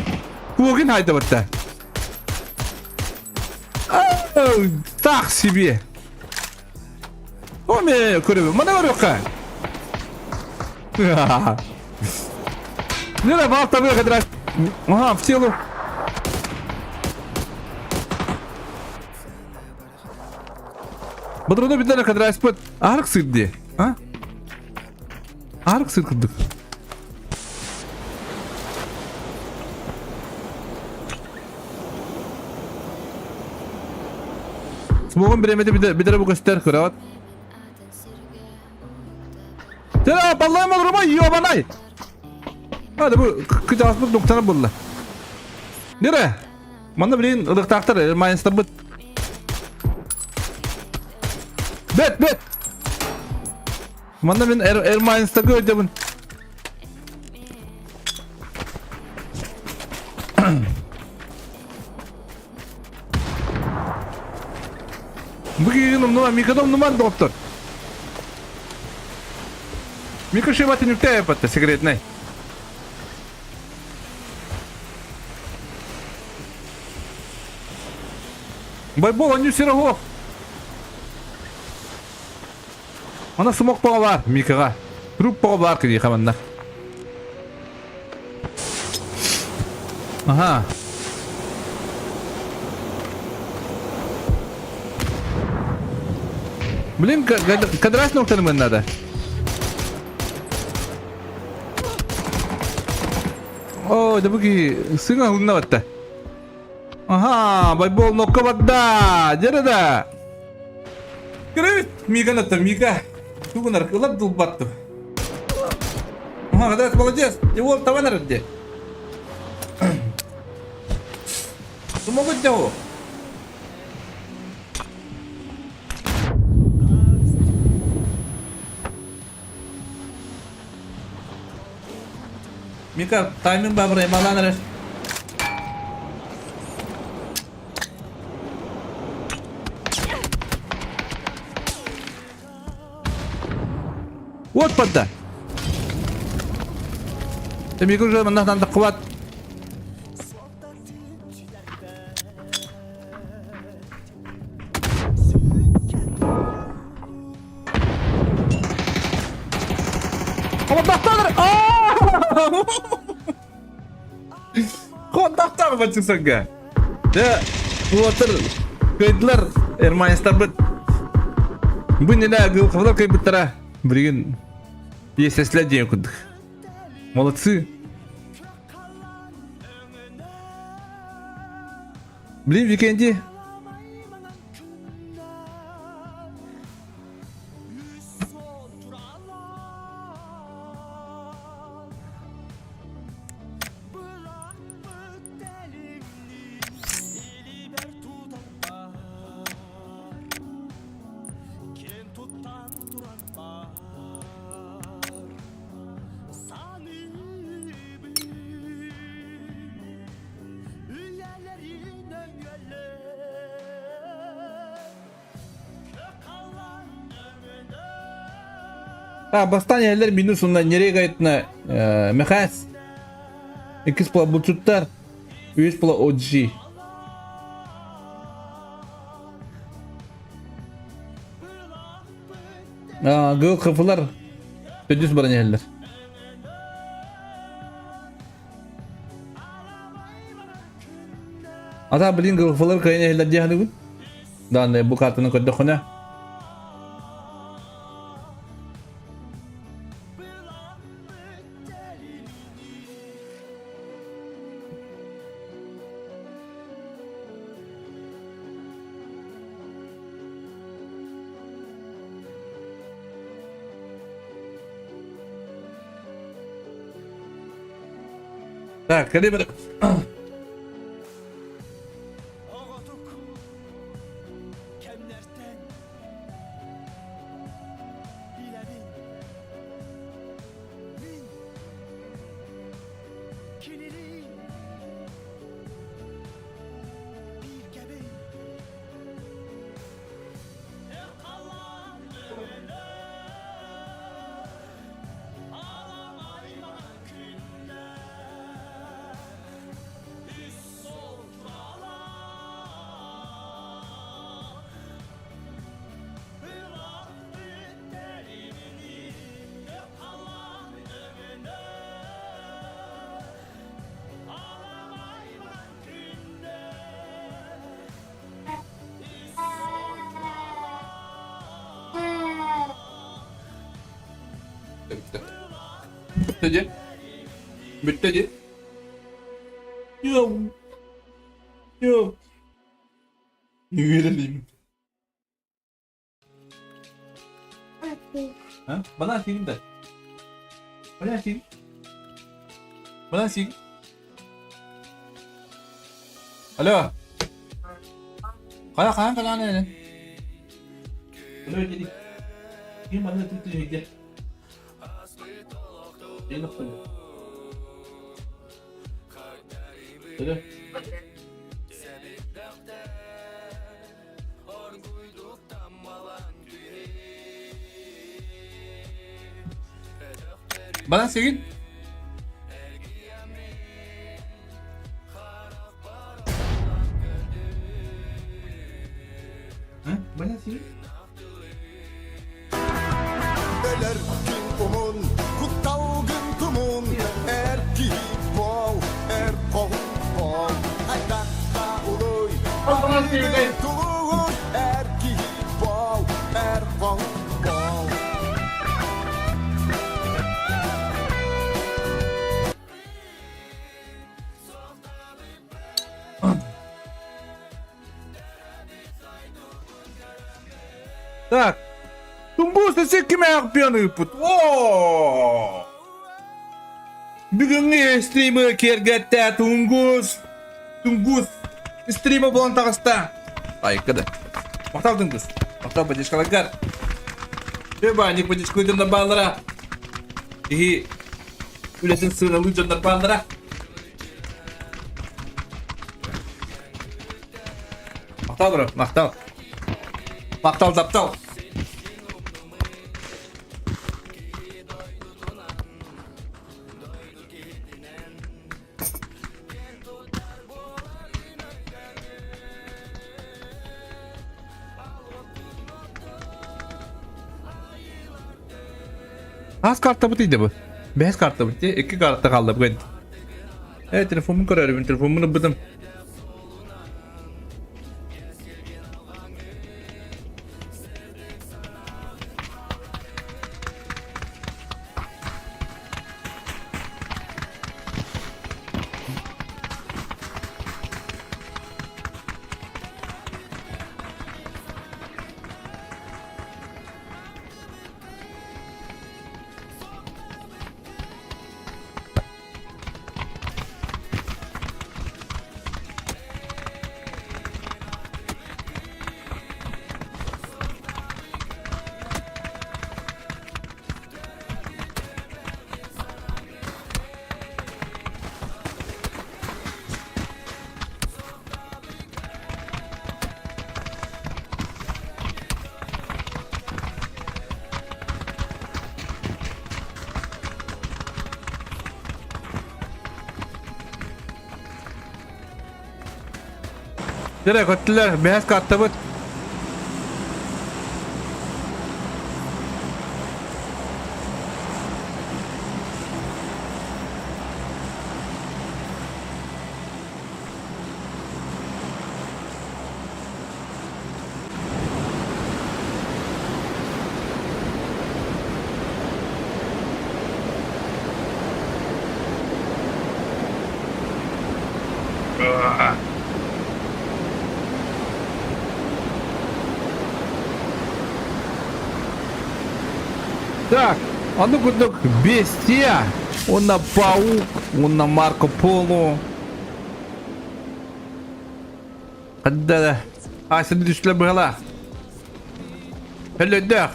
куогин хайда барта. Так себе. Оме көрөбүн. Мана көрүөххэ. Не бал табы кадра. Ага, в телу. Бодрону билэр кадраспыт арык сыр дии. А? Арык сыр курдук. Смогун биремети бидere бу көстөр көрөт. Тера баллайм олорума ёбанай. Hadi bu кытаспыт доктора булла. Нере? Манна билин ылыктаахтар майнстабыт. Бет, бет! Манна мин Эрмайнстагы өйдөбүн. Бу киһигин умнума, Миканы умнуман доктор. Мика шиба түнүктэ эпатта секретнай. Байбол, они Серогов. Ана сумок бар, Микаға. Труп бар киһиэхэ манна. Ага. Блин, кадрас ноктанымын надо. О, да буги сыҥа хунна батта. Ага, байбол нокка барда. Дьэ да. Көрөбүт, Мика натта, Мика. Тугунар, ылар дулбаттым. Ага, да, молодец. Его таван эрде. Смогут дьэ Мика, тайминг бабыр, эмалан эрэр. Вот подда. Мика уже маннахтан таххыбат. Олордохтон баччысарга. Дьэ, уолаттар кыайдылар, эрманецтарбыт. Бу иннинэ Гылховлар кыайбыттара. Билигин естественно диэн курдук. Молодцы. Блин, Викенди. А, бастаан иһэллэр минус уонна ньирэй гайтына Мэхээс. Иккис була булчуттар, үһүс була OG. Гыл кыфылар төрдүс баран иһэллэр. Ата блин гылфылар кыайан иһэллэр дии саныыбын. Дааннай бу картаны көрдөххүнэ. Так, кэлии бары. Бүттэ. Бүттэ дии. Бүттэ дии. Йоу. Йоу. Үөрэлиим. А? Банан сиигин да. Банан сиигин. Банан сиигин. Алло. Хайа хаһан кэлэҕин эн? Алло дии. Ким манна түттү Алло. Банан сигин? Банан сигин? Өлөр күн умун, кутталгын тумун, эр киһи буол, эр хоһун буол. Айдахта улуй, тулугун, эр киһи буол, эр хоһун буол. Так. Тунгус өссө кимээх пиан ыыппыт. Оо! Бүгүҥҥү стримы киэргэттэ Тунгус. Тунгус стрима буолан таҕыста. Айыкка да. Махтал Тунгус. Махтал поддержкаларгар. Баанньык поддержка дьоннор бааллара. Киһи үлэтин сыаналыы дьоннор бааллара. Махтал бро, махтал. Махтал таптал. Хас картабыт иде бу? Бэс картабыт икки карта қалды бүгін. Ээ, телефоммун көрөөрүбүн, телефоммун ылбытым. Дere көттүлэр, бэһэс каттабыт. Так, ону курдук Бестия, уонна Паук, уонна Марко Поло. Хадда Ася түстүлэр быһалаах. Өлөйдөөх.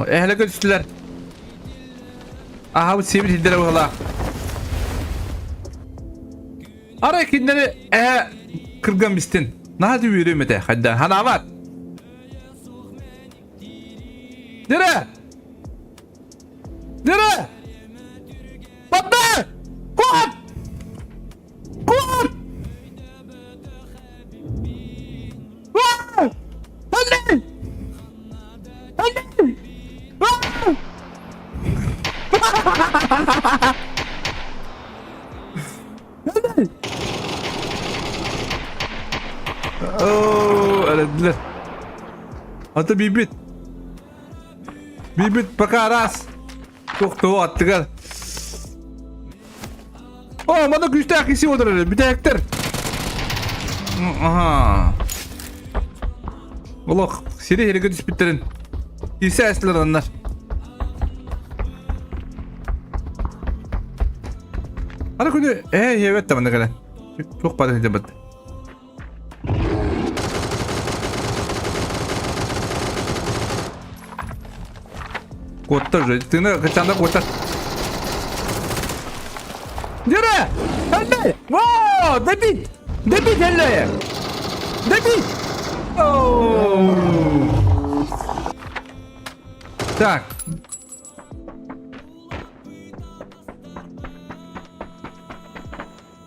Эһэлэгэ түстүлэр. Аһабыт сиэбит сирдэрэ быһалаах. Арай кинилэри эһэ кырган бистин. Наһаа түбүөрүм этэ хайда. Ханаабат. Дире! Дире! Батта! Кот! Кот! Андрей! Андрей! Андрей! Оо, эрэллэр. Ата бибит. Бибит пока раз. Туох-туох аттыгар. О, мана күүстээх киси олорор, бүтэһиктэр. Аха. Олох сири сиригэ түспүттэрин киирсэ эстилэр аннар. Ара күнү ээ иэбэт да манна кэлэн. Туох баар сылдьабыт. Куотта уже. Тыына качанда куотта. Дера! Эллэй! Во! Добить! Добить Эллэя! Добить! Оу! Так.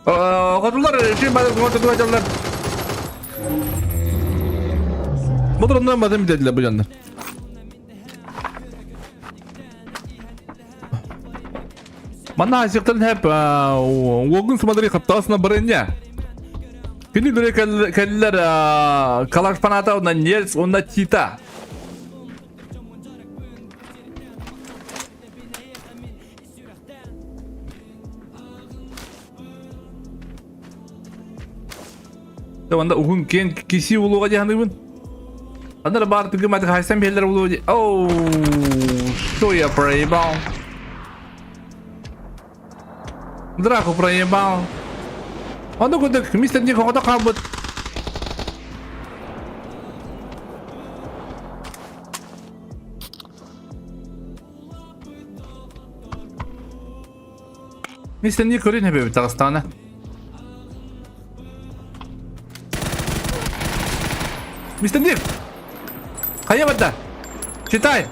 Хотулар решим бары Бодроннан бадым dediler bu canlar. Манна асыктан хеп уогун смотри хаптасына барыня. Күнү дүрө кэллэр калаш фаната онна Нельс, онна Тита. Онда уһун киэн киси улууга дьаһаныбын. Анара баар тыгым аты хайсан биһэллэр улуу ди. Оу, что я проебал? Драку проебал. Ону курдук мистер Ник оҕото хаалбыт. Мистер көрүн эбэбит таҕыстаҕына. Мистер Ник! Хайа барда? Читай!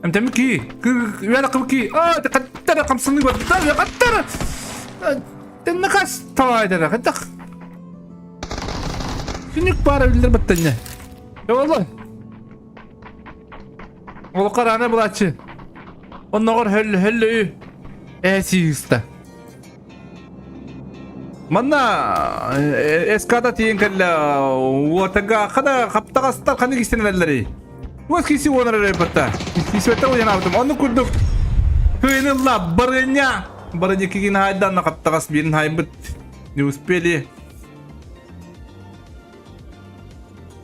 Эмтэмики! Үөрэ ки! Аа, каттара хамсаны барда! Каттара! Тэннэхас таайдара хатах. Күнүк баара биллэр баттанна. Явалла. Олоххо рана булааччы. Онноҕор хөл хөллөйү ээ сиыста. Манна эскада тиийэн кэллэ уотага хада хаптаҕастар ханнык истэнэллэрий? Уос киси уонар эрэ батта. Кисвэтэ уйанаабытым. Онну курдук кыйынылла барыня барыня кигин хайдан хаптаҕас биирин хайбыт не успели.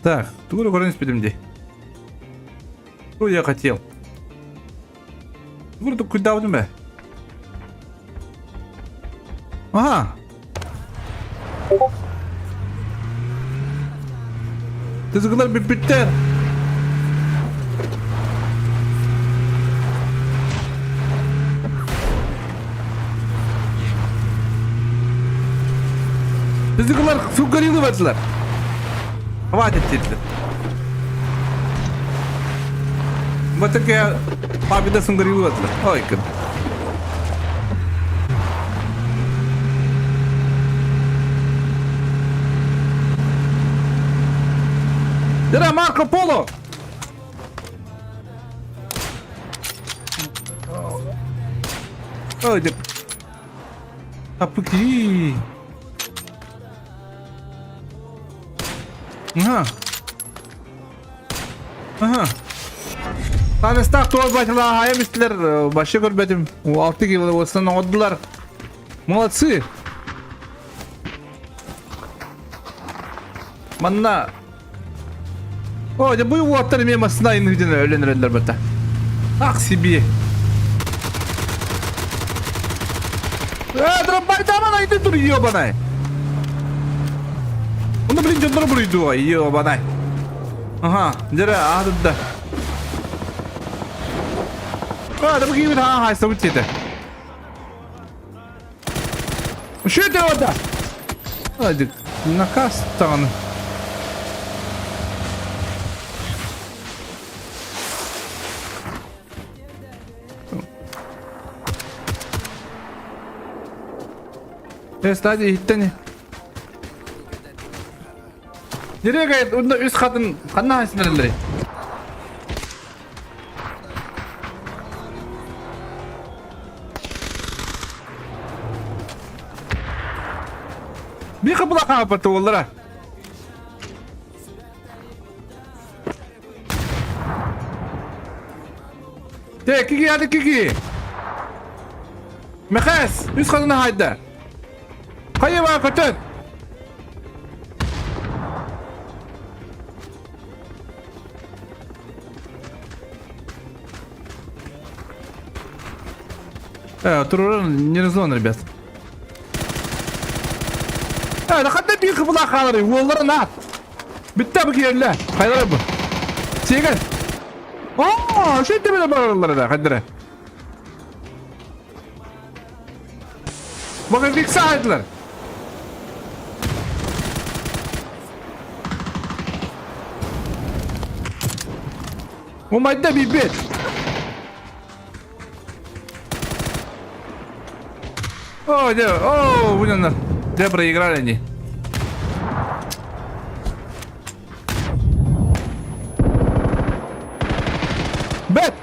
Так, тугу көрөн испитим дии. Что я хотел? Тугу куйдаабытым бэ? Ага. Тызгылар бүппүттэр. Тызгылар сугарилы бардылар. Хватит диэтилэр. Вот такая победа сугарилы бардылар. Ой, кын. Дыра Марко Поло! Ой, деп. Апыки. Ага. Ага. Таныстаах туолбатылар хайа мистилер вообще көрбөтүм. Алты кило болсын оңоддулар. Молодцы. Манна О, дьэ бу уоттар эмиэ массына иннигитин өлөн эрэллэр бата. Ах себе. Э, дробайтаман айды тур, ёбанай. Оны блин дьоннору буруйдуо, ёбанай. Ага, дьэрэ, аһадыдда. А, да бу киһибит хаһан хаайсабыт диэтэ. Что это вода? Адик, наказ даҕаны. Э, стадия иһиттэн. Нерее онно үс хатын ханна хаһысынаралларый? Биир хапыла хааппат уоллара. Те, кики ады кики. Мехес, үс хатына хайда. Хайа бар көтөн. Туруран не резон, ребят. Э, хатта биир кыбыла хаалары, уолларын ат. Бүтті бу киерле. Хайдара бу. Сиген. О, şu tepede bararlar da, хайдара. Bakın bir sahaydılar. Умайда бибет. О, де, о, блин, где проиграли они? Бет!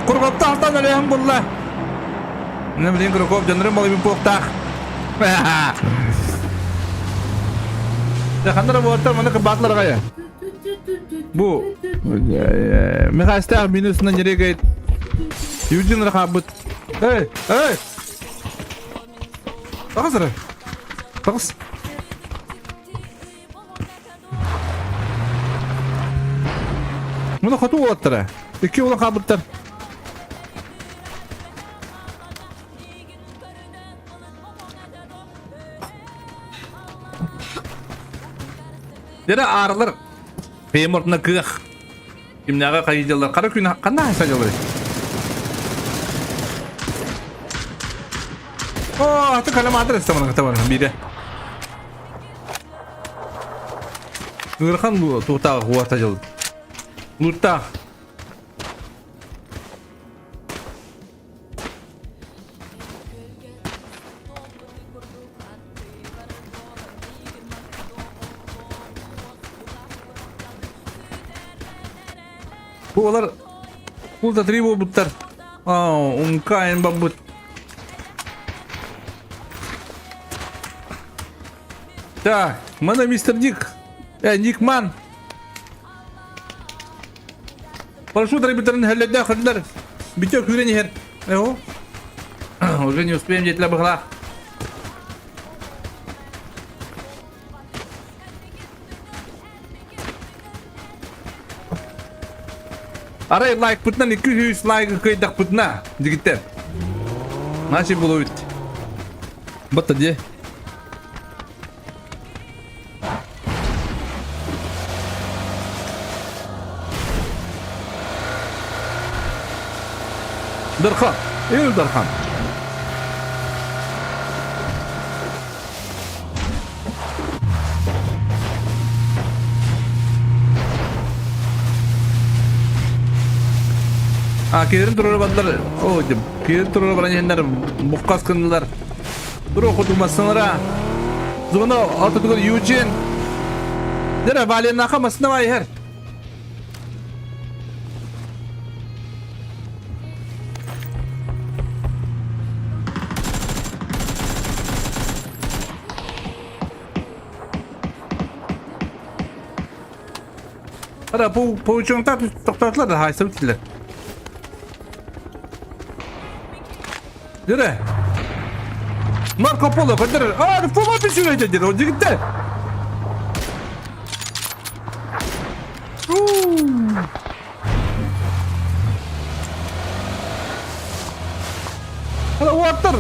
Кургоптаахтан өлөһөн булла. Міне билин Кургоп дьоннорун балыбын буохтаах. Ханнара буоттар маны кыбаатылар гая. Бу Михастаах минусынан нерегейт. Юджин рахабыт. Эй, эй! Таҕыс эрэ. Таҕыс. Муну хоту уолаттара. Икки уола хаалбыттар. Дere аарылар бэйэм ортона кыах кимнээҕи хайыдьаллар хара күн ханна хайсадьаллар О, аты калам адрес тамана табан бире. Ыарахан туутаах уата дьыл. Луттаах. Бу олар култа три буолбуттар. Умкаин баббыт. Так, мана мистер Ник. Никман. Парашют ребятарын хөллөдө хөллөр. Бүтө күүрэн иһэр. Эо. Уже не успеем диэтилэр быһылаах. Арай лайкпытынан 200 лайк кыйдахпытына дигиттер. Начи булуют. Батта де. Дархан. Ил Дархан. А киирин турары бардылар. О, дим. Киирин турары баран иһэннэр буккас гыннылар. Туруох кутумассынара. Зона ортотугар Юджин. Дера Валенаха масына иһэр. Ара бу паучоҥта тохтоотулар да хаайсыбыт этилэр. Дөрө. Марко Поло көрдөрөр. Аа, фума түсүрөйдө диэн ол дьигиттэр. Hala уоттар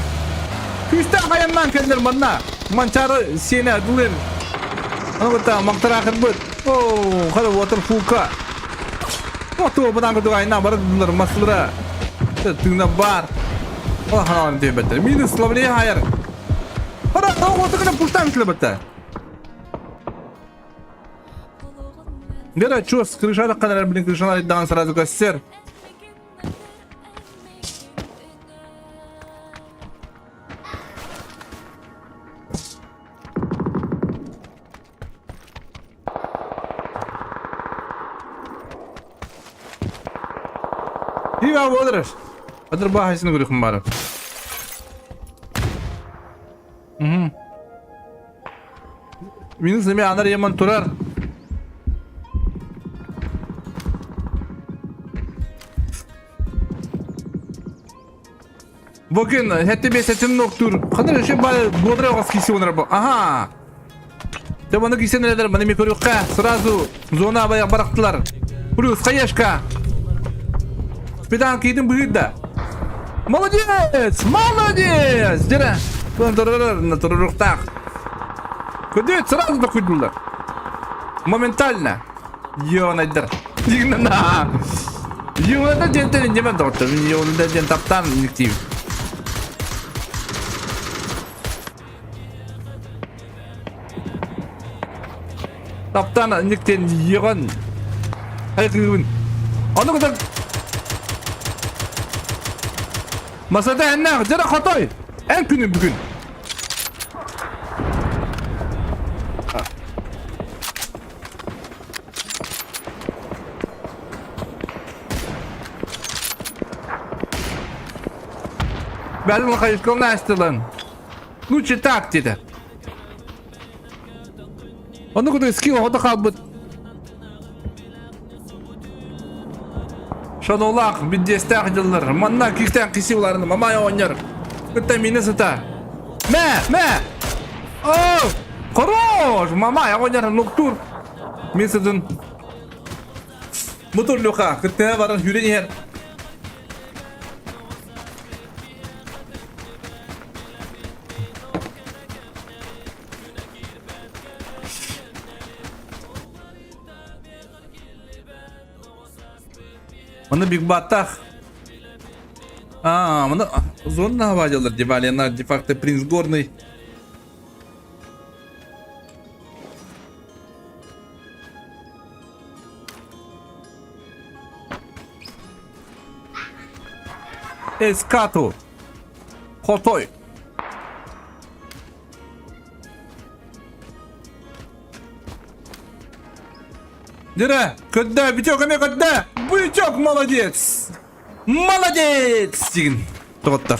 күүстээх айаннаан кэллэр манна. Манчаары сиэнэ дылыр. Аны кытта мактараахырбыт. Оо, хара уотар фука. Оту бынан курдук айна бары дылар маслыра. Тыына бар. О, ханалан тиэбэттэр. Минус славле хайар. Хара, уоту кына пуштан килебеттер. Вера, чё, с крышада канар, блин, крышана дан сразу костер. Ива бодырыр. Адыр бахайсыны көрүхүм бары. Мгм. Минус эме анар яман турар. Букин, хэтти бесетин ноктур. Ханар еще бодра оғас киси онар бу. Ага. Те маны кисен элер, маны ми көрүккә. Сразу зона баяк барактылар. Плюс хаешка. Спидан кийдин быһыйда. Молодец! Молодец! Дера. Турурухтах. Көдөт сразу да куйдулар. Моментально. Йонайдар. Дигнана. Йонайдар дентен немен доктор. Йонайдар ден таптан никтив. Таптан никтен йогон. Хайгын. Аны кытар Масада эннах жара хотой. Эн күнү бүгүн. Бәрін хайышкална астылан. Лучше так деді. Оны куды скилл оҕото хаалбыт. Шанулаах, бүддиэстээх дьыллар. Манна киһтээн кисиларын мамай оҕонньор. Кытта миинэ сыта. Мэ, мэ! О, хорош! Мамай оҕонньор нуктуур. Мин сытын. Мутур Люха, кыттыһа баран сүүрэн иһэр. Маны Биг Баттах. А, маны зонна хабадилар Дивалена, де факто принц горный. Эскату. Хотой. Дирэ, көддө, бүтүө көмө көддө. Бычок молодец! Молодец! Дигин доҕоттор.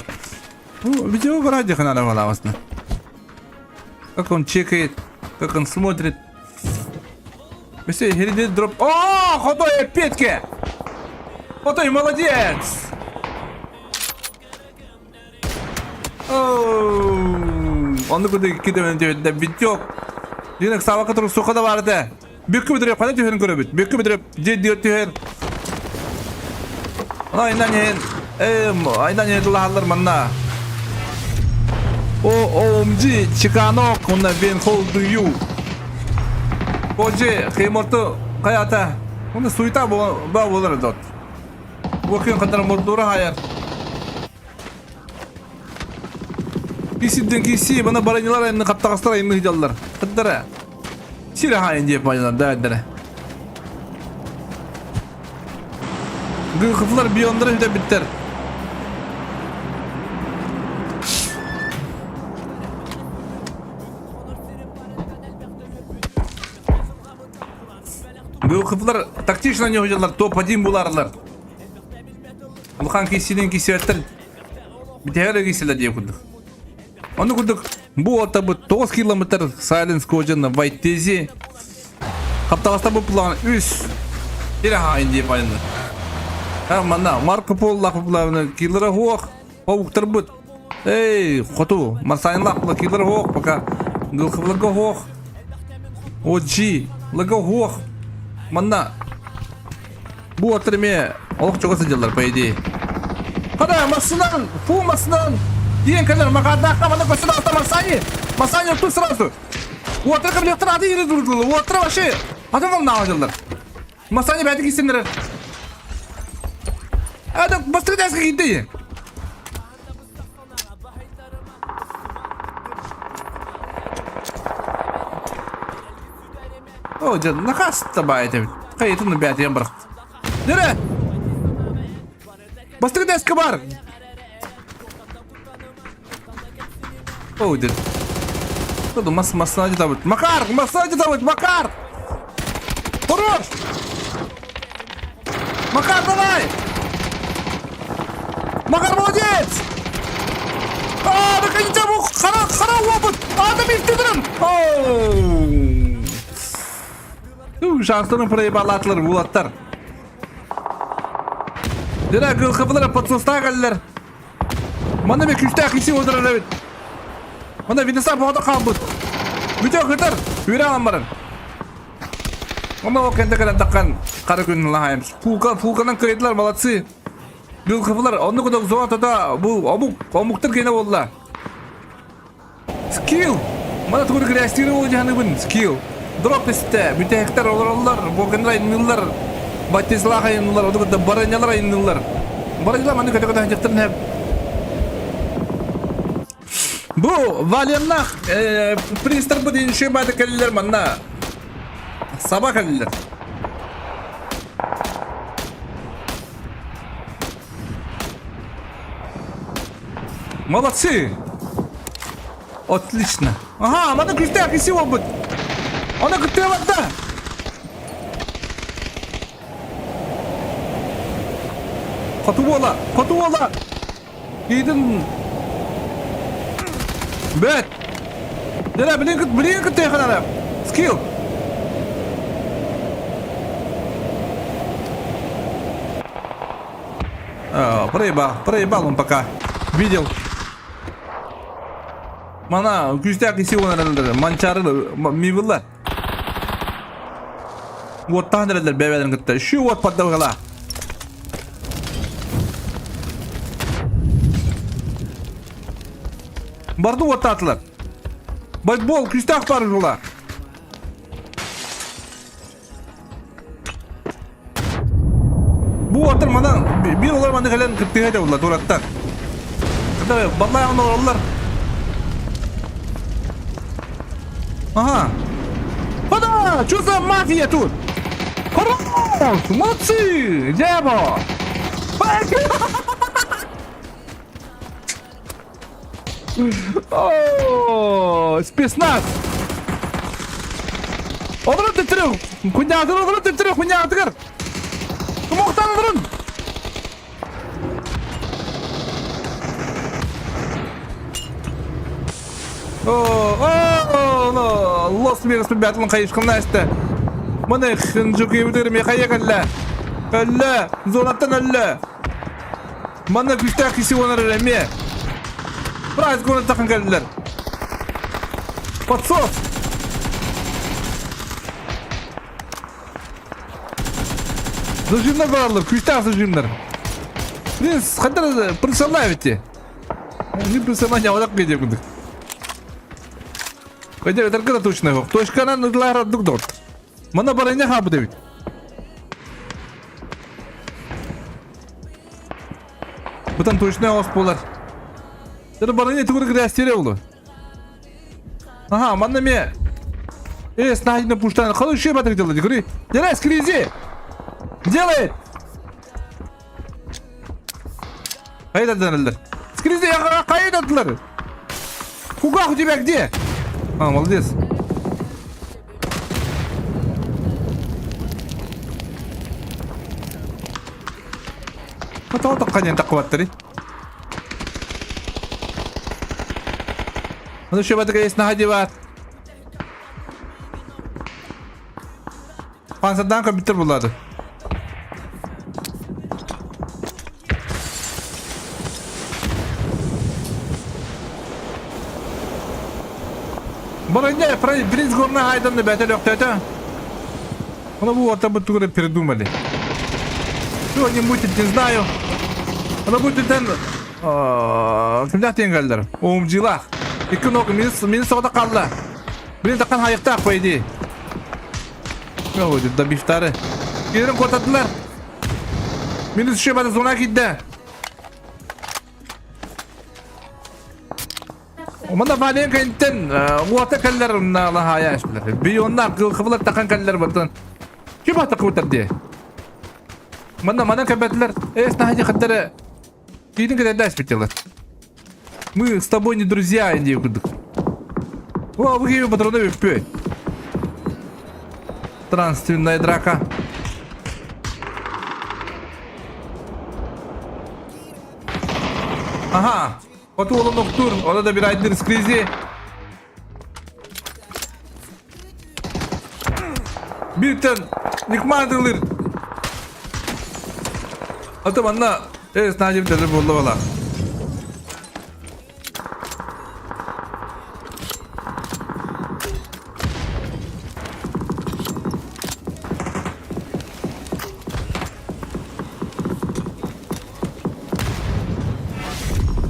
Бу видео ради ханара балабасына. Как он чекает, как он смотрит. Все, херидет дроп. О, хотой опять-ки! Хотой, молодец! Онну курдук икки төбөнү түһэрдэ Битёк. Дин ыксаабакка туруксуохха да баар этэ. Бүккү бүтүрүп хана түһэрин көрөбүт. Бүккү бүтүрүп дьиэ диир түһэр. Ана айнан иһин эм айнан иһин тылаһаллар манна. О OMG Чиканок уонна Вен Холдую. Боже, Хейморту хайата. Уонна суета баа буолар дот. Бу күн хатар мордура хайар. Кисидден киси, бана баранилар айымны қаптағастар айымны хидаллар. Қыддара. Сире хайын деп байлар да әддері. Гылқыфлар биондары хүтә биттер. Гылқыфлар тактично не худалар, топ-1 буларлар. Улахан киссинин киссибэттэр бүтэһэр киссилэр диэн курдук. Ону курдук бу отабыт 9 километр Silence Кожан Вайтези хаптаҕаста бу план үс тире хаайын диye пайынды. Ha манна Марко Поло лахпыларны киллера хуох пауктарбыт. Эй, хоту, Марсайын лахпыла киллера хуох пока гылхыблага хуох. Оджи, лага хуох. Манна Бу уолаттар эмиэ олох чугас сылдьаллар, по идее. Хата, массынан! Фу, массынан! Диэн кэлэр, Макардаахха манна көстөн аҕыста Марсани! Марсани оттун сразу! Уолаттар кабинеттар аты ири дурдулар, уолаттар вообще атын волнаҕа сылдьаллар. Марсани бэйэтин киирсэннэрэр. Это бастакы тээскэ киирдэ О, дьэ, накаас табаа этэбит. Хайытын бээтийэн барахт. Дөрө! Бастакы тэскэ бар! О, дед. Что мас массаж табыт. Макар! Массаж табыт! Макар! Хорош! Макар, давай! Макар, молодец! А, наконец-то хара, хара опыт! А, да бифтедерин! Оу! Шанстарын проебалатылар, булаттар. Дira кылхыпылар подсостаа кэллэр. Манна мен күүстээх киси отырар эбит. Манна Винеса боҕото хаалбыт. Бүтэ кытар, үөрэ алан баран. Онно ол кэнтэ кэлэн таххан хара күн лаһайым. Фулка, фулканан кыайдылар, молодцы. Дылхыфылар, онну кудок зона тата бу омук, омуктар киэнэ буолла. Скилл! Мана тугу грязтири ол дьаһаныбын, скилл. Дроп истэ, бүтэһиктэр олороллор, Богданлар айныллар, Батислах айныллар, ону кытта бараннялар айныллар. Бараннялар маны көтө-көтө ханчаттарын хэп. Бу Валеннах пристар бу дейін шөй кэллилэр манна. Саба кэллилэр. Молодцы! Отлично. Ага, мана күүстээх киси буолбут. Оны кыттыабат да. Хоту буола, хоту буола. Киитин Бэт! Дэрэ, билин кыт, билин кыттыаханара. Скилл. Проебал, проебал он пока. Видел. Мана күүстээх киси уонаралар, манчары мивыллар. Уоттаан эрэллэр бэйбэлэрин кытта. Үшүү уот паддалгала. Барды уоттаатылар. Байбол күүстээх бар жула. Бу уоттар манан биир олор манна кэлэн кыттыһа этэ булла тураттар. Баллай олороллар. Ага. Хода! Что за мафия тут? Хорош! Молодцы! Дямо! О, спецназ! Олорон төттөрү! Куньяатыр олорон төттөрү куньяатыгар! Кумуктан durun! О, Лос Мирос бәтілін қайышқын әсті. Міне хынжу кебідер мехая кәллә. Әллә, зонаттан әллә. Мана күстә киси онар әме. Прайс гонат тақын кәлләр. Подсос! Зажимнар баралар, күстә зажимнар. Принц, хәтта принцалла бит. Не принцалла не алак кидә күндек. Кайда өтәргә точно юк. Точканан ыдлар адык дот. Мана барыня хабы дебит. Бутан точно ос болар. Тер барыня түгір грястере улы. Ага, манна ме. Э, снайдна пуштан. Қалай еще батыр делает, говори. Делай, скризи. Делает. Қайда Скризи, қайда Кугах у тебя где? А, молодец. Тоқ қанен таққыбаттыр. Ну еще батыр есть нахадиват. Пансадан компьютер болады. Бороня, принц горна хайдан на бәтел өктөтө. Оны бу орта бу тугры передумали. Что они мутят, не знаю. Оны бу түтен кимдә теңгәлдер? Оумжилах. Ике ног минус минус соғда қалды. Блин, таққан хайықтақ, по идее. Ой, добивтары. Келерін қотадылар. Минус еще бада зона китті. Мына Валенка интен уота кэллэр лахая эшлер. Бионнар кылхывлар тақан кэллэр бартан. Ким ата кыбытар дие. Мына мана кэбэтлер. Эс нахади хаттары. Кейдин кэдэ спетелер. Мы с тобой не друзья, инди кудык. О, вы патроны пей. Трансферная драка. Ага. Хоту олон октур, ода да бир айдыр скризи. Биртен никмадылыр. Ата манна эс нажим деді болды бала.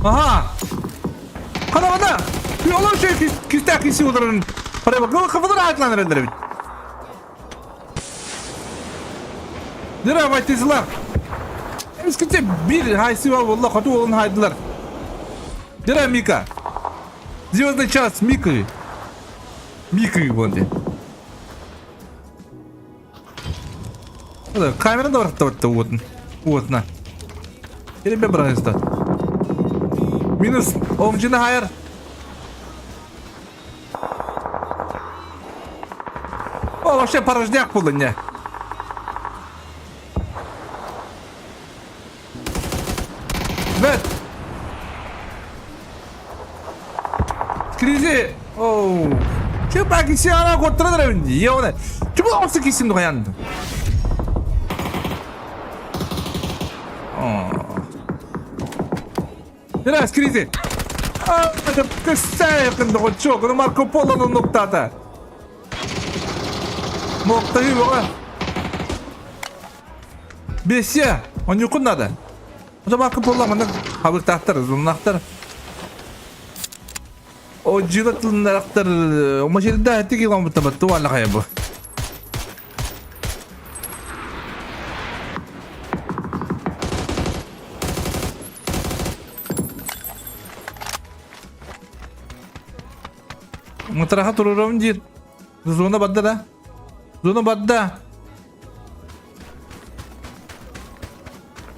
Ага. Қана мана. Олар şey кистә киси оларын. Парай бак. Кафадан айтланыр эдер бит. Нера вайтызлар. Эските бир хайсы бар болла кату олын хайдылар. Нера Мика. Звездный час Мика. Мика вон Камера да бар вот. Вот на. Или бе брайста. Минус омжина хайр. О, вообще порожняк был не. Бет. Скризи. Оу. Чё паки ана коттырыр Йоне. Чё bu кисин дугаянды. Раз, скризи. А, это кысайкын догочок, ну Марко Поло ноктата. Ноктайы бога. Бесе, он юкун надо. Это Марко Поло мында хабыр тахтар, зуннахтар. О жилатлыннарахтар, омашилда тиги гомбута туала кая бу. Мытыраха турурум дир. Зона бадда да. Зона бадда.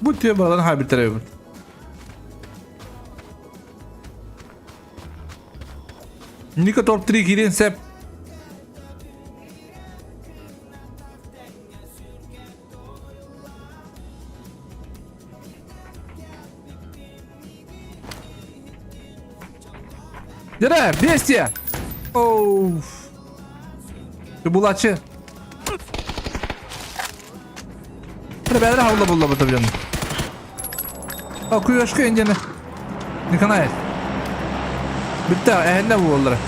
Бу түйе балан хабитере бу. Ника топ 3 кирен сеп. Дьэрэ, бестия! Оу. Булачы. Бәлер хавла булла бу табжан. О, күйөшкө индияны. Николаев. Бүтті, әһенне бу боллар.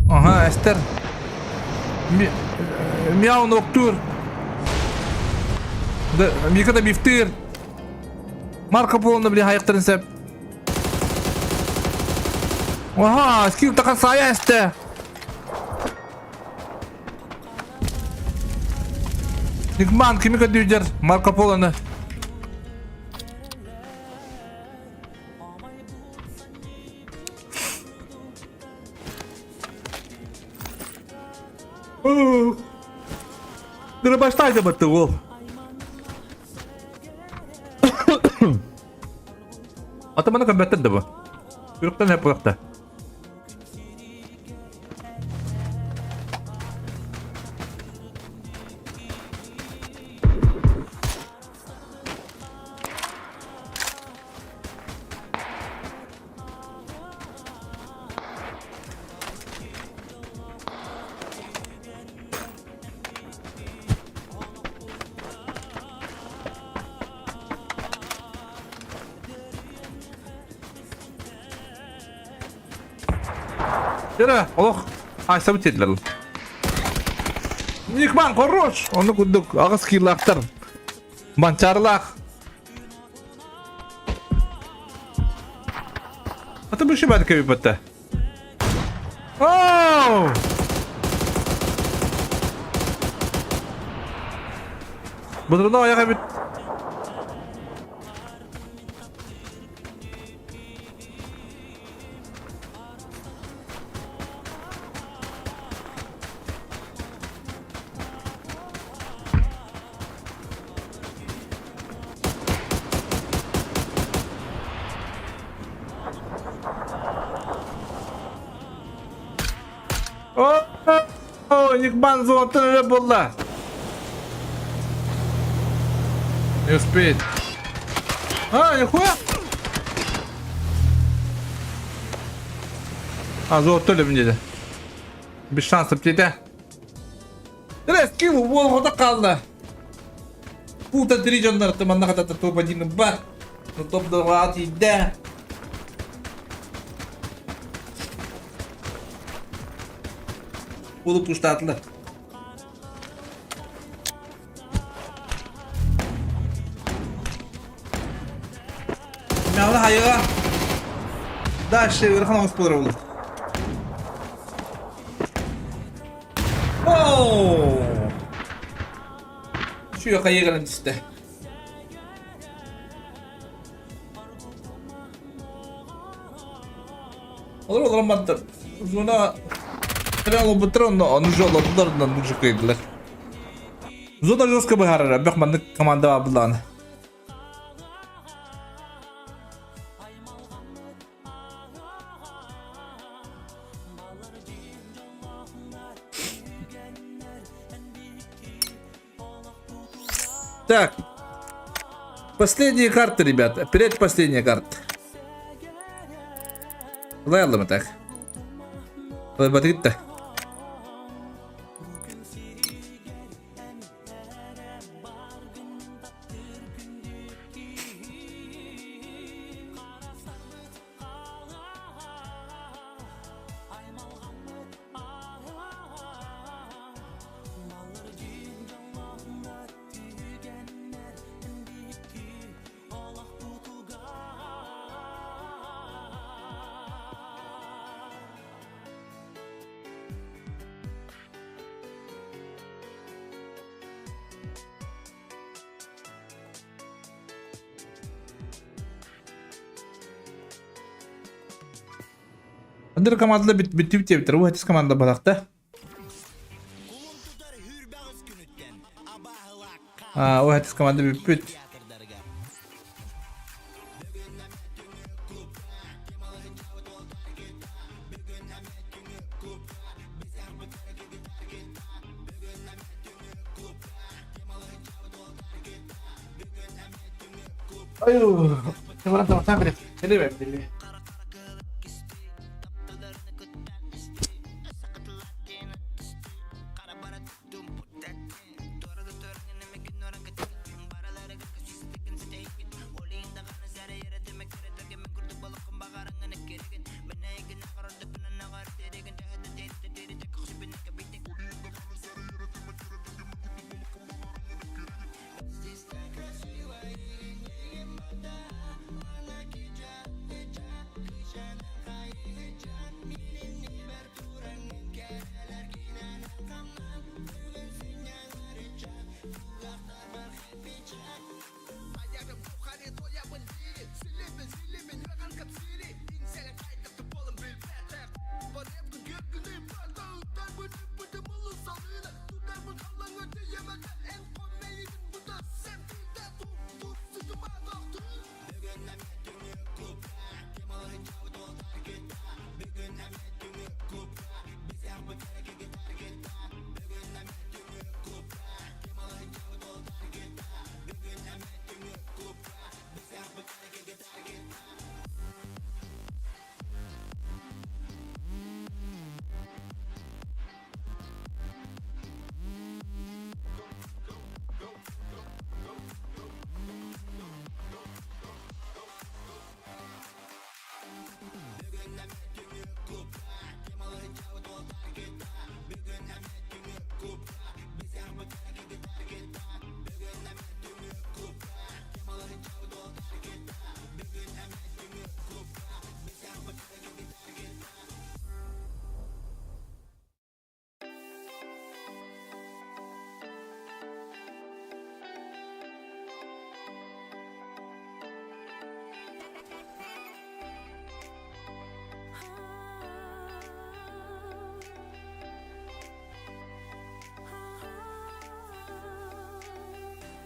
Ага, Эстер. Мяу ноктур. Да, Мика да бифтыр. Марко Полоны били хайықтырын сәп. Ага, скилл тақан сая эсте. Никман кими көдүүдер Марко Полоны. Дырбаштайды бытты ол. Атаманы көмбәттер да бу. Күрүктен хеп буякта. Дера, олох, айсабы тиэдилэр. Никман, хорош! Ону курдук аҕыс киилаахтар. Манчаарылаах. Аты бу шибат кэбиппэтэ. Оу! Бұдырына аяқ эбит. О, Никман золотой эрэ буолла. Не успеет. А, нихуя! А, золотой өлөбүн диэтэ. Без шансов диэтэ. Эрэ, скилл уол хаалла. Пута три дьоннор манна хатата топ один бар. Ну топ два тиийдэ. Уолу пуштаатылар. Мяуна хайыга. Дальше ыарахан оҥос буолар ол. Оу! Үчүгэй хайыгынан түстэ. Олор олорон бардыр. Зона олбуттар онно ону же олордулар онно уже кыйдылар. Зона жестко быһаарара бөх маннык команда баабылааны. Так. Последние карты, ребята. Предпоследняя карта. Ладно, так. Батырытта. Андыр командалар бүттүбүт диэбиттэр. Бу хэтис команда балахта. А, ол хэтис команда бүппүт. Ай,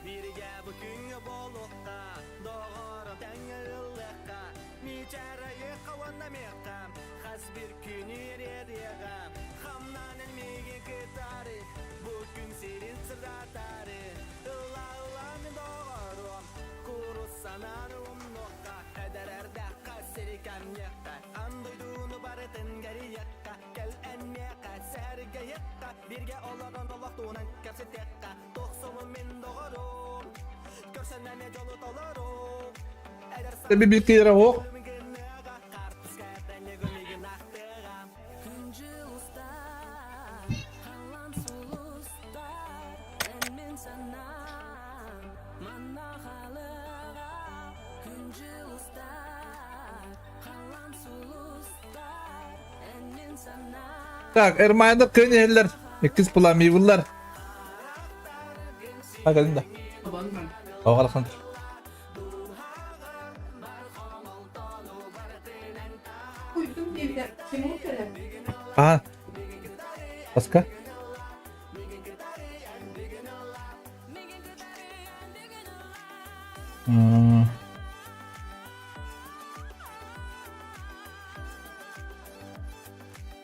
Биригэ бу күҥҥэ буолуохха, доҕорум тэҥҥэ ыллыахха, мичээрайыахха уонна миэхэ, хас бир күн үөрүөҕэ, хамнанан миигин кытары, бу күн сирин сырдатары, ылла-ылла мин доҕорум, курус санааны умнуохха, эдэр эрдэххэ сири кэмниэххэ, ан дойдуну барытын кэрийиэххэ, кэл эн миэхэ сэргэйиэххэ, бииргэ олорон олохтуунан кэпсэтиэххэ, тохсолу мин доҕорум, көрсөн эмиэ дьолу толору. Эдэр Бибиккиэрэ оһох. Так, Эрмайдар кыын иһэллэр. Иккис пламивыллар. Кэлин да. Оҕо Александр. А, Баска?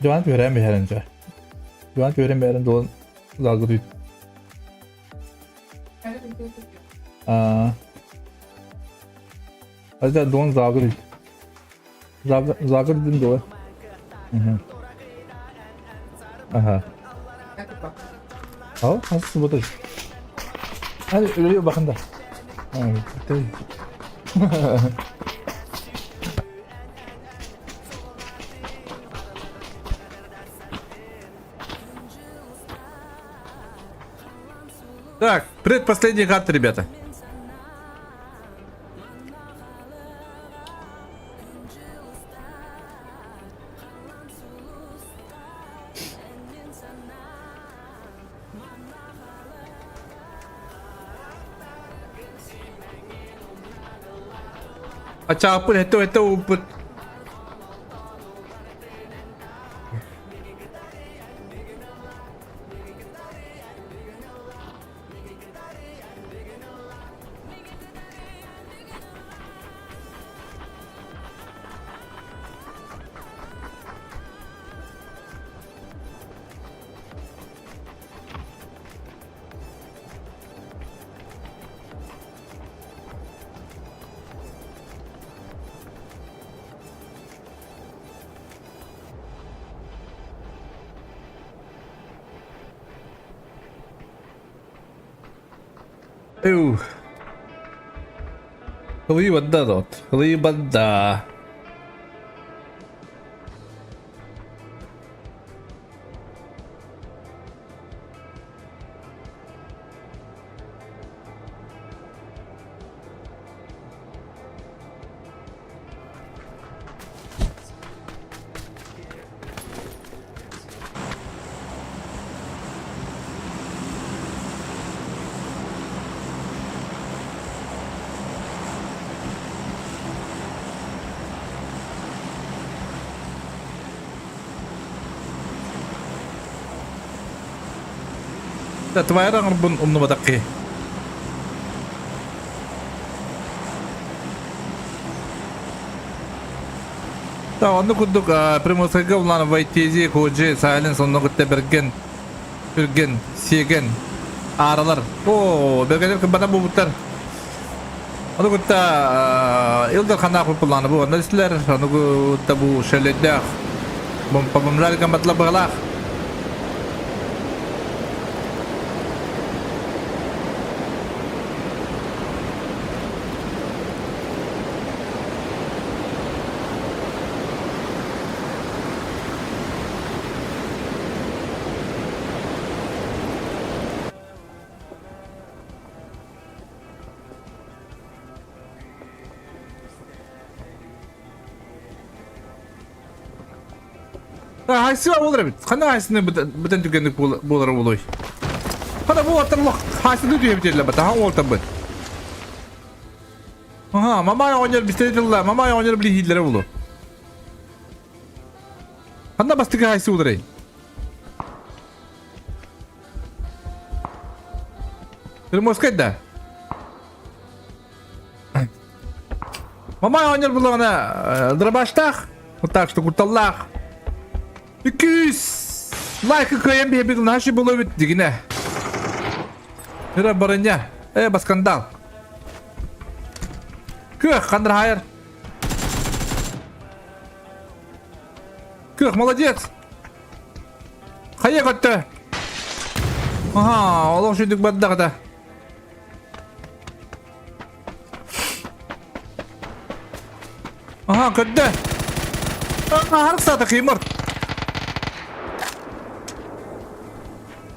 Дьуан түһэрэн биһэрэн дьэ. Дьуан түһэрэн биһэрэн дуон залга түйт. Аа. Это дуон залга түйт. Залга дин дуо. Ага. Ал, хас суббота. Hadi ölüyor bakın da. Так, предпоследний карта, ребята. Ачааппын этэ этэ ууппут. Эу. Кылыы бадда дот. Кылыы бадда. Твайар оҥорбун умнубатах киһи. Да, онно курдук Приморскайга улаан Вайтези, Коджи, Сайленс онно кытта Берген, Үрген, Сиеген, Ааралар. О, Бергенер кымбатан буолбуттар. Ону кытта Ил Дарханаах пуллааны бу онно истилэр. Ону кытта бу шөлөйдөөх бомжар гамматла быгалаах. Хайсыба буолар эбит. Ханна хайсыны бытан түргэнник буолара буолуой? Хана бу аттар лох хайсыны түһэбит эллэ бата хан уолтарбыт. Аха, мамай оҕонньор бистери тылла, мамай оҕонньор били хииллэрэ булу. Ханна бастыкы хайсы буоларай? Приморскай да? Мамай оҕонньор буллаҕына дробаштаах, вот так что кутталлаах. 200 лайкы кыайан биһэбит наши булабит дигинэ. Ыра барыня. Э, баскандал. Кыах, хандрахайыр. Кыах, молодец. Хайа көттө. Аха, олох шүдүк бардағыда. Аха, көттө. Аха, харықсаты қимыр.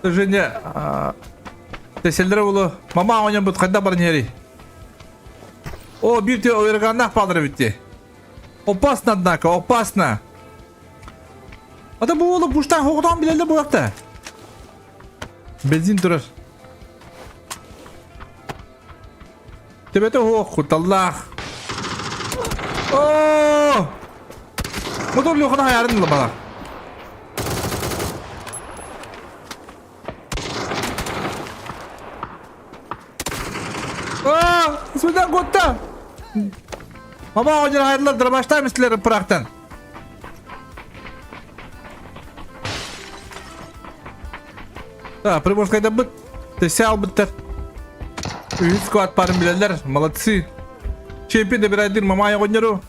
Женя, Теселлere булу. Мама оñон бут хайда баран иһэрий? О, биир те ураганнаах баалара эбит Опасно, однако, опасно. Ата бу уолу буштан хоҕотоон билэллэр буолакта. Бензин турар. Төбөтө суох, кутталлаах. Оо! Мотор Леханы хайарын бала. Аа, Сюда куотта! Мама оҕонньор хайдылар дробаштаан истилэр пырахтан. Да, Приморскайдаммыт тессе албыттар. Үһүс сквад барын билэллэр. Молодцы. Чемпион набирайдыр Мамай оҕонньору.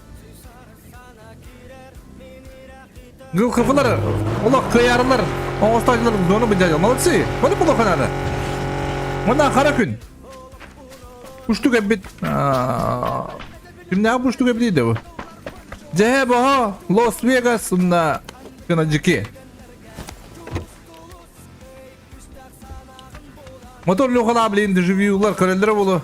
Гылхыфылар, олох кыайарылар, оҥостоочулар дону быдьайал. Молодцы! Маны булуохха наада. Мына хара күн. Уштук эбит. Кимнээх буштук эбит да бу? Дьэһэ боһо, Лос Вегас уна Канаджики. Мотор Лехала блин, дежавюлар көрөллөрө болу.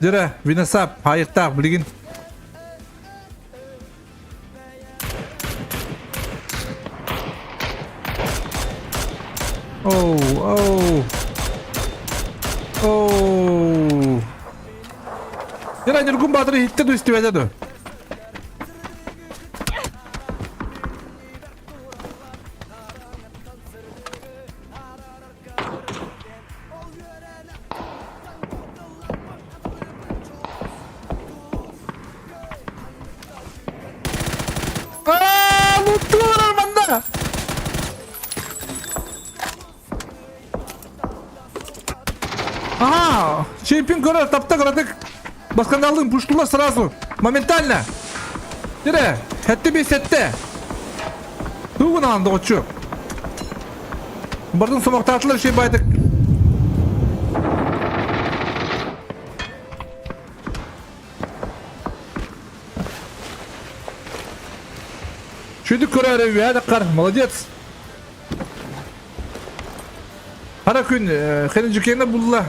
Дьэрэ, Виносап, хайыктаах билигин. Оу, оу. Оу. Дьэрэ, Ньургун Баатыр иһиттэ дуу, истибэтэ дуу? Аа, луттулар манна! Ага, чемпион көрөр, тапта кыратык. Баскандалдың пуштулар сразу, моментально. Дире, хэтти би сетте. Тугун алан доҕоччу. Бардын сомохтаатылар şey байдык. Чүдүк көрөр үһэ даккар, молодец. Хара күн хенежикені булла.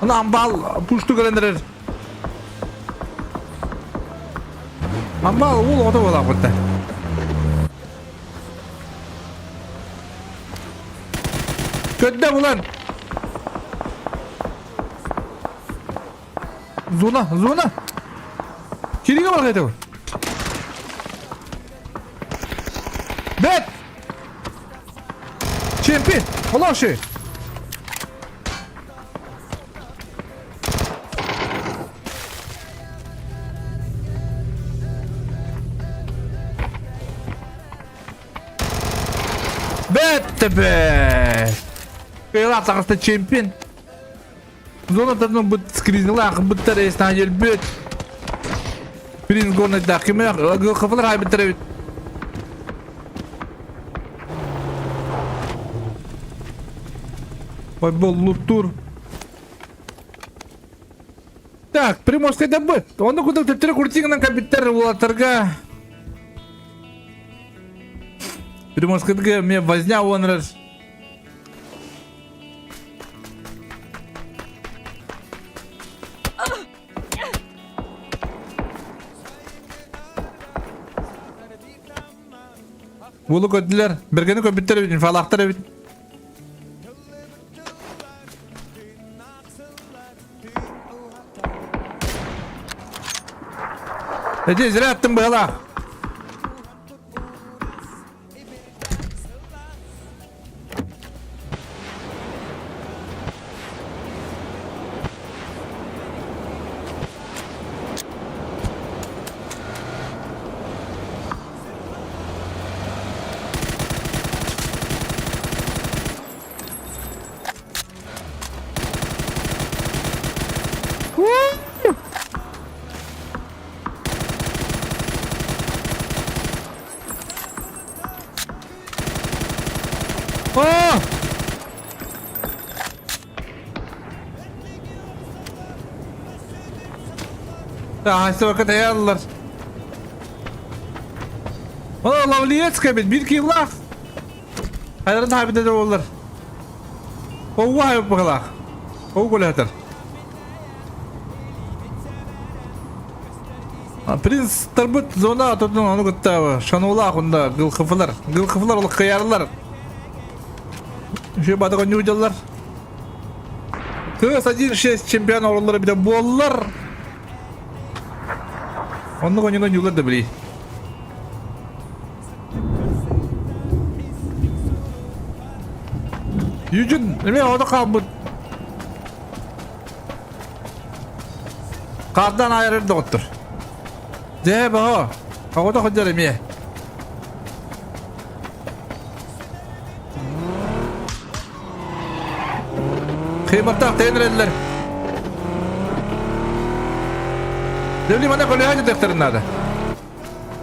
Аны амбал пушту кэлэн Амбал уол оҕото буолаах Көддө булан. Зона, зона! Киригэ бар это. Бет! Чемпи! Олоши! Бетте бе! Кыйла таҕыста чемпион. Зона быт скринилаах быттар эстан өлбүт. Принц горнайдаах кимэх хыфылар хайбыттар эбит. Ой, боллуттур. Так, Приморскайда быт. Оны кудук төттөрү куртигынан кабиттер улаттарга. Приморскайдыга мне возня онрар. Уолу көрдүлэр, бэргэни көрбүттэр эбит, инфалаахтар эбит. Эти зря аттым быһалаах. О! Таһаастыбакка тэйэллэр. О, Лавлиецкая бит бир киилаах. Хайдарын таһабыта да буоллар. Оу хайып быһылаах. Оу көлөһөтөр. Принц тарбыт зона ототун ону кытта шанулаах онда гылхыфылар. Гылхыфылар ол кыярылар. Үшө баты конню дьаллар. Кыыс 1-6 чемпион ороллары бите буоллар. Онну конню коннюлар да били. Юджин, эме ода қалбыт. Қардан айырыр доғыттыр. Дэ баҕа, оҕото сылдьар эмиэ. Хыйбартаах тэйэн эрэллэр. Дөвли мана көлөһө дьытыахтарын наада.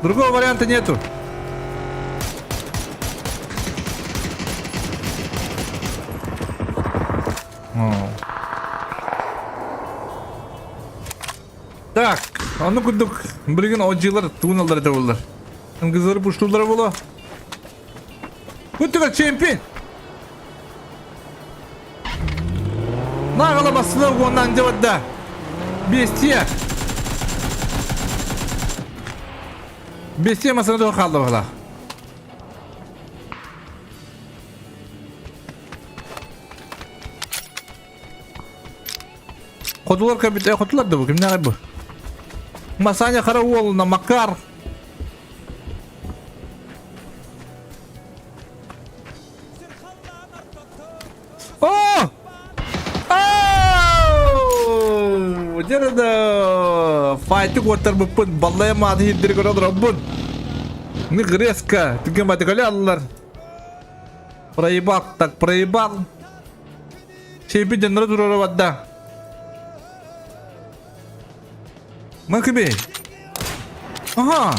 Другого варианта нету. Так, ону курдук билигин одьилар тууналлар этэ буоллар. Нгызлары пуштууллара буолуо. Күттүгэр чемпион! Наҕала бассына уонна андебатда. Бестия. Бестия масына туох хаалла баһылаах. Хотулар кэбит, э, хотулар да бу, кимнээҕий бу? Масаня хара уолуна Макар. О! Оу! Дьэ файты куоттарбыппын, баллайа мааты хирдери көрө олоробун. Ны резко, түгэн баты аллар. Проебал, так проебал. Чэйби дьонноро туруора барда. Макаби. Ага.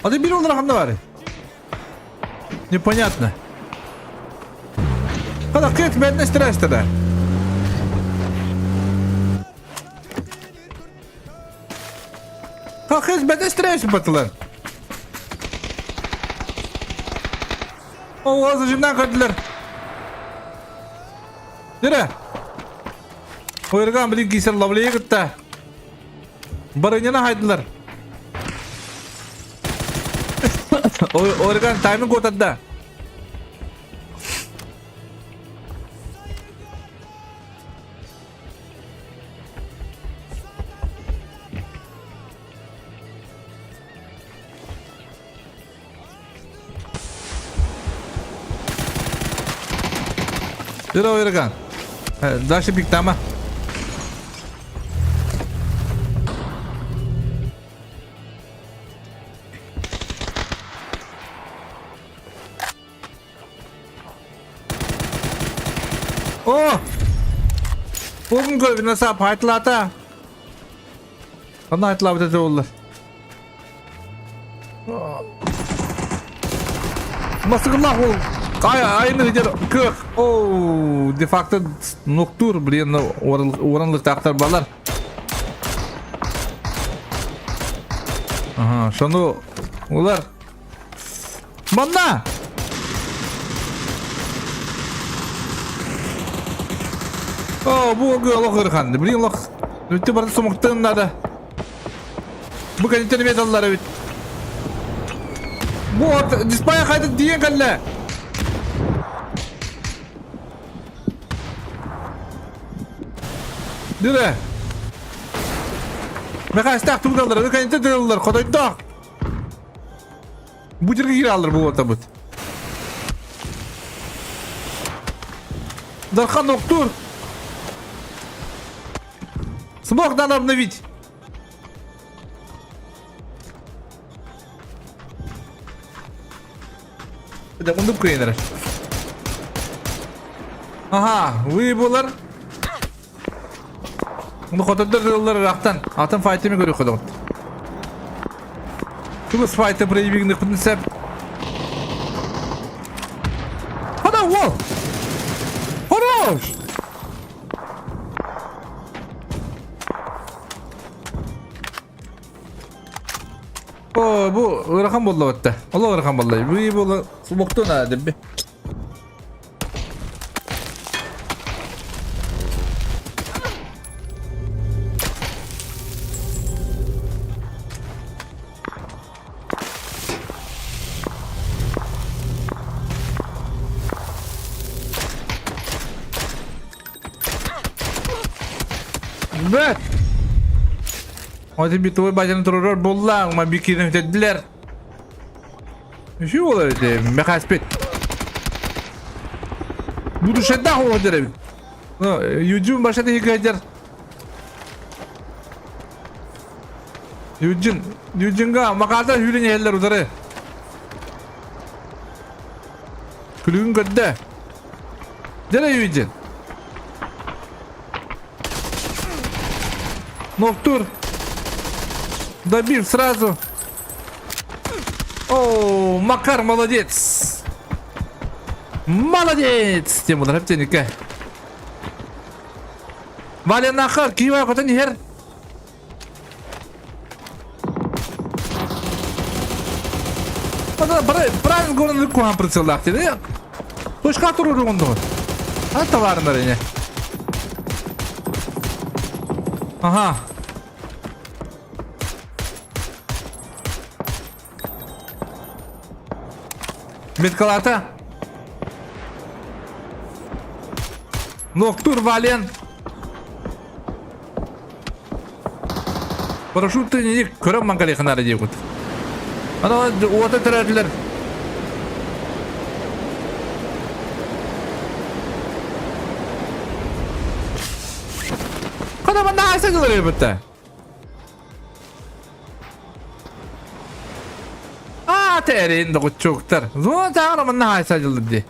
А ты бил ханна бары? Непонятно. Хана кыт бәдне стресс тогда. Хахыз бәдне стресс батылар. О, зажимнан көрдүлөр. Жүре. Ойырган билин кисер лавлейы кытта. Барыняны хайдылар. Орегон тайминг куотарда. Здорово, Орегон. Дальше пиктама. О! Бүгүн көрбүнэ сап айтылата. Онно айтылабыт этэ буолла. Масыгыллах ол айны дер кых. О, де факто ноктур, блин, оранлыктаахтар балар. Ага, шону улар Манна! О, бу олох ырхан. Блин, олох. Өтө барды сомуктан надо. Бу кэнниттэн эмиэ даллар эбит. Бу от диспая хайда диэн кэллэ. Дүрэ. Мехастаах тугдаллар, бу кэнниттэн тыыллар, хотойдоох. Бу жерге кире алыр бу отабыт. Дархан октур. Смог надо обновить. Это мындып кыйыныр. Ага, вы булар. Bunu хотодор дыллар рахтан. Атын файтами көрү ходот. Тугус файта проявигны худнсеп. Хада вол! Хорош! О, бу ыарахан буолла батта. Олох ыарахан буолла. Бу буола субоктун аа дебби. Бэт! Оти битовой базаны турарар буолла, ума бикини бүтэрдилэр. Үсүү буолар ити, Мехаспит. Будушедах олордор эбит. Юджин башата хигайдер. Юджин, Юджинга маката хүрен иһэллэр утары. Күлүгүн көрдө. Дere Юджин. Ноктур. Добил сразу. О, Макар молодец. Молодец! Тем буолар эптеникке. Валя нахар, кива хотон иһэр. Правильно горын кухан прицеллаах диэн. Точка туруругун А товарындар эне. Ага. Меткалата. Ноктур Вален. Парашютты не көрөм мангалиханары диэкут. Ана уота төрөөтүлэр. Хана манна айса дылар бітті. Аа тэрин доҕуччуктар. Зона тааҕар манна хайса дьыллар дии.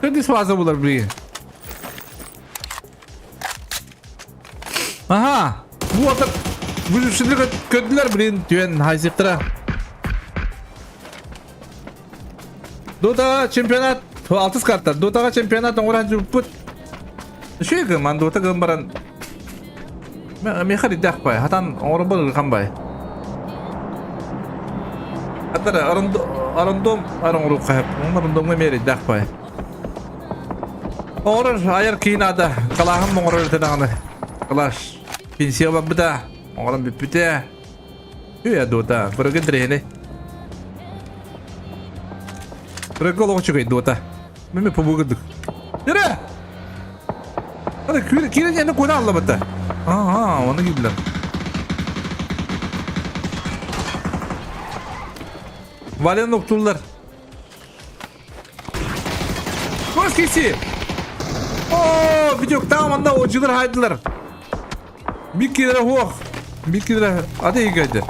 Кырдыс фаза булар билигин. Аха! Бу ата выжившийлер көрдүлэр блин түөн хайсыктара. Дота чемпионат алтыс карта. Дотаға чемпионат оҥорон жуппут. Үчүгэй гыман дота гын баран Меха дидэх бай. Хатан оҥоробор ырхан бай. Хатар арандом ароҥорук хаһып. Арандомҥа меридэх бай. Оҥорор айар киин ада. Калааһым оҥорор этэ даҕаны. Калаш. Пенсия барбыта. Оҥорон бүппүтэ. Үө дуота, бырыгы интэриэһинэй. Бырыгы олох үчүгэй дуота. Мин побугурдук. Yürü! Hadi киирэн ені куна аллабыта. Ага, оны киирдилэр. Вален октуллар. Koş kişi! Oo, video tamam anda ocular haydılar. Bir kere hoh. Bir kere hadi iyi geldi.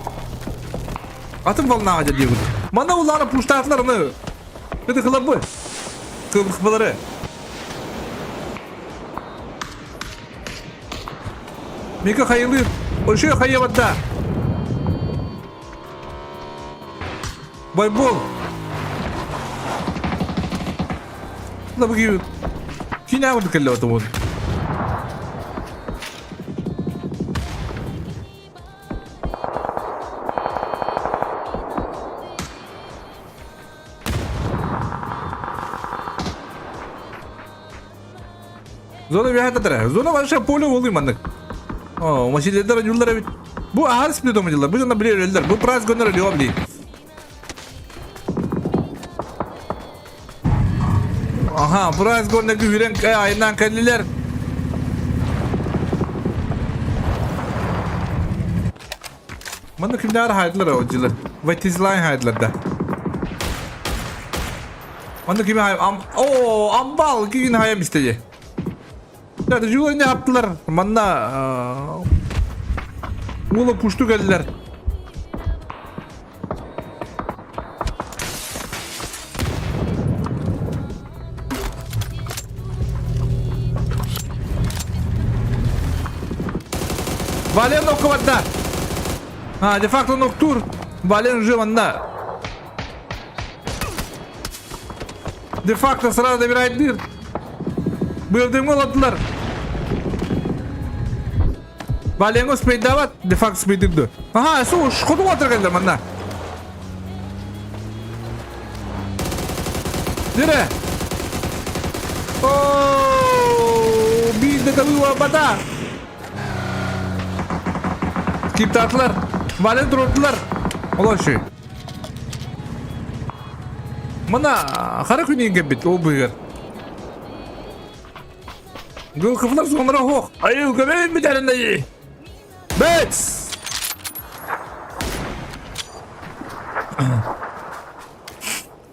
Atın falan hadi diye. Mana ulanı puştatlar onu. Dedi kılabı. Kılıkları. Мика хайылыр. Ошо хайыбатта. Байбол. Лабы Кина курдук кэллэ отумун. Зона үөһэ Зона вообще поле болуй маннык. О, машинелер юллар бит. Бу ахар спидома дилар. Бу жана билер өллөр. Бу прайс гонор өлүө били. Aha, прайс гонор күүрен айынан кэллилер. Манна кимдер хайдылар о дьылар. Ватизлайн хайдылар да. Манна кими хай ам о амбал кигин хайам истеди. Да, жула не аптылар. Манна ула пушту келдилер. Вален окуватта. А, де факто ноктур. Вален жив анна. Де факто сразу добирает дыр. Бырдымы оладылар. Валенго спейдават, де факто спейдырды. Ага, су, шкоду отыр манна. Дире. О, бийде да бата. Скиптатылар. Вален турдулар. Олошу. Мына хара күнен кеппит ол быгыр. Гылкыфлар сонра хох. Айыл көмейін битерінде. Бетс!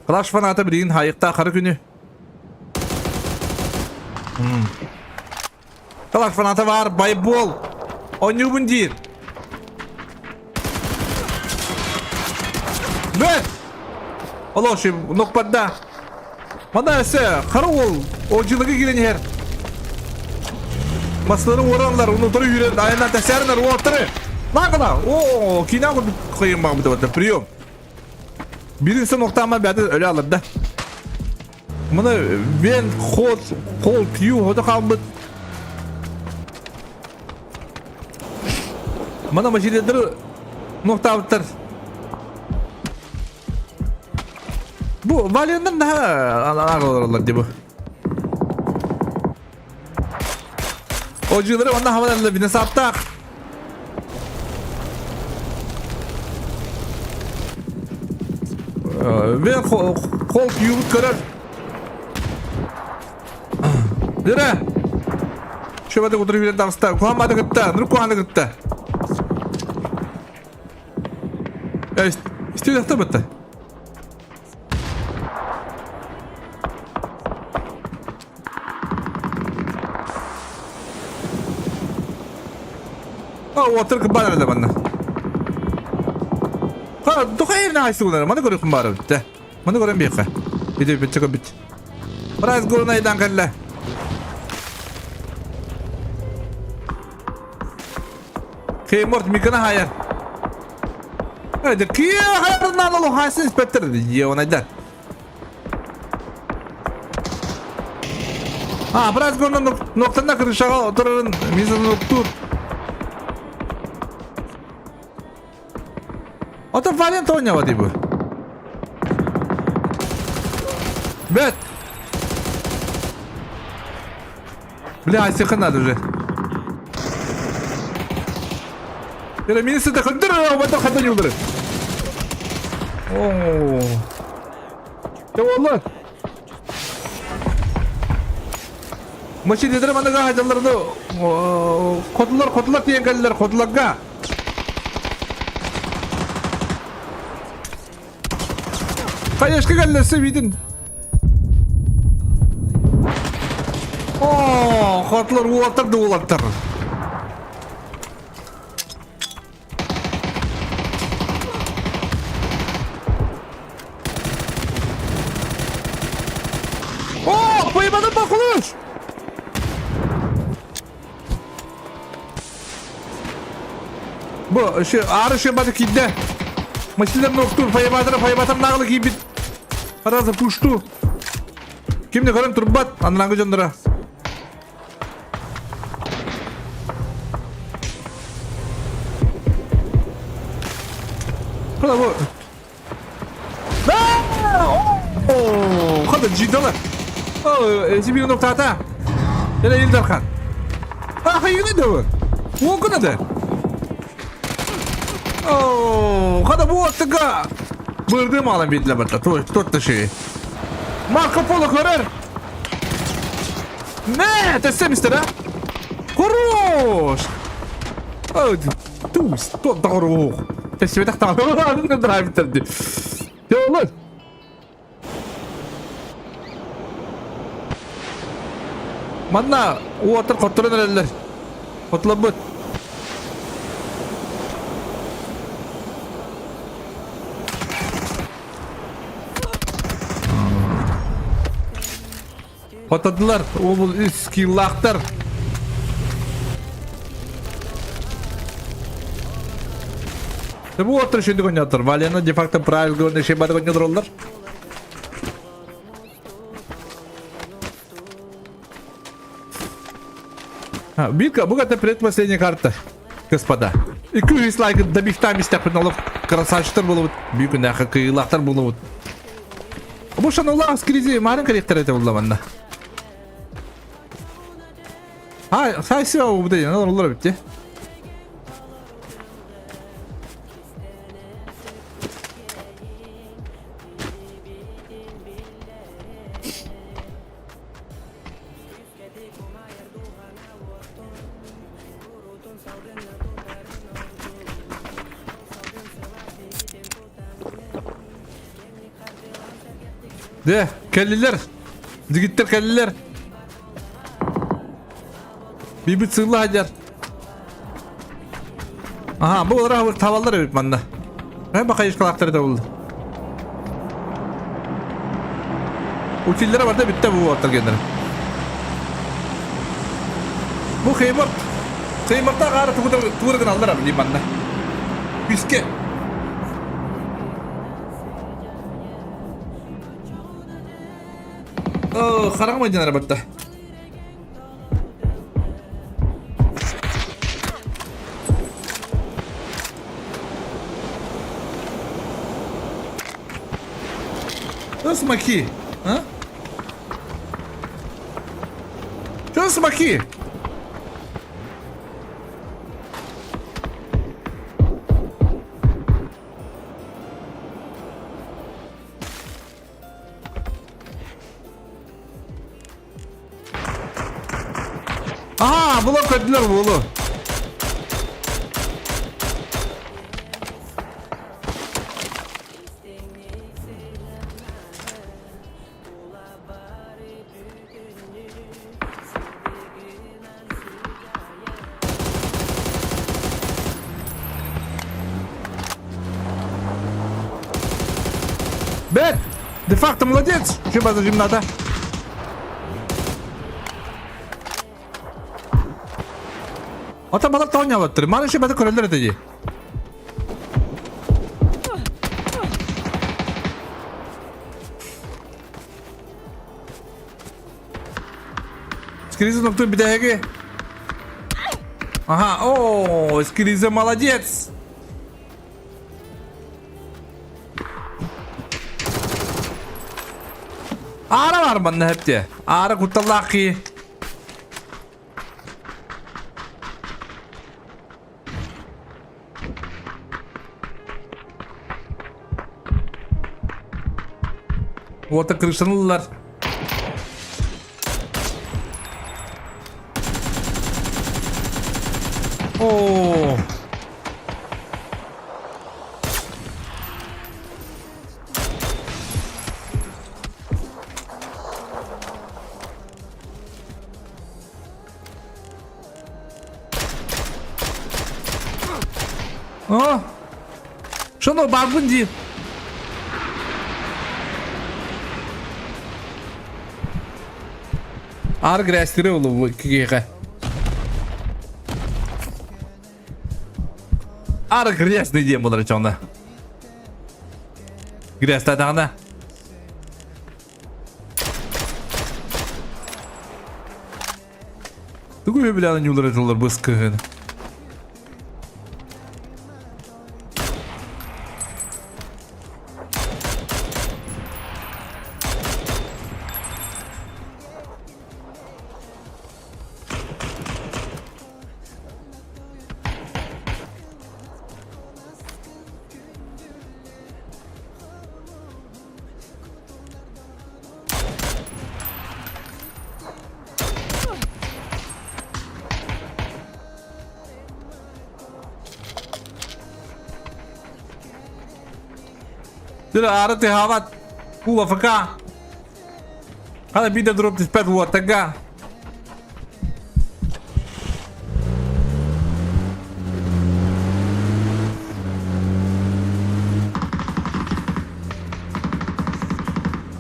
Кылаш фанаты билигин хайыкта хара күнү. Кылаш фанаты бар, байбол. Онюбун диир. Бет! Олоши, нокпадда. Мана өсө, хара ол, о жылыгы кирен иһэр. Маслары оранлар, унутары үйрен, айынан тәсәрінер, оттары. Нагыла, о, кина кыйын багы бит прием. Биринси ноктама бәді өле алыр да. Мына мен ход, кол тию хода калбыт. Мына машинелер ноктабыттар. Бу Валеннен daha аралар ди бу. Ожилары онда хаваларла бине саптак. Мен кол юбут көрөр. Дире. Шөбәдә утырып йөргән тагыста. Куамады кытта, нур куаны кытта. Истү дәфтә битте. О, отыр кыбар эле манна. Ха, духайыр на хайсы гунар. Маны көрүкүм бар битте. Маны көрөм бияка. Биде битче бит. Біраз горнайдан кэллэ. Кейморт микана хайар. Hadi кия хайарынан олу хайсын инспектор. Е, онайдар. А, біраз горна ноктана крышаға отырырын мизан ноктур. Ото Валент ойнава дей бу. Бет. Бля, айсыхын надо уже. Эрэ министр хандар обата хандан юлдары. Оо. Те олла. Машинелер маныга хадалларны хотулар хотулар тиен кэллер хотуларга. Хаешка кэллерсе видин. О, хотулар уолаттар да уолаттар. О, пойманын бакулуш! Бу, şu ağrı şu баты кийде. Машиналар ноктур, фаябатыр, фаябатыр нагылы кийбит. Аразы пушту. Кимди көрөн турбат, аннан жондора. Куда бу? О, хада жидала. О, сибир ноктата. Эре Илдархан. А, хайгына да бу. Уокуна да. О, хада бу аттыга. Бырды малым бидле барта. Той, тот ши. Марко Поло көрөр. Не, ты мистер, а? Хорош! О, туз, тот дорог. Ты себе так там, нравится. Ты Манна уотар хотторон эрэллэр. Хотлорбут. Хотодулар, ол үс киллаахтар. Бу уоттар шүндүк ойнотор. Валяны де-факто правил көрүнө шебады ойнотор олар. А, Битка, бу это предпоследняя карта, господа. И күз лайк добихтами стяпыналов красавчиктар болобут. Бүйүк нахы кыйлактар болобут. Бу шанула скризи марын корректор это булла манна. А, сайсы бу да, олар битти. Де, кэллилэр. Дигиттер кэллилэр. Бибит сылла хадьар. Аха, бу олар табаллар эбит манна. Мен бакайышкалаактар да булды. Утиллere барда битте бу аттар генер. Бу Хейморт. Хеймортта гары тугур гына алдар abi манна. Үске. О, харам ойденер батта. Что смоки? А? Что смоки? Ага, було көдүлөр булу. Бет! Де-факто молодец! Что база жимната? Ата балар таонябаттыр. Маны ше бата көрөлөр этеди. Скриза нокту бидеги. Ага, о, Скриза молодец. Аара бар манна хепте. Аара кутталлаах кии. Уота крышаны ыллар. О! О! Шано барбын дии. Ар грязтире улу киһиэхэ. Ар грязный диэн буолар чоҥна. Грязтаатаҕына. Тугу үбүлээн ньуулар этилэр быс кыһын. Дыр ары тыһаабат. Кула ФК. Хана биир дроп түспэт уотага.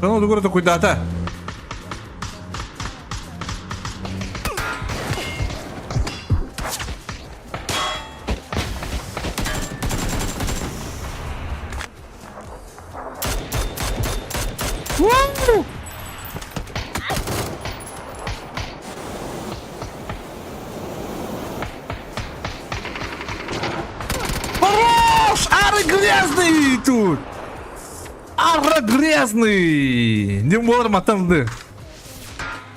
Ону тугура токуйдаата. Woo! Хорош! Ары грязный тут! Ара грязный! Не болар матанды.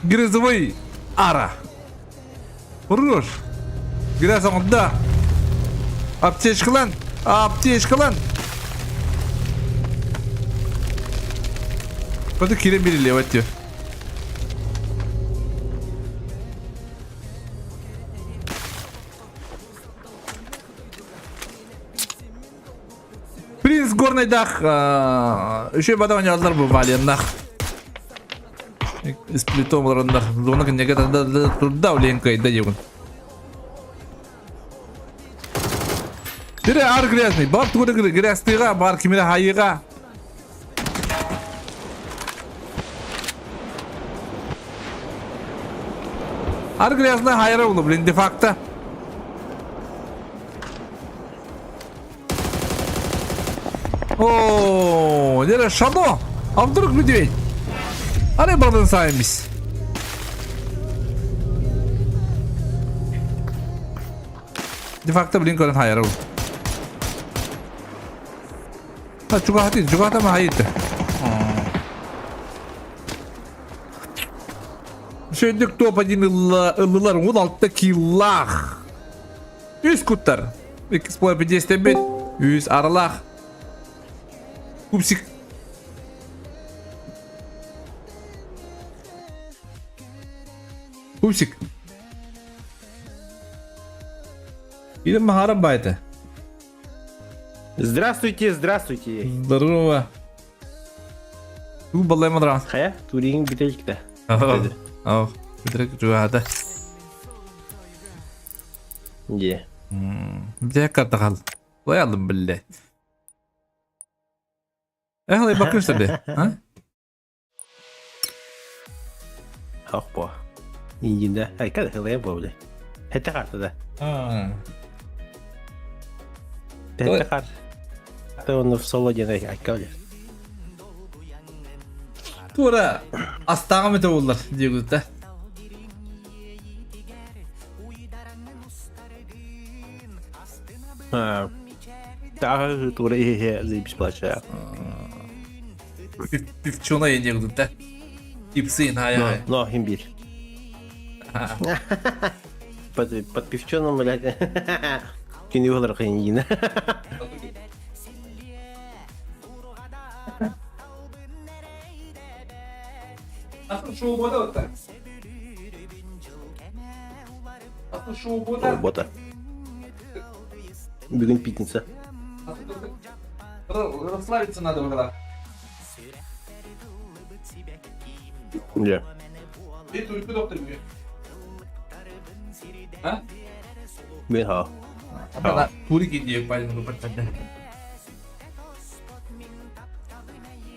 Грязовой ара. Хорош! Грязь да. Аптечкалан! Аптечкалан! Куда кирен бериле өттө. Принц Горнайдах үчүгэй бада оонньооллор бу Валеннах. Сплитом олороннор. Зона кинигэ турда улиэн кыайда диэгун. Тире ар грязный. Бар тугу грязныйга, бар кимире хайыга. Ар грязный хайра улу, блин, де-факто. О, нere Шадо? А вдруг медведь? Арай бардын саемис. Де-факто блин көрөн хайарыл. Ha чугаһаты, чугаһата хайыты. Шөйдүк топ один ыллылар, 16 киллах. Үс куттар. 2,5 Үс аралаах. Пупсик. Пупсик. Или Махара байта. Здравствуйте, здравствуйте. Здорово. Ту балай мадра. Хайа, туригин бүтэликте. Ох, бүтэлик жуада. Де. Где карта хал? Лаялым билле. Эхлай бакышта бе, а? Ах бо. Индинде. Айка хылая бо биле. Хете карта да. Хете карта. Оны в соло ден айка биле. Тура астаҕым этэ буоллар диэбитэ. Тағы тура ихе заебись плача. Пивчуна диэбитэ. Типсин хай Но, имбирь. Под, под пивченым, блядь. Кинь углар хинина. Работа. Бүгүн пятница. Расслабиться надо было. Дьэ. Ты турку доктор А? Мен ха. Тури кидие парень ну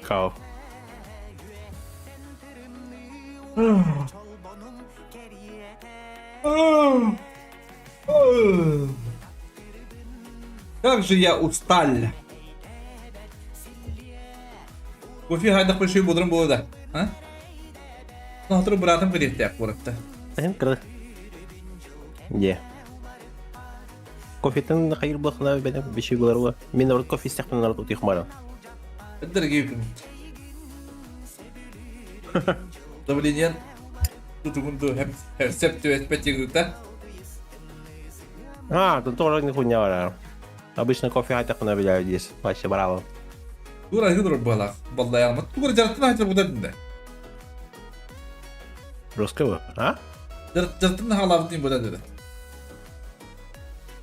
Хау. Как же я устал. Кофе хайдах большой бодрым буолла да? А? Сотору быраатым кириэхтээх куоратта. Эһин кыра. Дьэ. Кофетын хайыр буолахына бэдэ биши булар Мин орут кофе истэхпин народ утуйх баран. Дорогие күн. Давлениен тутугунду хеп түбэспэт игыта. А, тут тоже не хуйня бара. Обычно кофе хайтахына билэр здесь. Вообще браво. Тура хыдыр буолах. Баллаялмат. Тугур жарттын хатыр буда динде. Русского, а? Жарттын халабытын буда деди.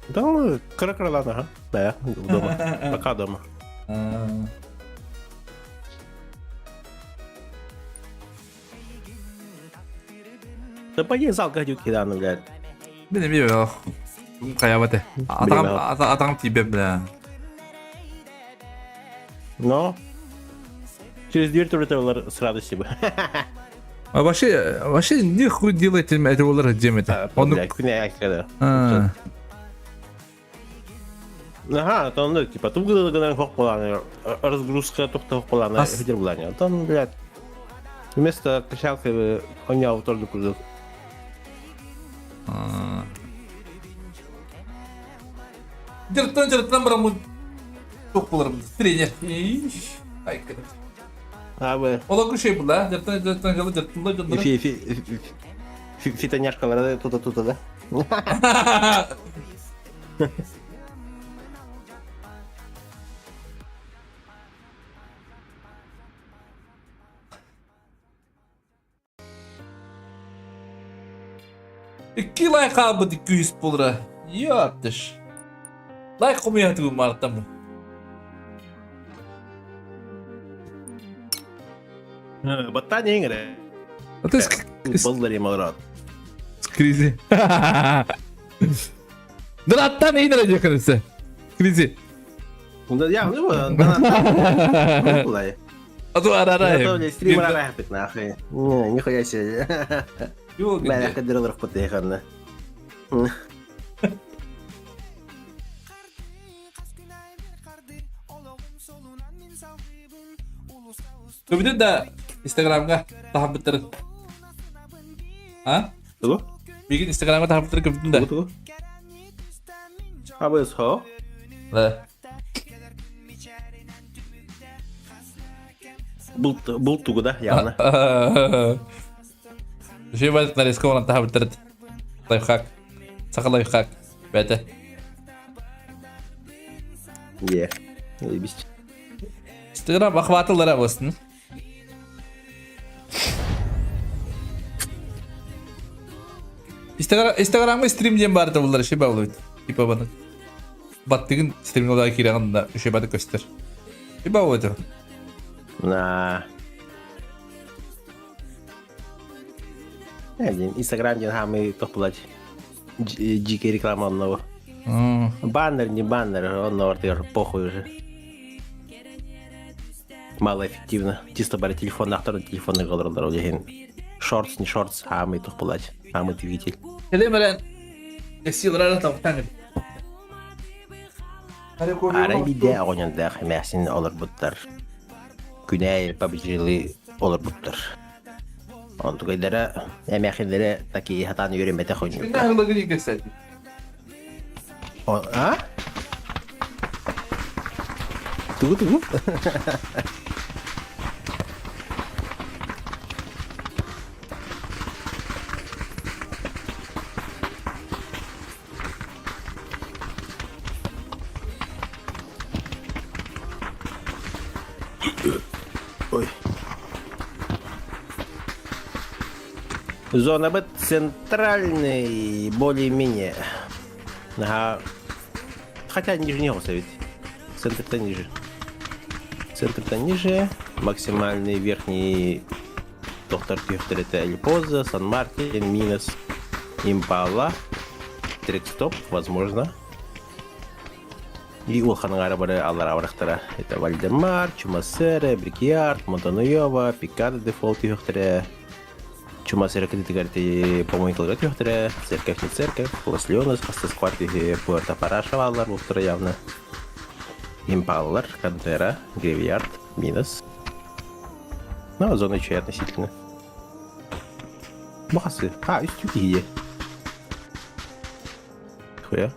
Да, ну, кыра-кыралаан, ага. Да, дома. Пока дома. Да пойди залга киданы, блядь. Мин эмиэ хайабат атаҕым атаҕым тиийбэт бля. Но через дверь тоже с радостью бы. А вообще, вообще нихуй делать это олар дем это. Он А. Ага, там, ну, типа, тугы хохпаланы, разгрузка тухта хохпаланы, хидер буланы. Там, блядь, вместо качалки он тоже кузов. Дьарыктан дьарыктан бараммын туох буоларым тренер. А вы. Олоку шей була, дьарыктан дьарыктан дьалы дьарыктылла дьоннору. Фитоняшкалар тута-тута, да? Икки лайк хаалбыт 200 буолара. Ёптыш. Лайк хомуйа мартамын. Баттан эңре. Это Боллар емалрат. Скризи. Дыраттан эйнер декірісі. Скризи. Я, ну, А то арара. Стрим арара нахуй. Не, нихуя себе. Бля, кадырлар потеханна. Көбүтүн да Инстаграмга таһабыттыр. А? Тугу? Бигин Инстаграмга таһабыттыр көбүтүн да. Тугу? Абыс хо? Да. Бул тугу да, явно. Şey бар нарезка онан таһабыттыр. Лайфхак. Саха лайфхак. Бәте. Е. Заебись. Инстаграм охватылара болсын. Инстаграмга стрим диэн баар буллар ши баулуйт. Типа баны. Баттыгын стримнолар кирагында үше баты көстөр. Ши баулуйт. На. Инстаграм диэн хамы тохпулач. Дикий реклама одного. Баннер, не баннер, он на похуй уже. Малоэффективно. Чисто бары телефон, автор телефонный голордар деген. Шортс, не шортс, а мы тохпулач. А мы двигатель. Келемерен силрара тавтан. Арай биде оҕоньордаах эмээхсин олорбуттар. Күнээй пабдьылыы олорбуттар. Онтукайдара эмээхиннэрэ такие хатаан үөрэммэтэх оонньуур. А? Тугу тугу? Ой. Зонабыт центральный более-менее. Ага. Хотя ниже не ведь. Центр-то ниже. Центр-то ниже. Максимальный верхний доктор Пихтер это Эльпоза, Сан-Мартин, Минос, Импала, Трекстоп, возможно. И улаханыгара бары аллар абырахтара. Это Вальдемар, Чумасере, Брикьярд, Монтануева, Пикада дефолт түһүөхтэрэ. Чумасере кытытыгар ти помойкалга түһүөхтэрэ. Церковь не церковь, Лос Леонес, Хастасквар түһү, Пуэрто Параша бааллар буолтара явно. Импаллар, Кантера, Гревьярд, Минос. Ну, зона еще и относительно. Бахасы. А, үстүү киһи. Хуя.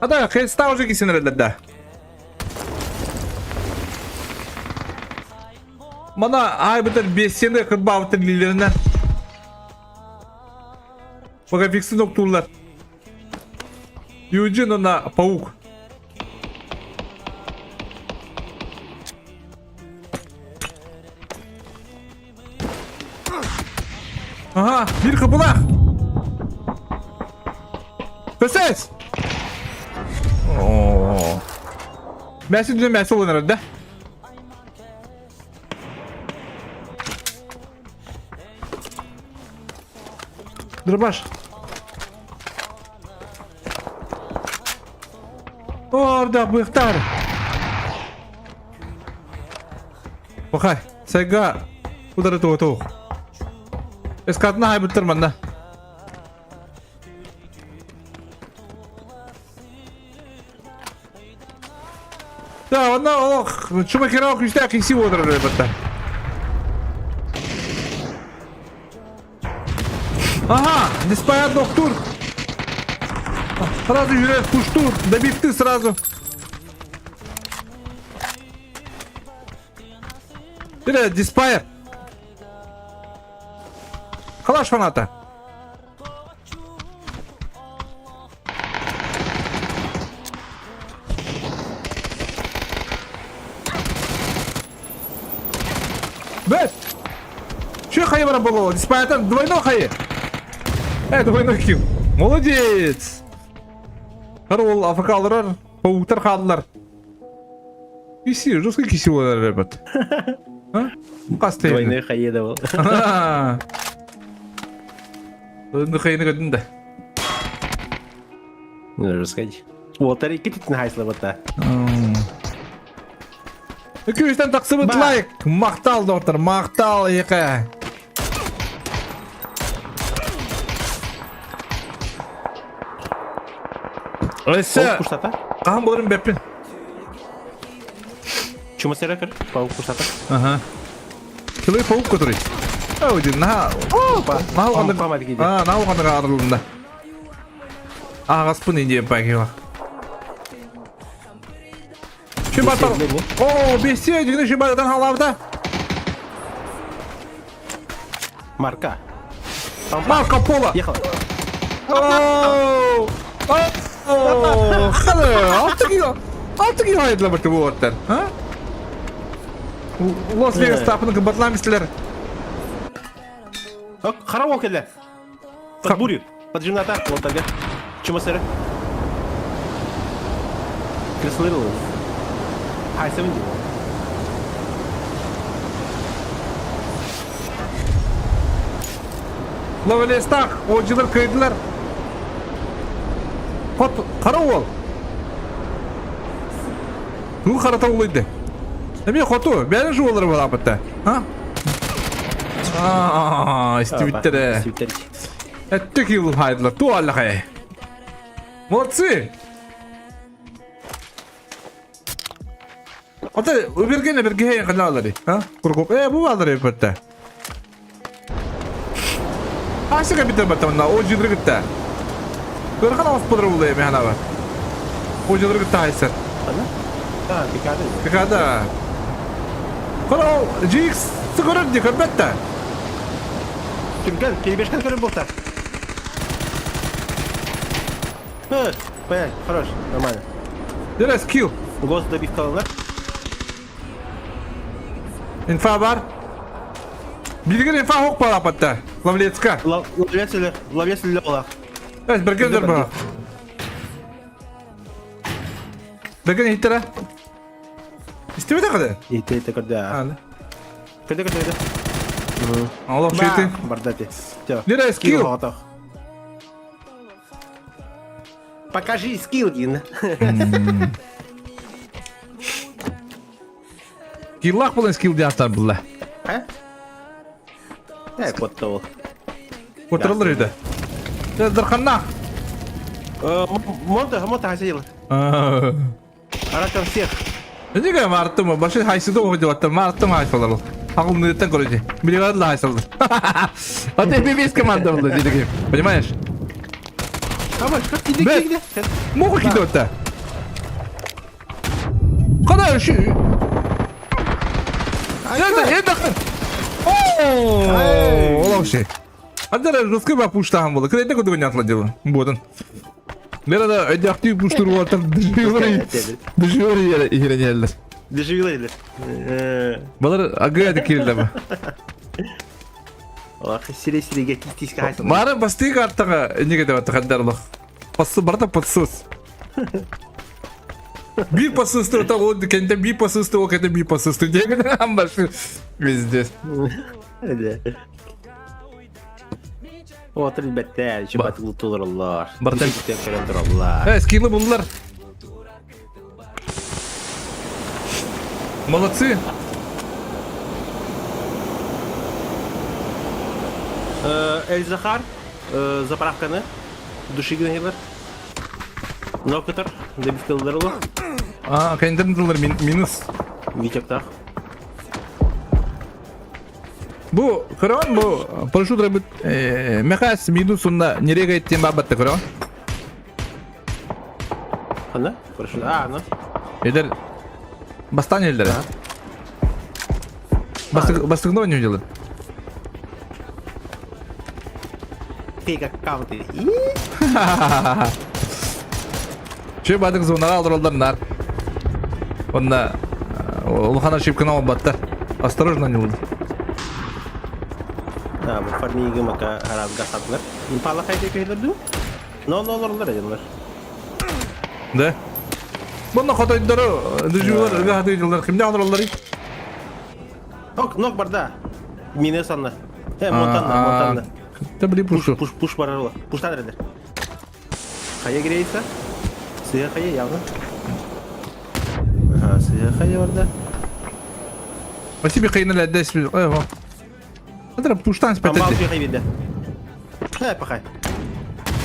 А да, Хейста уже кисин да. Мана айбытыр бессені кырбабытыр лилеринен. Пока фиксын октулар. Юджин она паук. Ага, биир кыбылах. Көсөс! Оо. Мәси дүнө мәси олан да? Дробаш. Орда быхтар. Бахай, сайга удары туга туох. Эскадна хайбыттар манна. Да, онно олох чумакера күүстээх киси уодарар эбэтэ. Ага, Диспаят доктор. Сразу жүрер пуштур, добив ты сразу. Бля, Диспайр. Калаш фаната. Бэт! Че хайы бара боло? Диспаятан двойной хайы. Э, двойной килл. Молодец! Карол АФК алырар, пауктар хааллар. Киси, жестко киси болар, ребят. А? Қасты Двойной хайы да был. Двойной хайыны көрдүн да. Ну, сказать. Уолтер иккитин хайсылабыта. Үкүстен тахсыбыт лайк. Махтал, доктор, махтал, еке. Өссө Куштата? хаһан боларын бэппин. Чума серекер? Паук куштата. Ага. Человек паук который. Ау, дин, на. Опа. На уганда. Памать где? А, на уганда арылында. Ағаспын инде пагила. Шибатар. О, бесте, дигини Шибатардан халабыта. Марка. Марко Поло. Ехал. О, о, халы, 6 кило. 6 кило айдылар бу уоттар. А? Лас-Вегас тапын кымбатлаан бистилер. Хара келе. Под бурю. Под жемната. Вот тогда. Чума сыры. Креслырыл. Хай, 70. Ловелестах, отжылар кыйдылар. Хот, қара ол. Туу харата улуйды. Эми хоту, бәрі жуолар бар апытта. А? Аа, истибиттер. Истибиттер. Эттик йыл хайдылар. Туу аллахай. Молодцы! Ата уберген берге кыналары. А? Куркуп. Э, бу алары бетте. Асы капитан баттамна, о жыдыры гытта. Көрхан алып бұдыр бұл эми ханава. О жыдыры гытта хайсар. А, пикады. Пикада. Кора GX сыгырыр ди көрбәтті. Кимген, перебежкан көріп болта. Понять, хорош, нормально. Дөрес килл. Гос добив калалар. Инфа бар. Билгин инфа хоқ бар апатта. Лавлецка. Ловец или ловец или олах. Эс бергендер бар. Берген хиттера. Истебете каде? Ите ите көрдө. Аны. Көрдө көрдө көрдө. Аллах шейти. Бардати. Все. Нера скилл. Покажи скилл, Дин. Киллах булан скилл диаттар булла. А? Э, кот ол. Отырылыр еді. Дырханна. Монта, монта хасил. Аракан всех. Неге мартым, башы хайсыды оқыды ватты, мартым хайсалар. Ақыл неттен короче. Билевадла хайсалар. А ты весь команда был, дедики. Понимаешь? Камаш, как тебе где? Моху киді отта. Қана шу. Это, это. О, вообще. Андера жестко ба пуштахан болды. Кредит көтөгөн атла дело. Бодон. Лера да өйдәктүү пуштур болар. Деживер. Деживер еренелер. Деживер. Балар агады кирилде. Ах, сире сиреге тиска хайсын. Мары басты картага неге деп атты Пасы барда подсос. Bir pasısты та ол кенде bir pasısты ол кенде bir pasısты деген амбашы везде. Отыр бәттә, чебат тулыралар. Барта туралар. Э, скиллы булдылар. Молодцы. Эльзахар, заправканы душигин Нокотор, добивкалар А, кендер минус. Витектах. Бу көрөн бу парашют рабыт мехас минус онна нереге еттен бабатты көрөн. Хана? Парашют. А, ну. Эдер бастан элдер. Бастыгно не делает. Фейк аккаунты. Че бадык зонага алдыралдар нар. Онна улахана ошибканы албаттар. Осторожно не буду. А, бу фармиги мака харазга сатылар. Импала хайда көйлөрдү? Но но лорлар эдилер. Да? Бұны хотойдору, дежурлар, гахаты кимде алдыралдар? Нок, нок барда. Мине санна. Э, монтанна, монтанна. Та бли пушу. Пуш, пуш барарла. Пуштан эдилер. Хая грейса. Сыя хая явно. Ага, сыя хая барда. А тебе хайна лядес. Э, Адра пуштан Амбал спетети. хай виде. Э, пахай.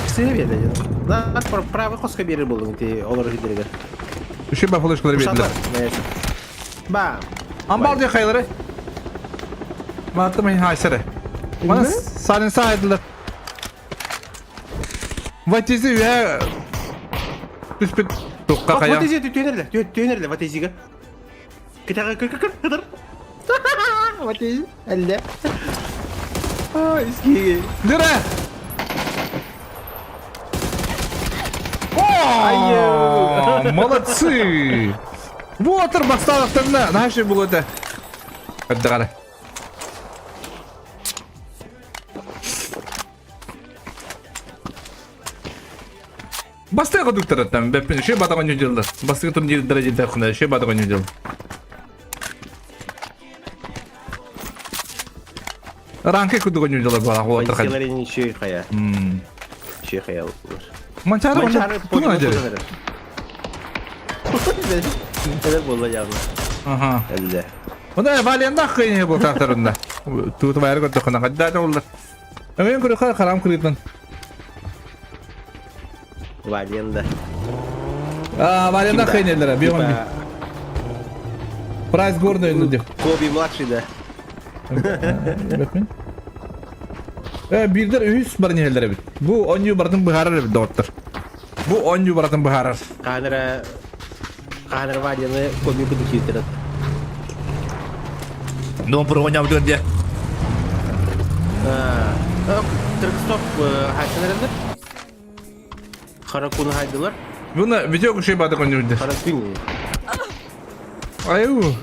Сыя виде. На правый хоска берер болдың ти олар хидерге. Үші ба флешкалар бердилер. Ба. Амбал де хайлары. Маттым хайсары. Мана салин сайдылар. Ватизи я түспет. Тухха хайа. Вот изи түөнерле, түөнерле, вот изиге. Кытага кыр кыр кыр. Вот изи, әллә. Ай, искиге. Дыра! О, молодцы! Вот басталықтарына наши бұл өте. Өтті Бастыга кодуктараттан бэппин ши батаган дьылда. Бастыга турнирдара дьылда ши батаган дьыл. Ранки кудуган дьылда бала хуатар хад. Позицияларын ши хая. Ши хая. Манчары туна дьэ. Это было явно. Ага. Әллә. Онда Валенда кыйны бу тахтарында. Тут байыр көрдөхүнэ хадда оллар. Мен көрөхө харам кырыытын. Валенда. А, Валенда хейнелер, бион. Прайс горный ну деп. Коби младший да. Бэтмен. Э, бирдер үс бар нехелер бит. Бу оню бартын быһарар бит доктор. Бу оню бартын быһарар. Канера Канера Валены Коби буду хитрит. Ну, прогоняв дьэ. Трекстоп хайсанарындар. Харакуны хайдылар. Буна видео кушай бады конюрды. Харакуны. Аю.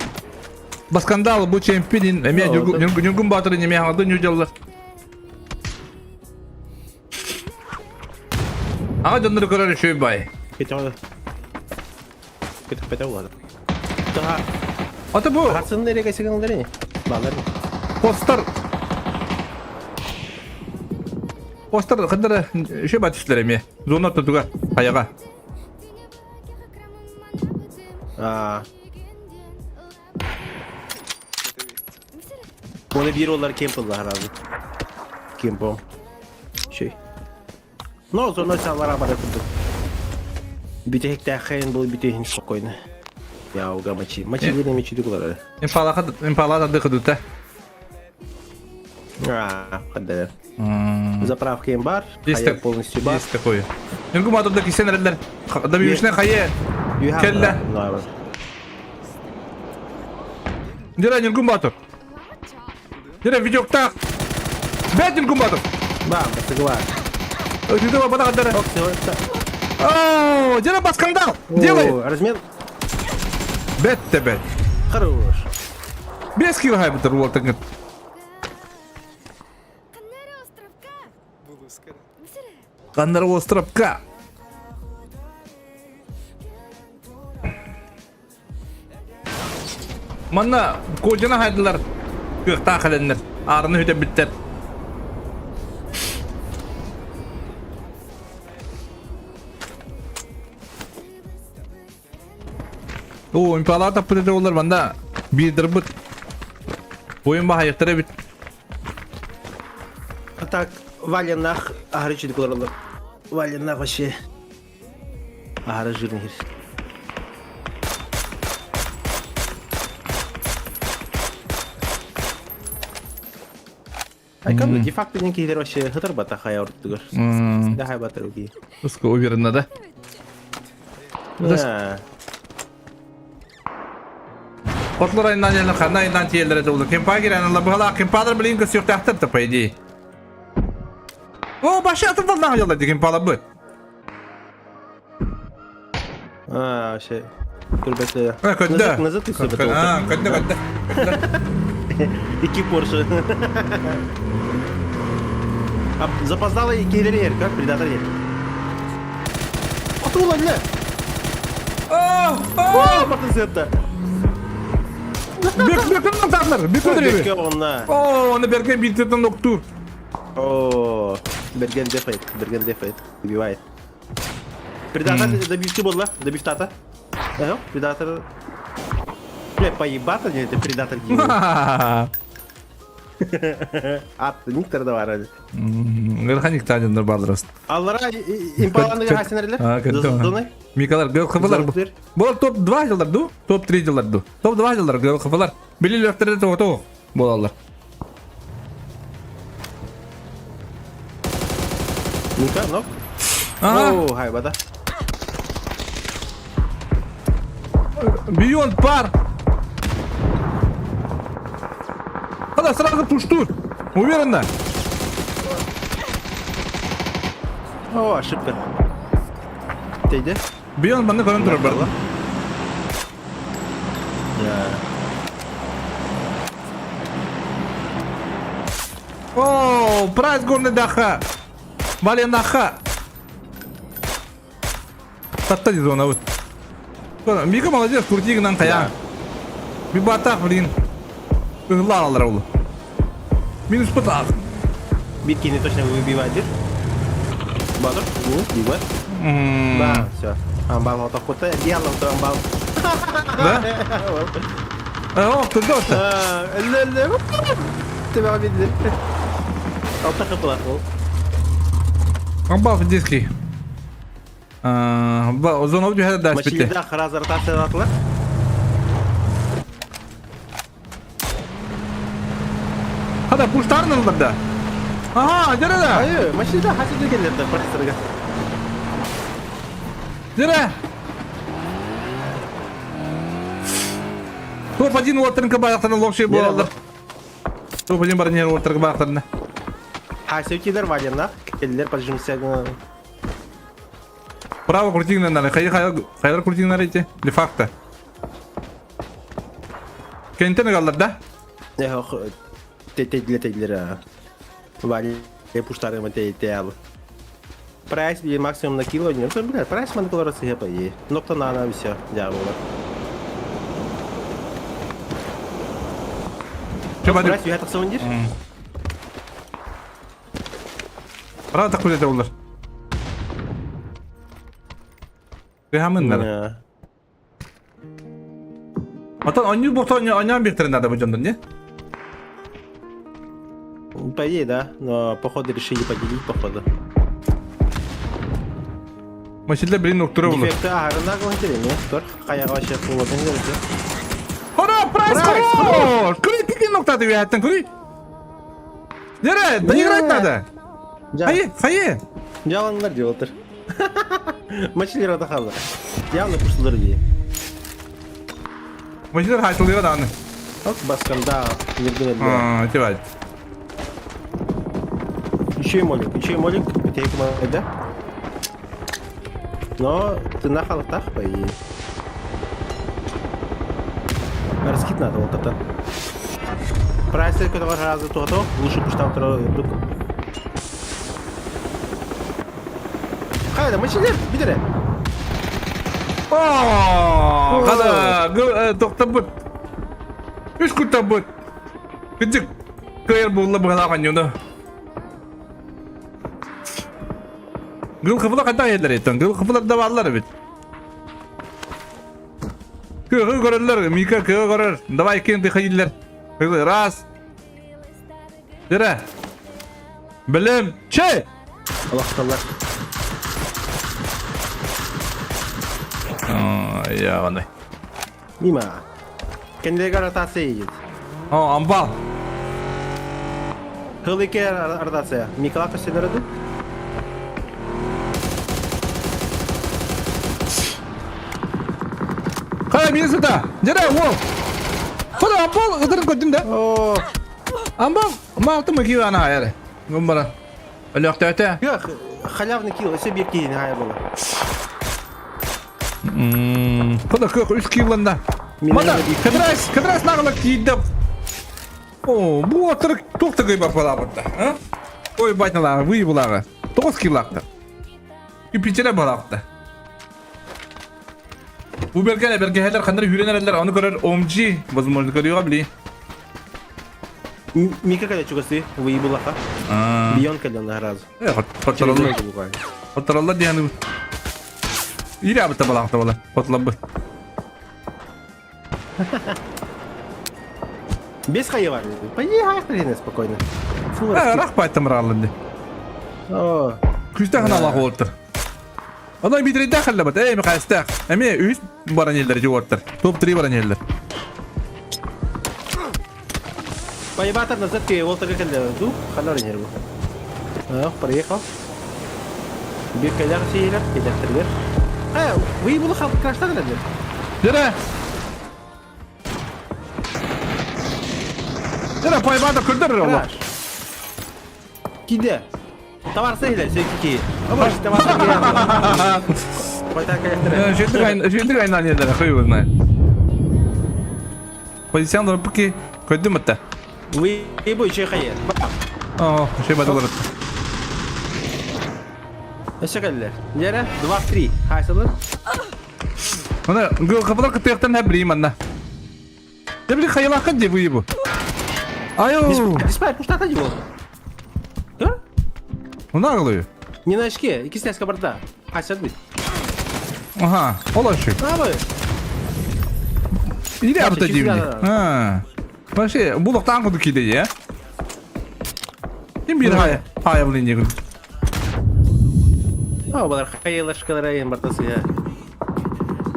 Баскандал бу чемпионин эме Нюргун Батыр неме хаңды нюдяллар. Ага доннор көрөр шөй бай. Кетер. Кетер петер болады. Daha Ата бу Харсын nereye kaçırganları ne? Балар. Постар Постар кандара шөй бат түслер эме. Зона тутуга аяга. Аа. Оны бир олар кемпылдар разы. Кемпо. Şey. Но зона салара бар курдук. Бүтехтәхен бул бүтехин спокойно. Я уга мачи. Мачи ден мечи дуглар. Импала импала да дыкыдута. А, кадер. Заправка им бар, Есть полностью бар. Есть такое. Нүгү матырда кисен эрелер. Да бүйүшне хайе. Келле. Дира Нюргун Батыр. Дира видеокта. Бет Нюргун Батыр. Ба, басыгла. Өтүдө бата кадары. О, дира баскандал. Делай. Размен. Бет те бет. Хорош. Без кило хайбытыр уолтыңыт. Каннары островка. Манна кожана хайдылар. Кыахтаах кэлэннэр. Аарыны үтэ бүттэр. О, импала таппыт этэ олар манда биирдэрбит. Бойун баһайыктара эбит. А так, Валя нах, аһары чүдүк олороллор. Валя нах вообще. Аһары жирный хир. Айкам де факто не киһилер вообще хытар бата хая ортугар. Да хай батар уги. Уско уверенно, да? Да. Котлар айынан елер, хана айынан тиелер это улы. Кемпа кирен, алла быһала, кемпалар билин көсүөхтээхтэр да, по идее. О, башы атын волна ялла деген пала бы. А, вообще. Көрбөтө. А, көддө. Назад ты А, көддө, көддө. Ики Порше. А запоздала и киллер как предатор ер. Атула, бля! О, о! Мартын сетті. Бек, бек, тарлар, бек өдіребі. онна. О, оны берген битетін окту. О, Берген дефает, Берген дефает, убивает. Предатор добивки бодла, добив тата. Ага, предатор. Бля, поебато не, это предатор гибнет. Ат, никтер да бар. Нырханик тадендар бардырас. Аллара импаланы хасенерлер. А, Микалар, гөл хыфалар. Бол топ-2 жылдар ду, топ-3 жылдар ду. Топ-2 жылдар гөл хыфалар. Билил өфтерде тоғы болалар. Мика, нок. Ага. О, хай бата. Beyond пар. Она сразу пуштут. Уверенно. О, ошибка. Тейде. Beyond манна көрөн турар барла. О, прайс горный даха. Вален даха. Татта дии зонабыт. Мика молодец, крути гынан хайаан. Бибатах, блин. Ыһыллаан аллара улу. Минус пытаах. Биткини точно выбивает. Батыр, ну, убивает. Да, все. Амбал вот охота. Дьявол, то амбал. Да? О, туда-то. Тебя обидели. Алта хапла. Амбал диски. Зона түһэ да испите. Мачилда храза ротациялатылар. Хада пуштарын ылдар да. Ага, дьэрэ да. Айы, Мачилда хасиды келлерде профессорга. Дьэрэ. Топ-1 уоттарын кыбаахтарына локши буолаллар. Топ-1 баран уоттарын кыбаахтарына. Хасиутилер валена, келлер поджимся. Право крутигнанары, хайдар крутигнанары эти, де факто. Кентен галлар да? Тетедлер тетедлер. Вали пуштары те Прайс били максимум на кило, не, ну, бля, прайс ман колор по идее. Нокта на на все, дьявола. Прайс үйә тақсауын дир? Право так кудете олар. Кыһамыннар. Отон онньуу буохта онньоон биэхтэрин наада бу дьоннор, не? По идее, да, но походу решили поделить, походу. Машилда блин уктура булur. Дефекты аһарына кылын Тор, хаяга вообще кулланын керек. Хора, прайс хорош! Күри кикин ноктады үйәттен, күри. Нере, доиграть надо. Хайы, хайы. Жалаңдар деп отыр. Мачилер отахалы. Явно пуштылар дии. Мачилер хайтылыга дааны. Ок, басканда ерген еді. Тибай. Еще и молик, еще и молик, битейк да? Но ты на халатах, по идее. Раскид надо вот это. Прайсы, который раза то, то лучше пуштам второй вдруг. Хайда, мачилер, бидере. О, Хада, тохтобут. Үс куттабыт. Кыдьык кыайар буолла быһалаах оонньууну. Гыл хыфыла хайдах иһэллэр эйтэн? Гыл хыфылар да бааллар эбит. Кыһы көрөллөр, Мика кыһы көрөр. Давай кем ты ходиллер. Раз. Дыра. Билим. Че? Аллах Я вандай. Мимо. Кендлеге ротация едет. О, амбал. Хылыке ротация. Микола көстелерді. Қара мені сюда. Дыра, о. Қара амбал ыдырын көрдүм да. О, Амбал, малтым киви ана айары. Гумбара. Өлөктөтө. Yok, халявный килл, өсө бир кийин хая боло. Куда кök үс киланда. Мана, кадрас, кадрас нагылак тиидде. О, бу отыр тохта кый бар балабытта. А? Ой, батналар, вы булага. Тоғыз килакта. Юпитера балакта. Бу берген бергehелер хандар хүренерлер, аны көрөр OMG, возможно, көрüyor били. Мика кале чугасы, выебулаха. Бион кале на разу. Э, хотторолла. Хотторолла диэн. Ире абыта балакта бала. Хотлабы. Без хайвар. Поехали спокойно. Э, рах байтым ралынды. О. Күстәхін Аллах олтыр. Онон битрейдэх халлабат. Эй, Михайлстах. Эми үс баран елдер жуоттар. Топ-3 баран елдер. Поебатор назад ке олтырга келди. Ду, халар нерву. А, проехал. Бир келер сейлер, келектерлер. Э, вы буду хал краштан эле. Дьэрэ! Дьэрэ, поймаата көрдөр олох. Киде. Товар сыйле, сөйки. Обаш, товар Жүйдік айнан елдері қой өзіне. Позициялар пыки көйдім бітті. Вы бу еще хайы. О, şey бады город. Өссө кэллэр. Дьэрэ, 2-3. Хайсылыр. Оны гыл кытыахтан хәбри манна. Дэ били хайылааххын дии бу бу. Айо! Диспай, пуштата дии ол. Да? Мына аҕылыы. Не на очке, иккис тэска барда. Хайсат бит. Аха, ол ошуй. Абы. Или арта диибини. Аа. Вообще, булуктаан курдук киде я. Ким биир хая хая булин диэгин. О, балар хайылашкалара ен бартасы я.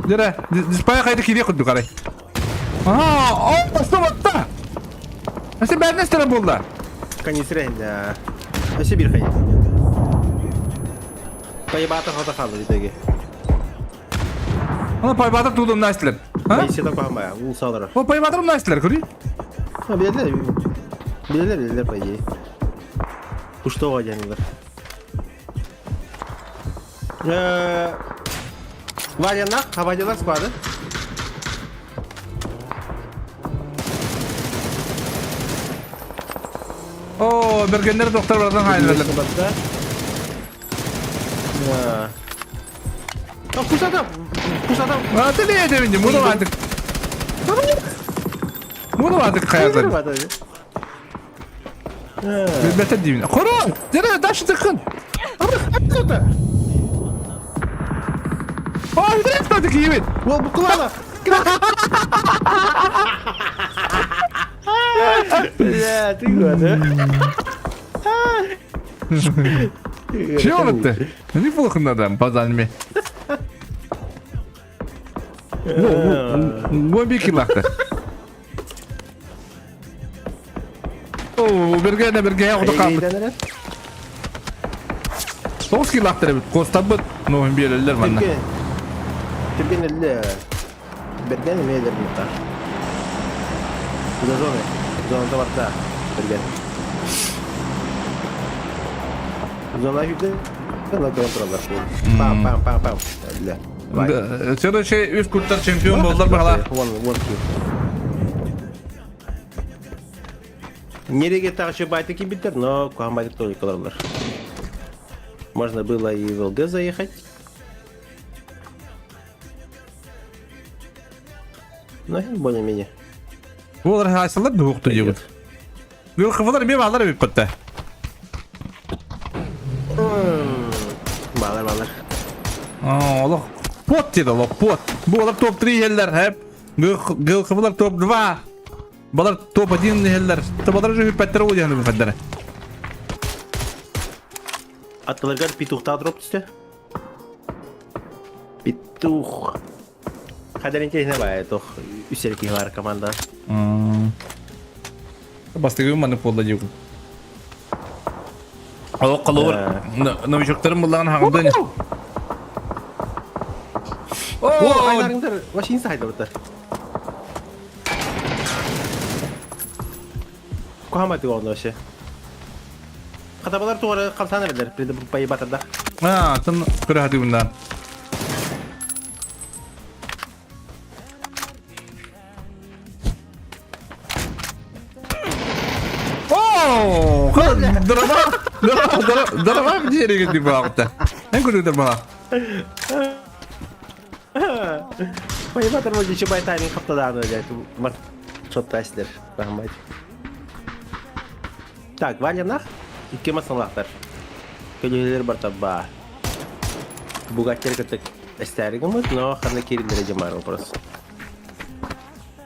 Дere, диспая хайда киде курдук арай. Аа, о, бастыбатта. Әсе бәріне істері болды. Канистрен, да. Өсө бир хай. Пайбата хота халы итеге. Ана пайбатыр тудым настилер. А? Бейсе топа ул салдыра. О, пайбатыр настилер, көрей. А, билелер. Билелер, билелер, по идее. Пуштого дянилар. Валянах, хабадилар склады. О, бергеннер доктор бардан хайнерлер. Кусатам! Кусатам! А ты не это не буду ватык. Буду ватык хайзар. Билбэтэ диибин. Хорон! Дere дальше тыкын. Ой, дere киибит. Ол букулала! Бля, ты год, а? Чего ты? Не плохо надо, базальми. Гобики лахта. О, берге берге ода калды. Тоғыз килахтар бит. Костабыт, но берелер манна. Түрген эле берген эмелер мута. За зоны. Зона барда берген. Зона жүдө. Зона контроллар. Пам пам пам пам. Эле. Следующий үс куттар чемпион болдулар бахала. One, one, two. Нереге тағы байты кибиттер, но кухан байтык только алар. Можно было и в ЛГ заехать. Но более-менее. Олар хайсылар дукту дегут. Гылхывалар ме балар бит бітті. Балар, балар. Олох пот деді олох пот. Бу олар топ-3 еллер хеп. Гылхывалар топ-2. Балар топ-1 еллер. Табалар же хүппәттер ол яны бүфәддер. Аттыларгар петухта дроп түсті. Петух. Хадер интересно бай, тох үсерки бар команда. Бастыгы маны полда дегут. Олох қалуыр. Новичоктарым буллаган хаңды. О, О, айдарыңдар вообще инсайд вот. Кухамати олды вообще. Хатабалар туары камсан эрдер, приды байбатырда. А, тын көрө хати bundan. О, дрова, дрова, дрова в дереве ты бахта. Эн көрү дрова. Байбатыр болды еще байтайның хаптаданы дәйт. Бар шоттайсыздар, рахмат. Так, Валянах, икки масалахтар. Көлөлөр бар таба. Бугаттер кытык эстәригіміз, но ханы керіндері жамар вопрос.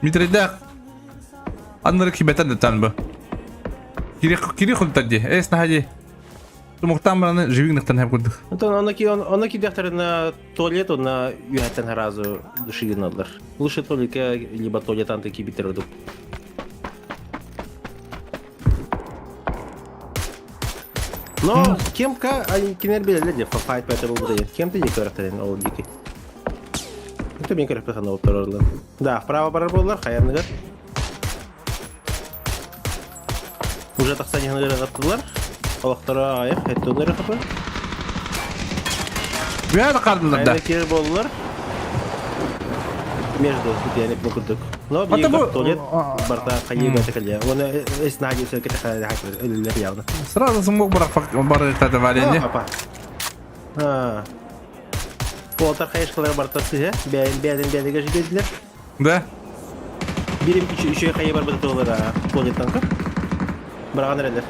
Митридә аннары кибетен дә тан бу. Кири кири хултади. Эс нахади. Тумуктан бараны живигнахтан һәм күрдек. Антон, оны ки оны ки на туалет, на юхаттан разу душигиналар. Лучше туалетке либо туалет анты кибитер удуп. Но кемка они кинер билелер де файт поэтому буде. Кем ты дикий ол дикий. Это мен көрөппө хана олторорлар. Да, вправо барар буоллар, хайаныгар. Уже тахсан иһэн ырыгаттылар. Олохторо аҕайах, эттон ырыхапы. Бэйэ кардылар да. Хайаны киэр буоллар. Между диэн бу курдук. Но Ата биир бу туалет барта хайыы бэйэтэ кэлиэ. Уонна эс наадьы сөркө өлүллэр явно. Сразу смог барах варенье. Папа. А. Уолтар хайышкалара барта сыһа, бэйэн бэйэн бэйэгэ жигедилер. Да? Бирим үчүгэй хайы барбыта туолара туалеттан көр. Быраҕан эрэллэр.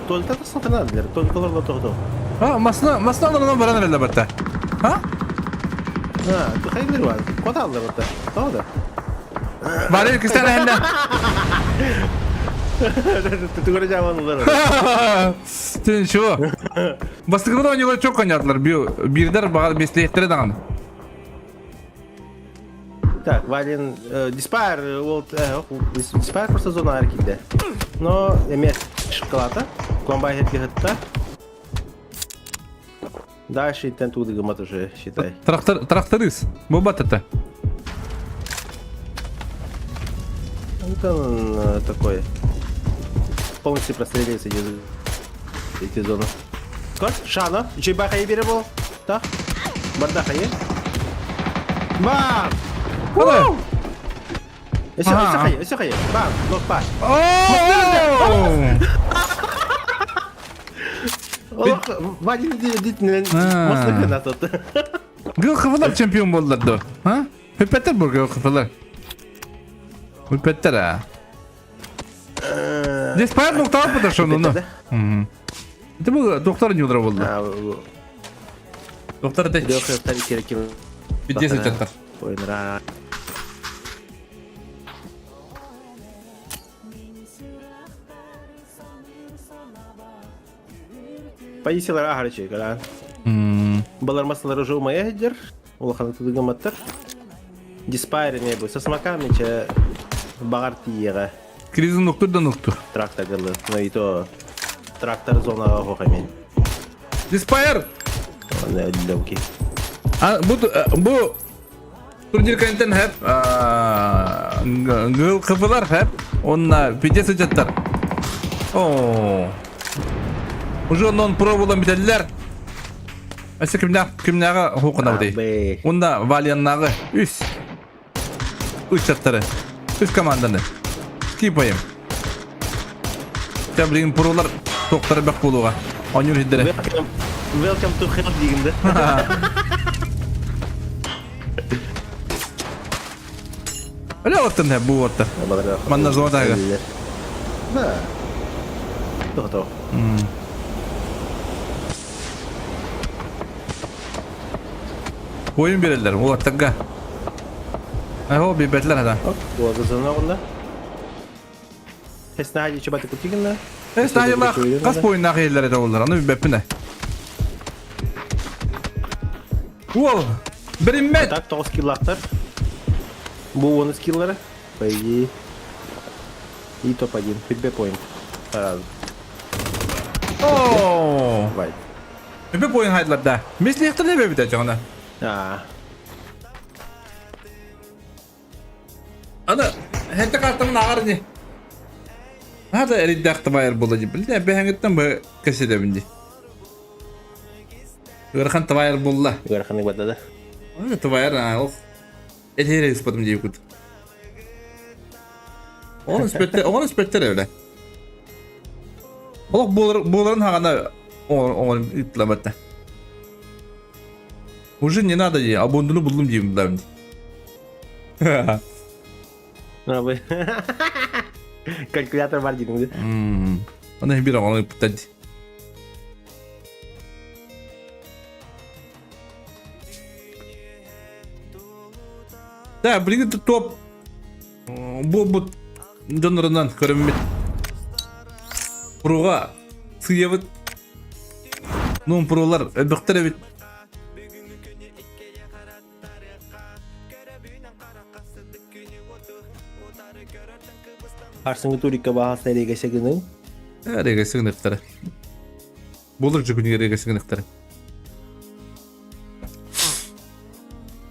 Туалеттан тахсан канаадылар. Туалетталар тоҕо А, масна, масна онон баран эрэллэр барта. А? А, хайылар бар. Коталлар барта. Тоҕо да. Бары кистен эһэннэ. Тугары жааманулар. Сен что? Бастыкыда ойнуга çok ойнадылар. Бирдер баға бестейттері даған. Так, Вален, Диспайр, ол, Диспайр просто зона аркиде. Но эме шоколада, комбай хетте. Дальше иттен туды гымат уже, считай. Трактор, тракторист. Бу батата. Это он такой. Полностью простреливается эти, эти зоны. Кот, Шана, Чебаха и был. Так, Бардаха есть. Бам! Қалай? Өсө, өсө хайы, өсө хайы. Бам, лоппа. Вадим дитинен мостны атты. Гыл қыфылар чемпион болдылар да. А? Хүппеттер бұл гыл қыфылар. Хүппеттер а. Здесь понятно, доктор потому ну. Это был доктор не удрал был. Доктор это 50 доктор. Позициялар аһарычы калаан. Балар масалар уже умая хедер. Улахан тудыгаматтар. Диспайр не бу. Сосмаками че багар тиеге. Кризин доктор да доктор. Трактор гылы. Но и то трактор зонага хохамин. Диспайр. Лёгкий. А бу бу турнир кэнтен хэп гыл кыфылар хэп онна пите сычаттар. О. Уже онон пробулан бителлер. Әсе кимнә кимнәгә хукына бу. Онда Валианнагы үс. Үс чаттары. Үс команданы. Скипаем. Тәблигин пролар тоқтар бәк булуга. Онюр хиддере. Welcome to hell дигәндә. Öyle оттын he bu оттын. Манна зонадагы. Да. Тоҕо Oyun берелер ол аттанга. Ай о бибетлер хада. Уазызына онда. Хеснади чебаты кутигина. Хеснади лах кас бойына хейлер эте олар. Аны беппине. Уол, бириммет. Так, 9 скиллактар. Бу 10 скиллары. По идее. И топ-1. Фидбэк поинт. Сразу. О! Вайт. Фидбэк поинт хайдлар да. Мисли ихтер не бебит жаңа. А. Аны хәтта картамын ағар не. Хада эриддәхті байыр бола деп. Білде бәһәңіттен бі кәседе бінде. Ырахан твайыр болла. Ырахан бада да. Аны твайыр, а, ох. Элере испатым дейіп күт. Оны спеттер, оны спеттер öyle. Олох боларын хағана оңын итлабатта. Уже не надо ей, абондуну булдум деймін біләмін. Калькулятор бар дейдің де. Аны бир оңын иптады. Да, билигин топ буолбут дьоннорунан көрөммүт. Пруга сыйабыт. Ну, прулар өбөхтөр эбит. Арсыңы турикка баһаста эреге гының. Эреге сыгыныктары. Болор жүгүнү эреге сыгыныктары.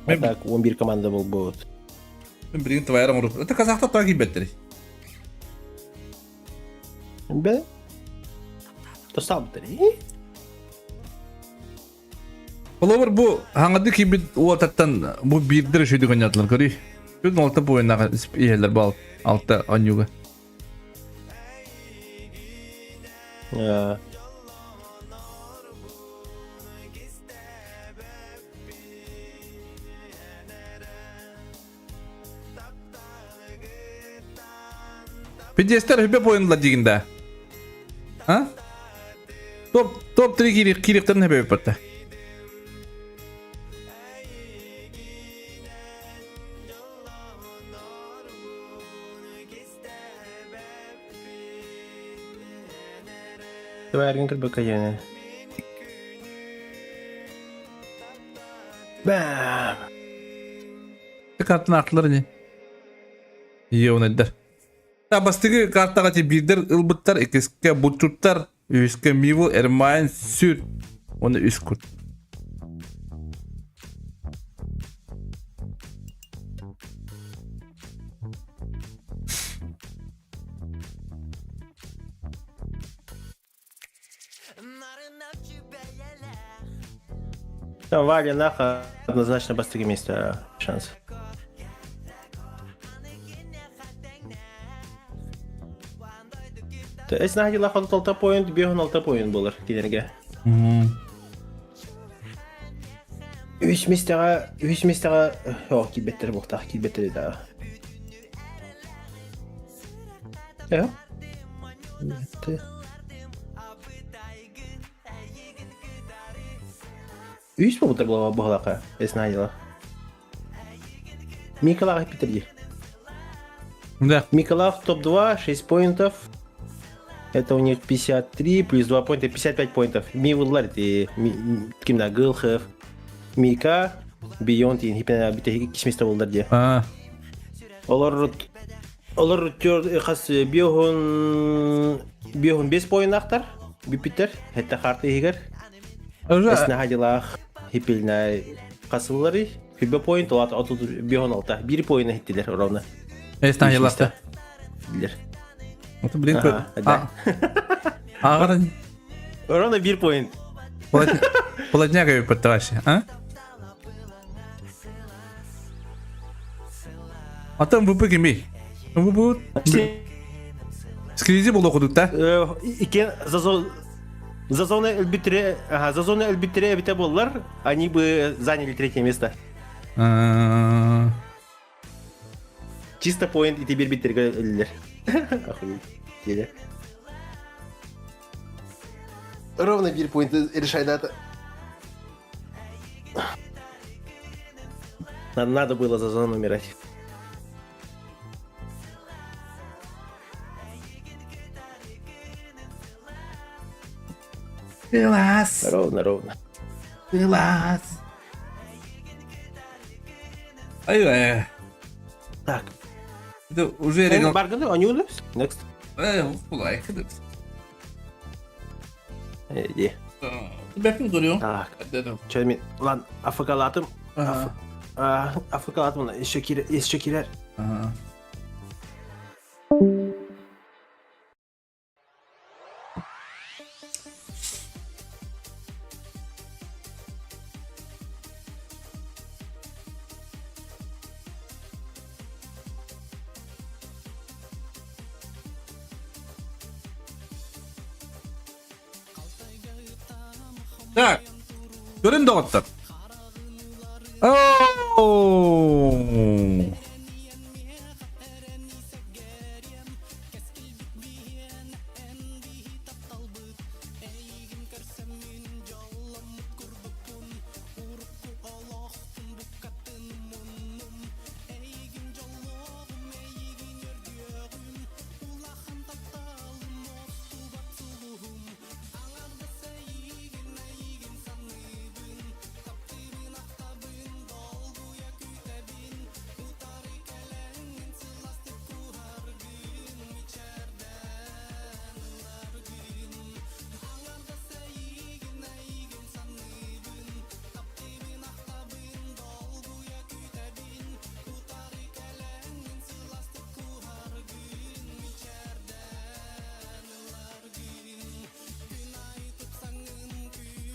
А так 11 команда буолбут. Билигин твоя оҥору. Это казахтар тоҕо киирбэттэрий? Бе? Тостаабыттар. Холобур бу хаҥады киирбит уотаттан бу биирдэр үчүгэй гынньатылар көрүй. Күн алта буойнаҕа иһэллэр бу алта онньуга. Пиздецтэр хүбэ буойнулар диигин да. А? Топ топ 3 киирик киириктэрин хэбэбиппэтэ. Тварин кырбакайаны. Бам! Картын артылар не? Еонайдар. Бастыгы картаға те бирдер ылбыттар, иккиске бутчуттар, үһүскэ Мивл, Эрмайн, Сүр, уонна үс кут. Там Валя Наха однозначно бастыгы место шанс. Эс наһадила 36 поинт, 56 поинт болар кинерге. Үс местеҕэ, үс местеҕэ, о, киирбэттэр буохтаах, киирбэттэр да. Э? Үс буолбуттар буолуо быһалака, эс наһадила. Миколаах Питерди. Да. Миколаев топ-2, 6 поинтов. Это у них 53 плюс 2 поинта, 55 поинтов. Ми выллар и кимна Гылхов, Мика, Beyond иккис место булдар дии. А. Олор олор хас биохун биохун 5 поиннахтар бүппүттэр. Хетте карта иһигэр. Эснаһадилаах хипилнай хасыллары Хүбэ поинт ол отут бион алта. Бир поина хиттилер ровно. Эснаһадилаахта. Билер. Это блин. Ага. Ровно бир поинт. Полотняк вообще, а? А там ВП кимий? ВП Скризи буолуох курдук да? Икки за зоны элбитре, ага, за зоны элбитре эбите буоллар, они бы заняли третье место. Чисто поинт ити биэрбиттергэ өллөр. Охуеть. Деле. Ровно бир поинт решай дата. Надо было за зону умирать. Класс. Ровно, ровно. Класс. Ай, Так. Это уже регион. Барганы, они у Next. Кулай. Иди. Бэпин көрүөҥ. Так. Чэ мен ладно, АФКлатым. АФКлатым еще кирер, еще кирер. Так, көрүн доҕоттор. Оу!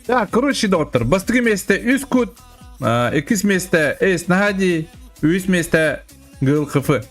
Так, короче, доктор, бастакы миэстэ үс кут, иккис миэстэ Эйс Наһади, үһүс миэстэ Гыл ХФ.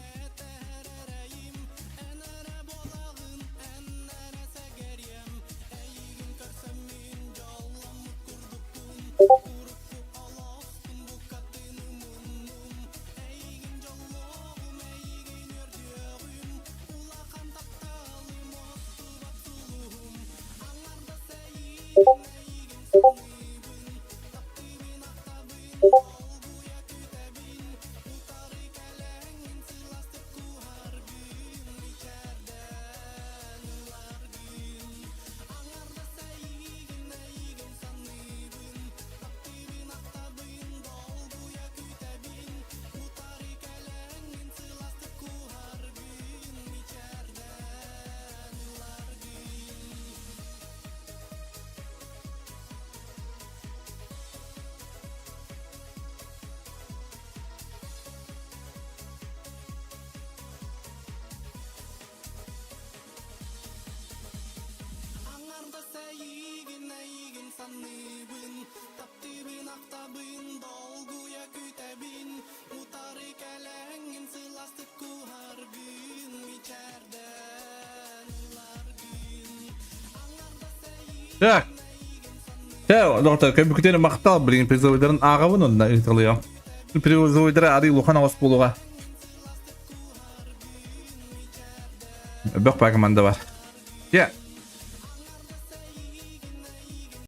Так. Тэ, доктор, көмүкүтен махтал билигин призовойдарын ааҕабын онно ыытылыам. Призовойдара арый улахан оҕус буолуоҕа. Бөх команда бар. Дьэ.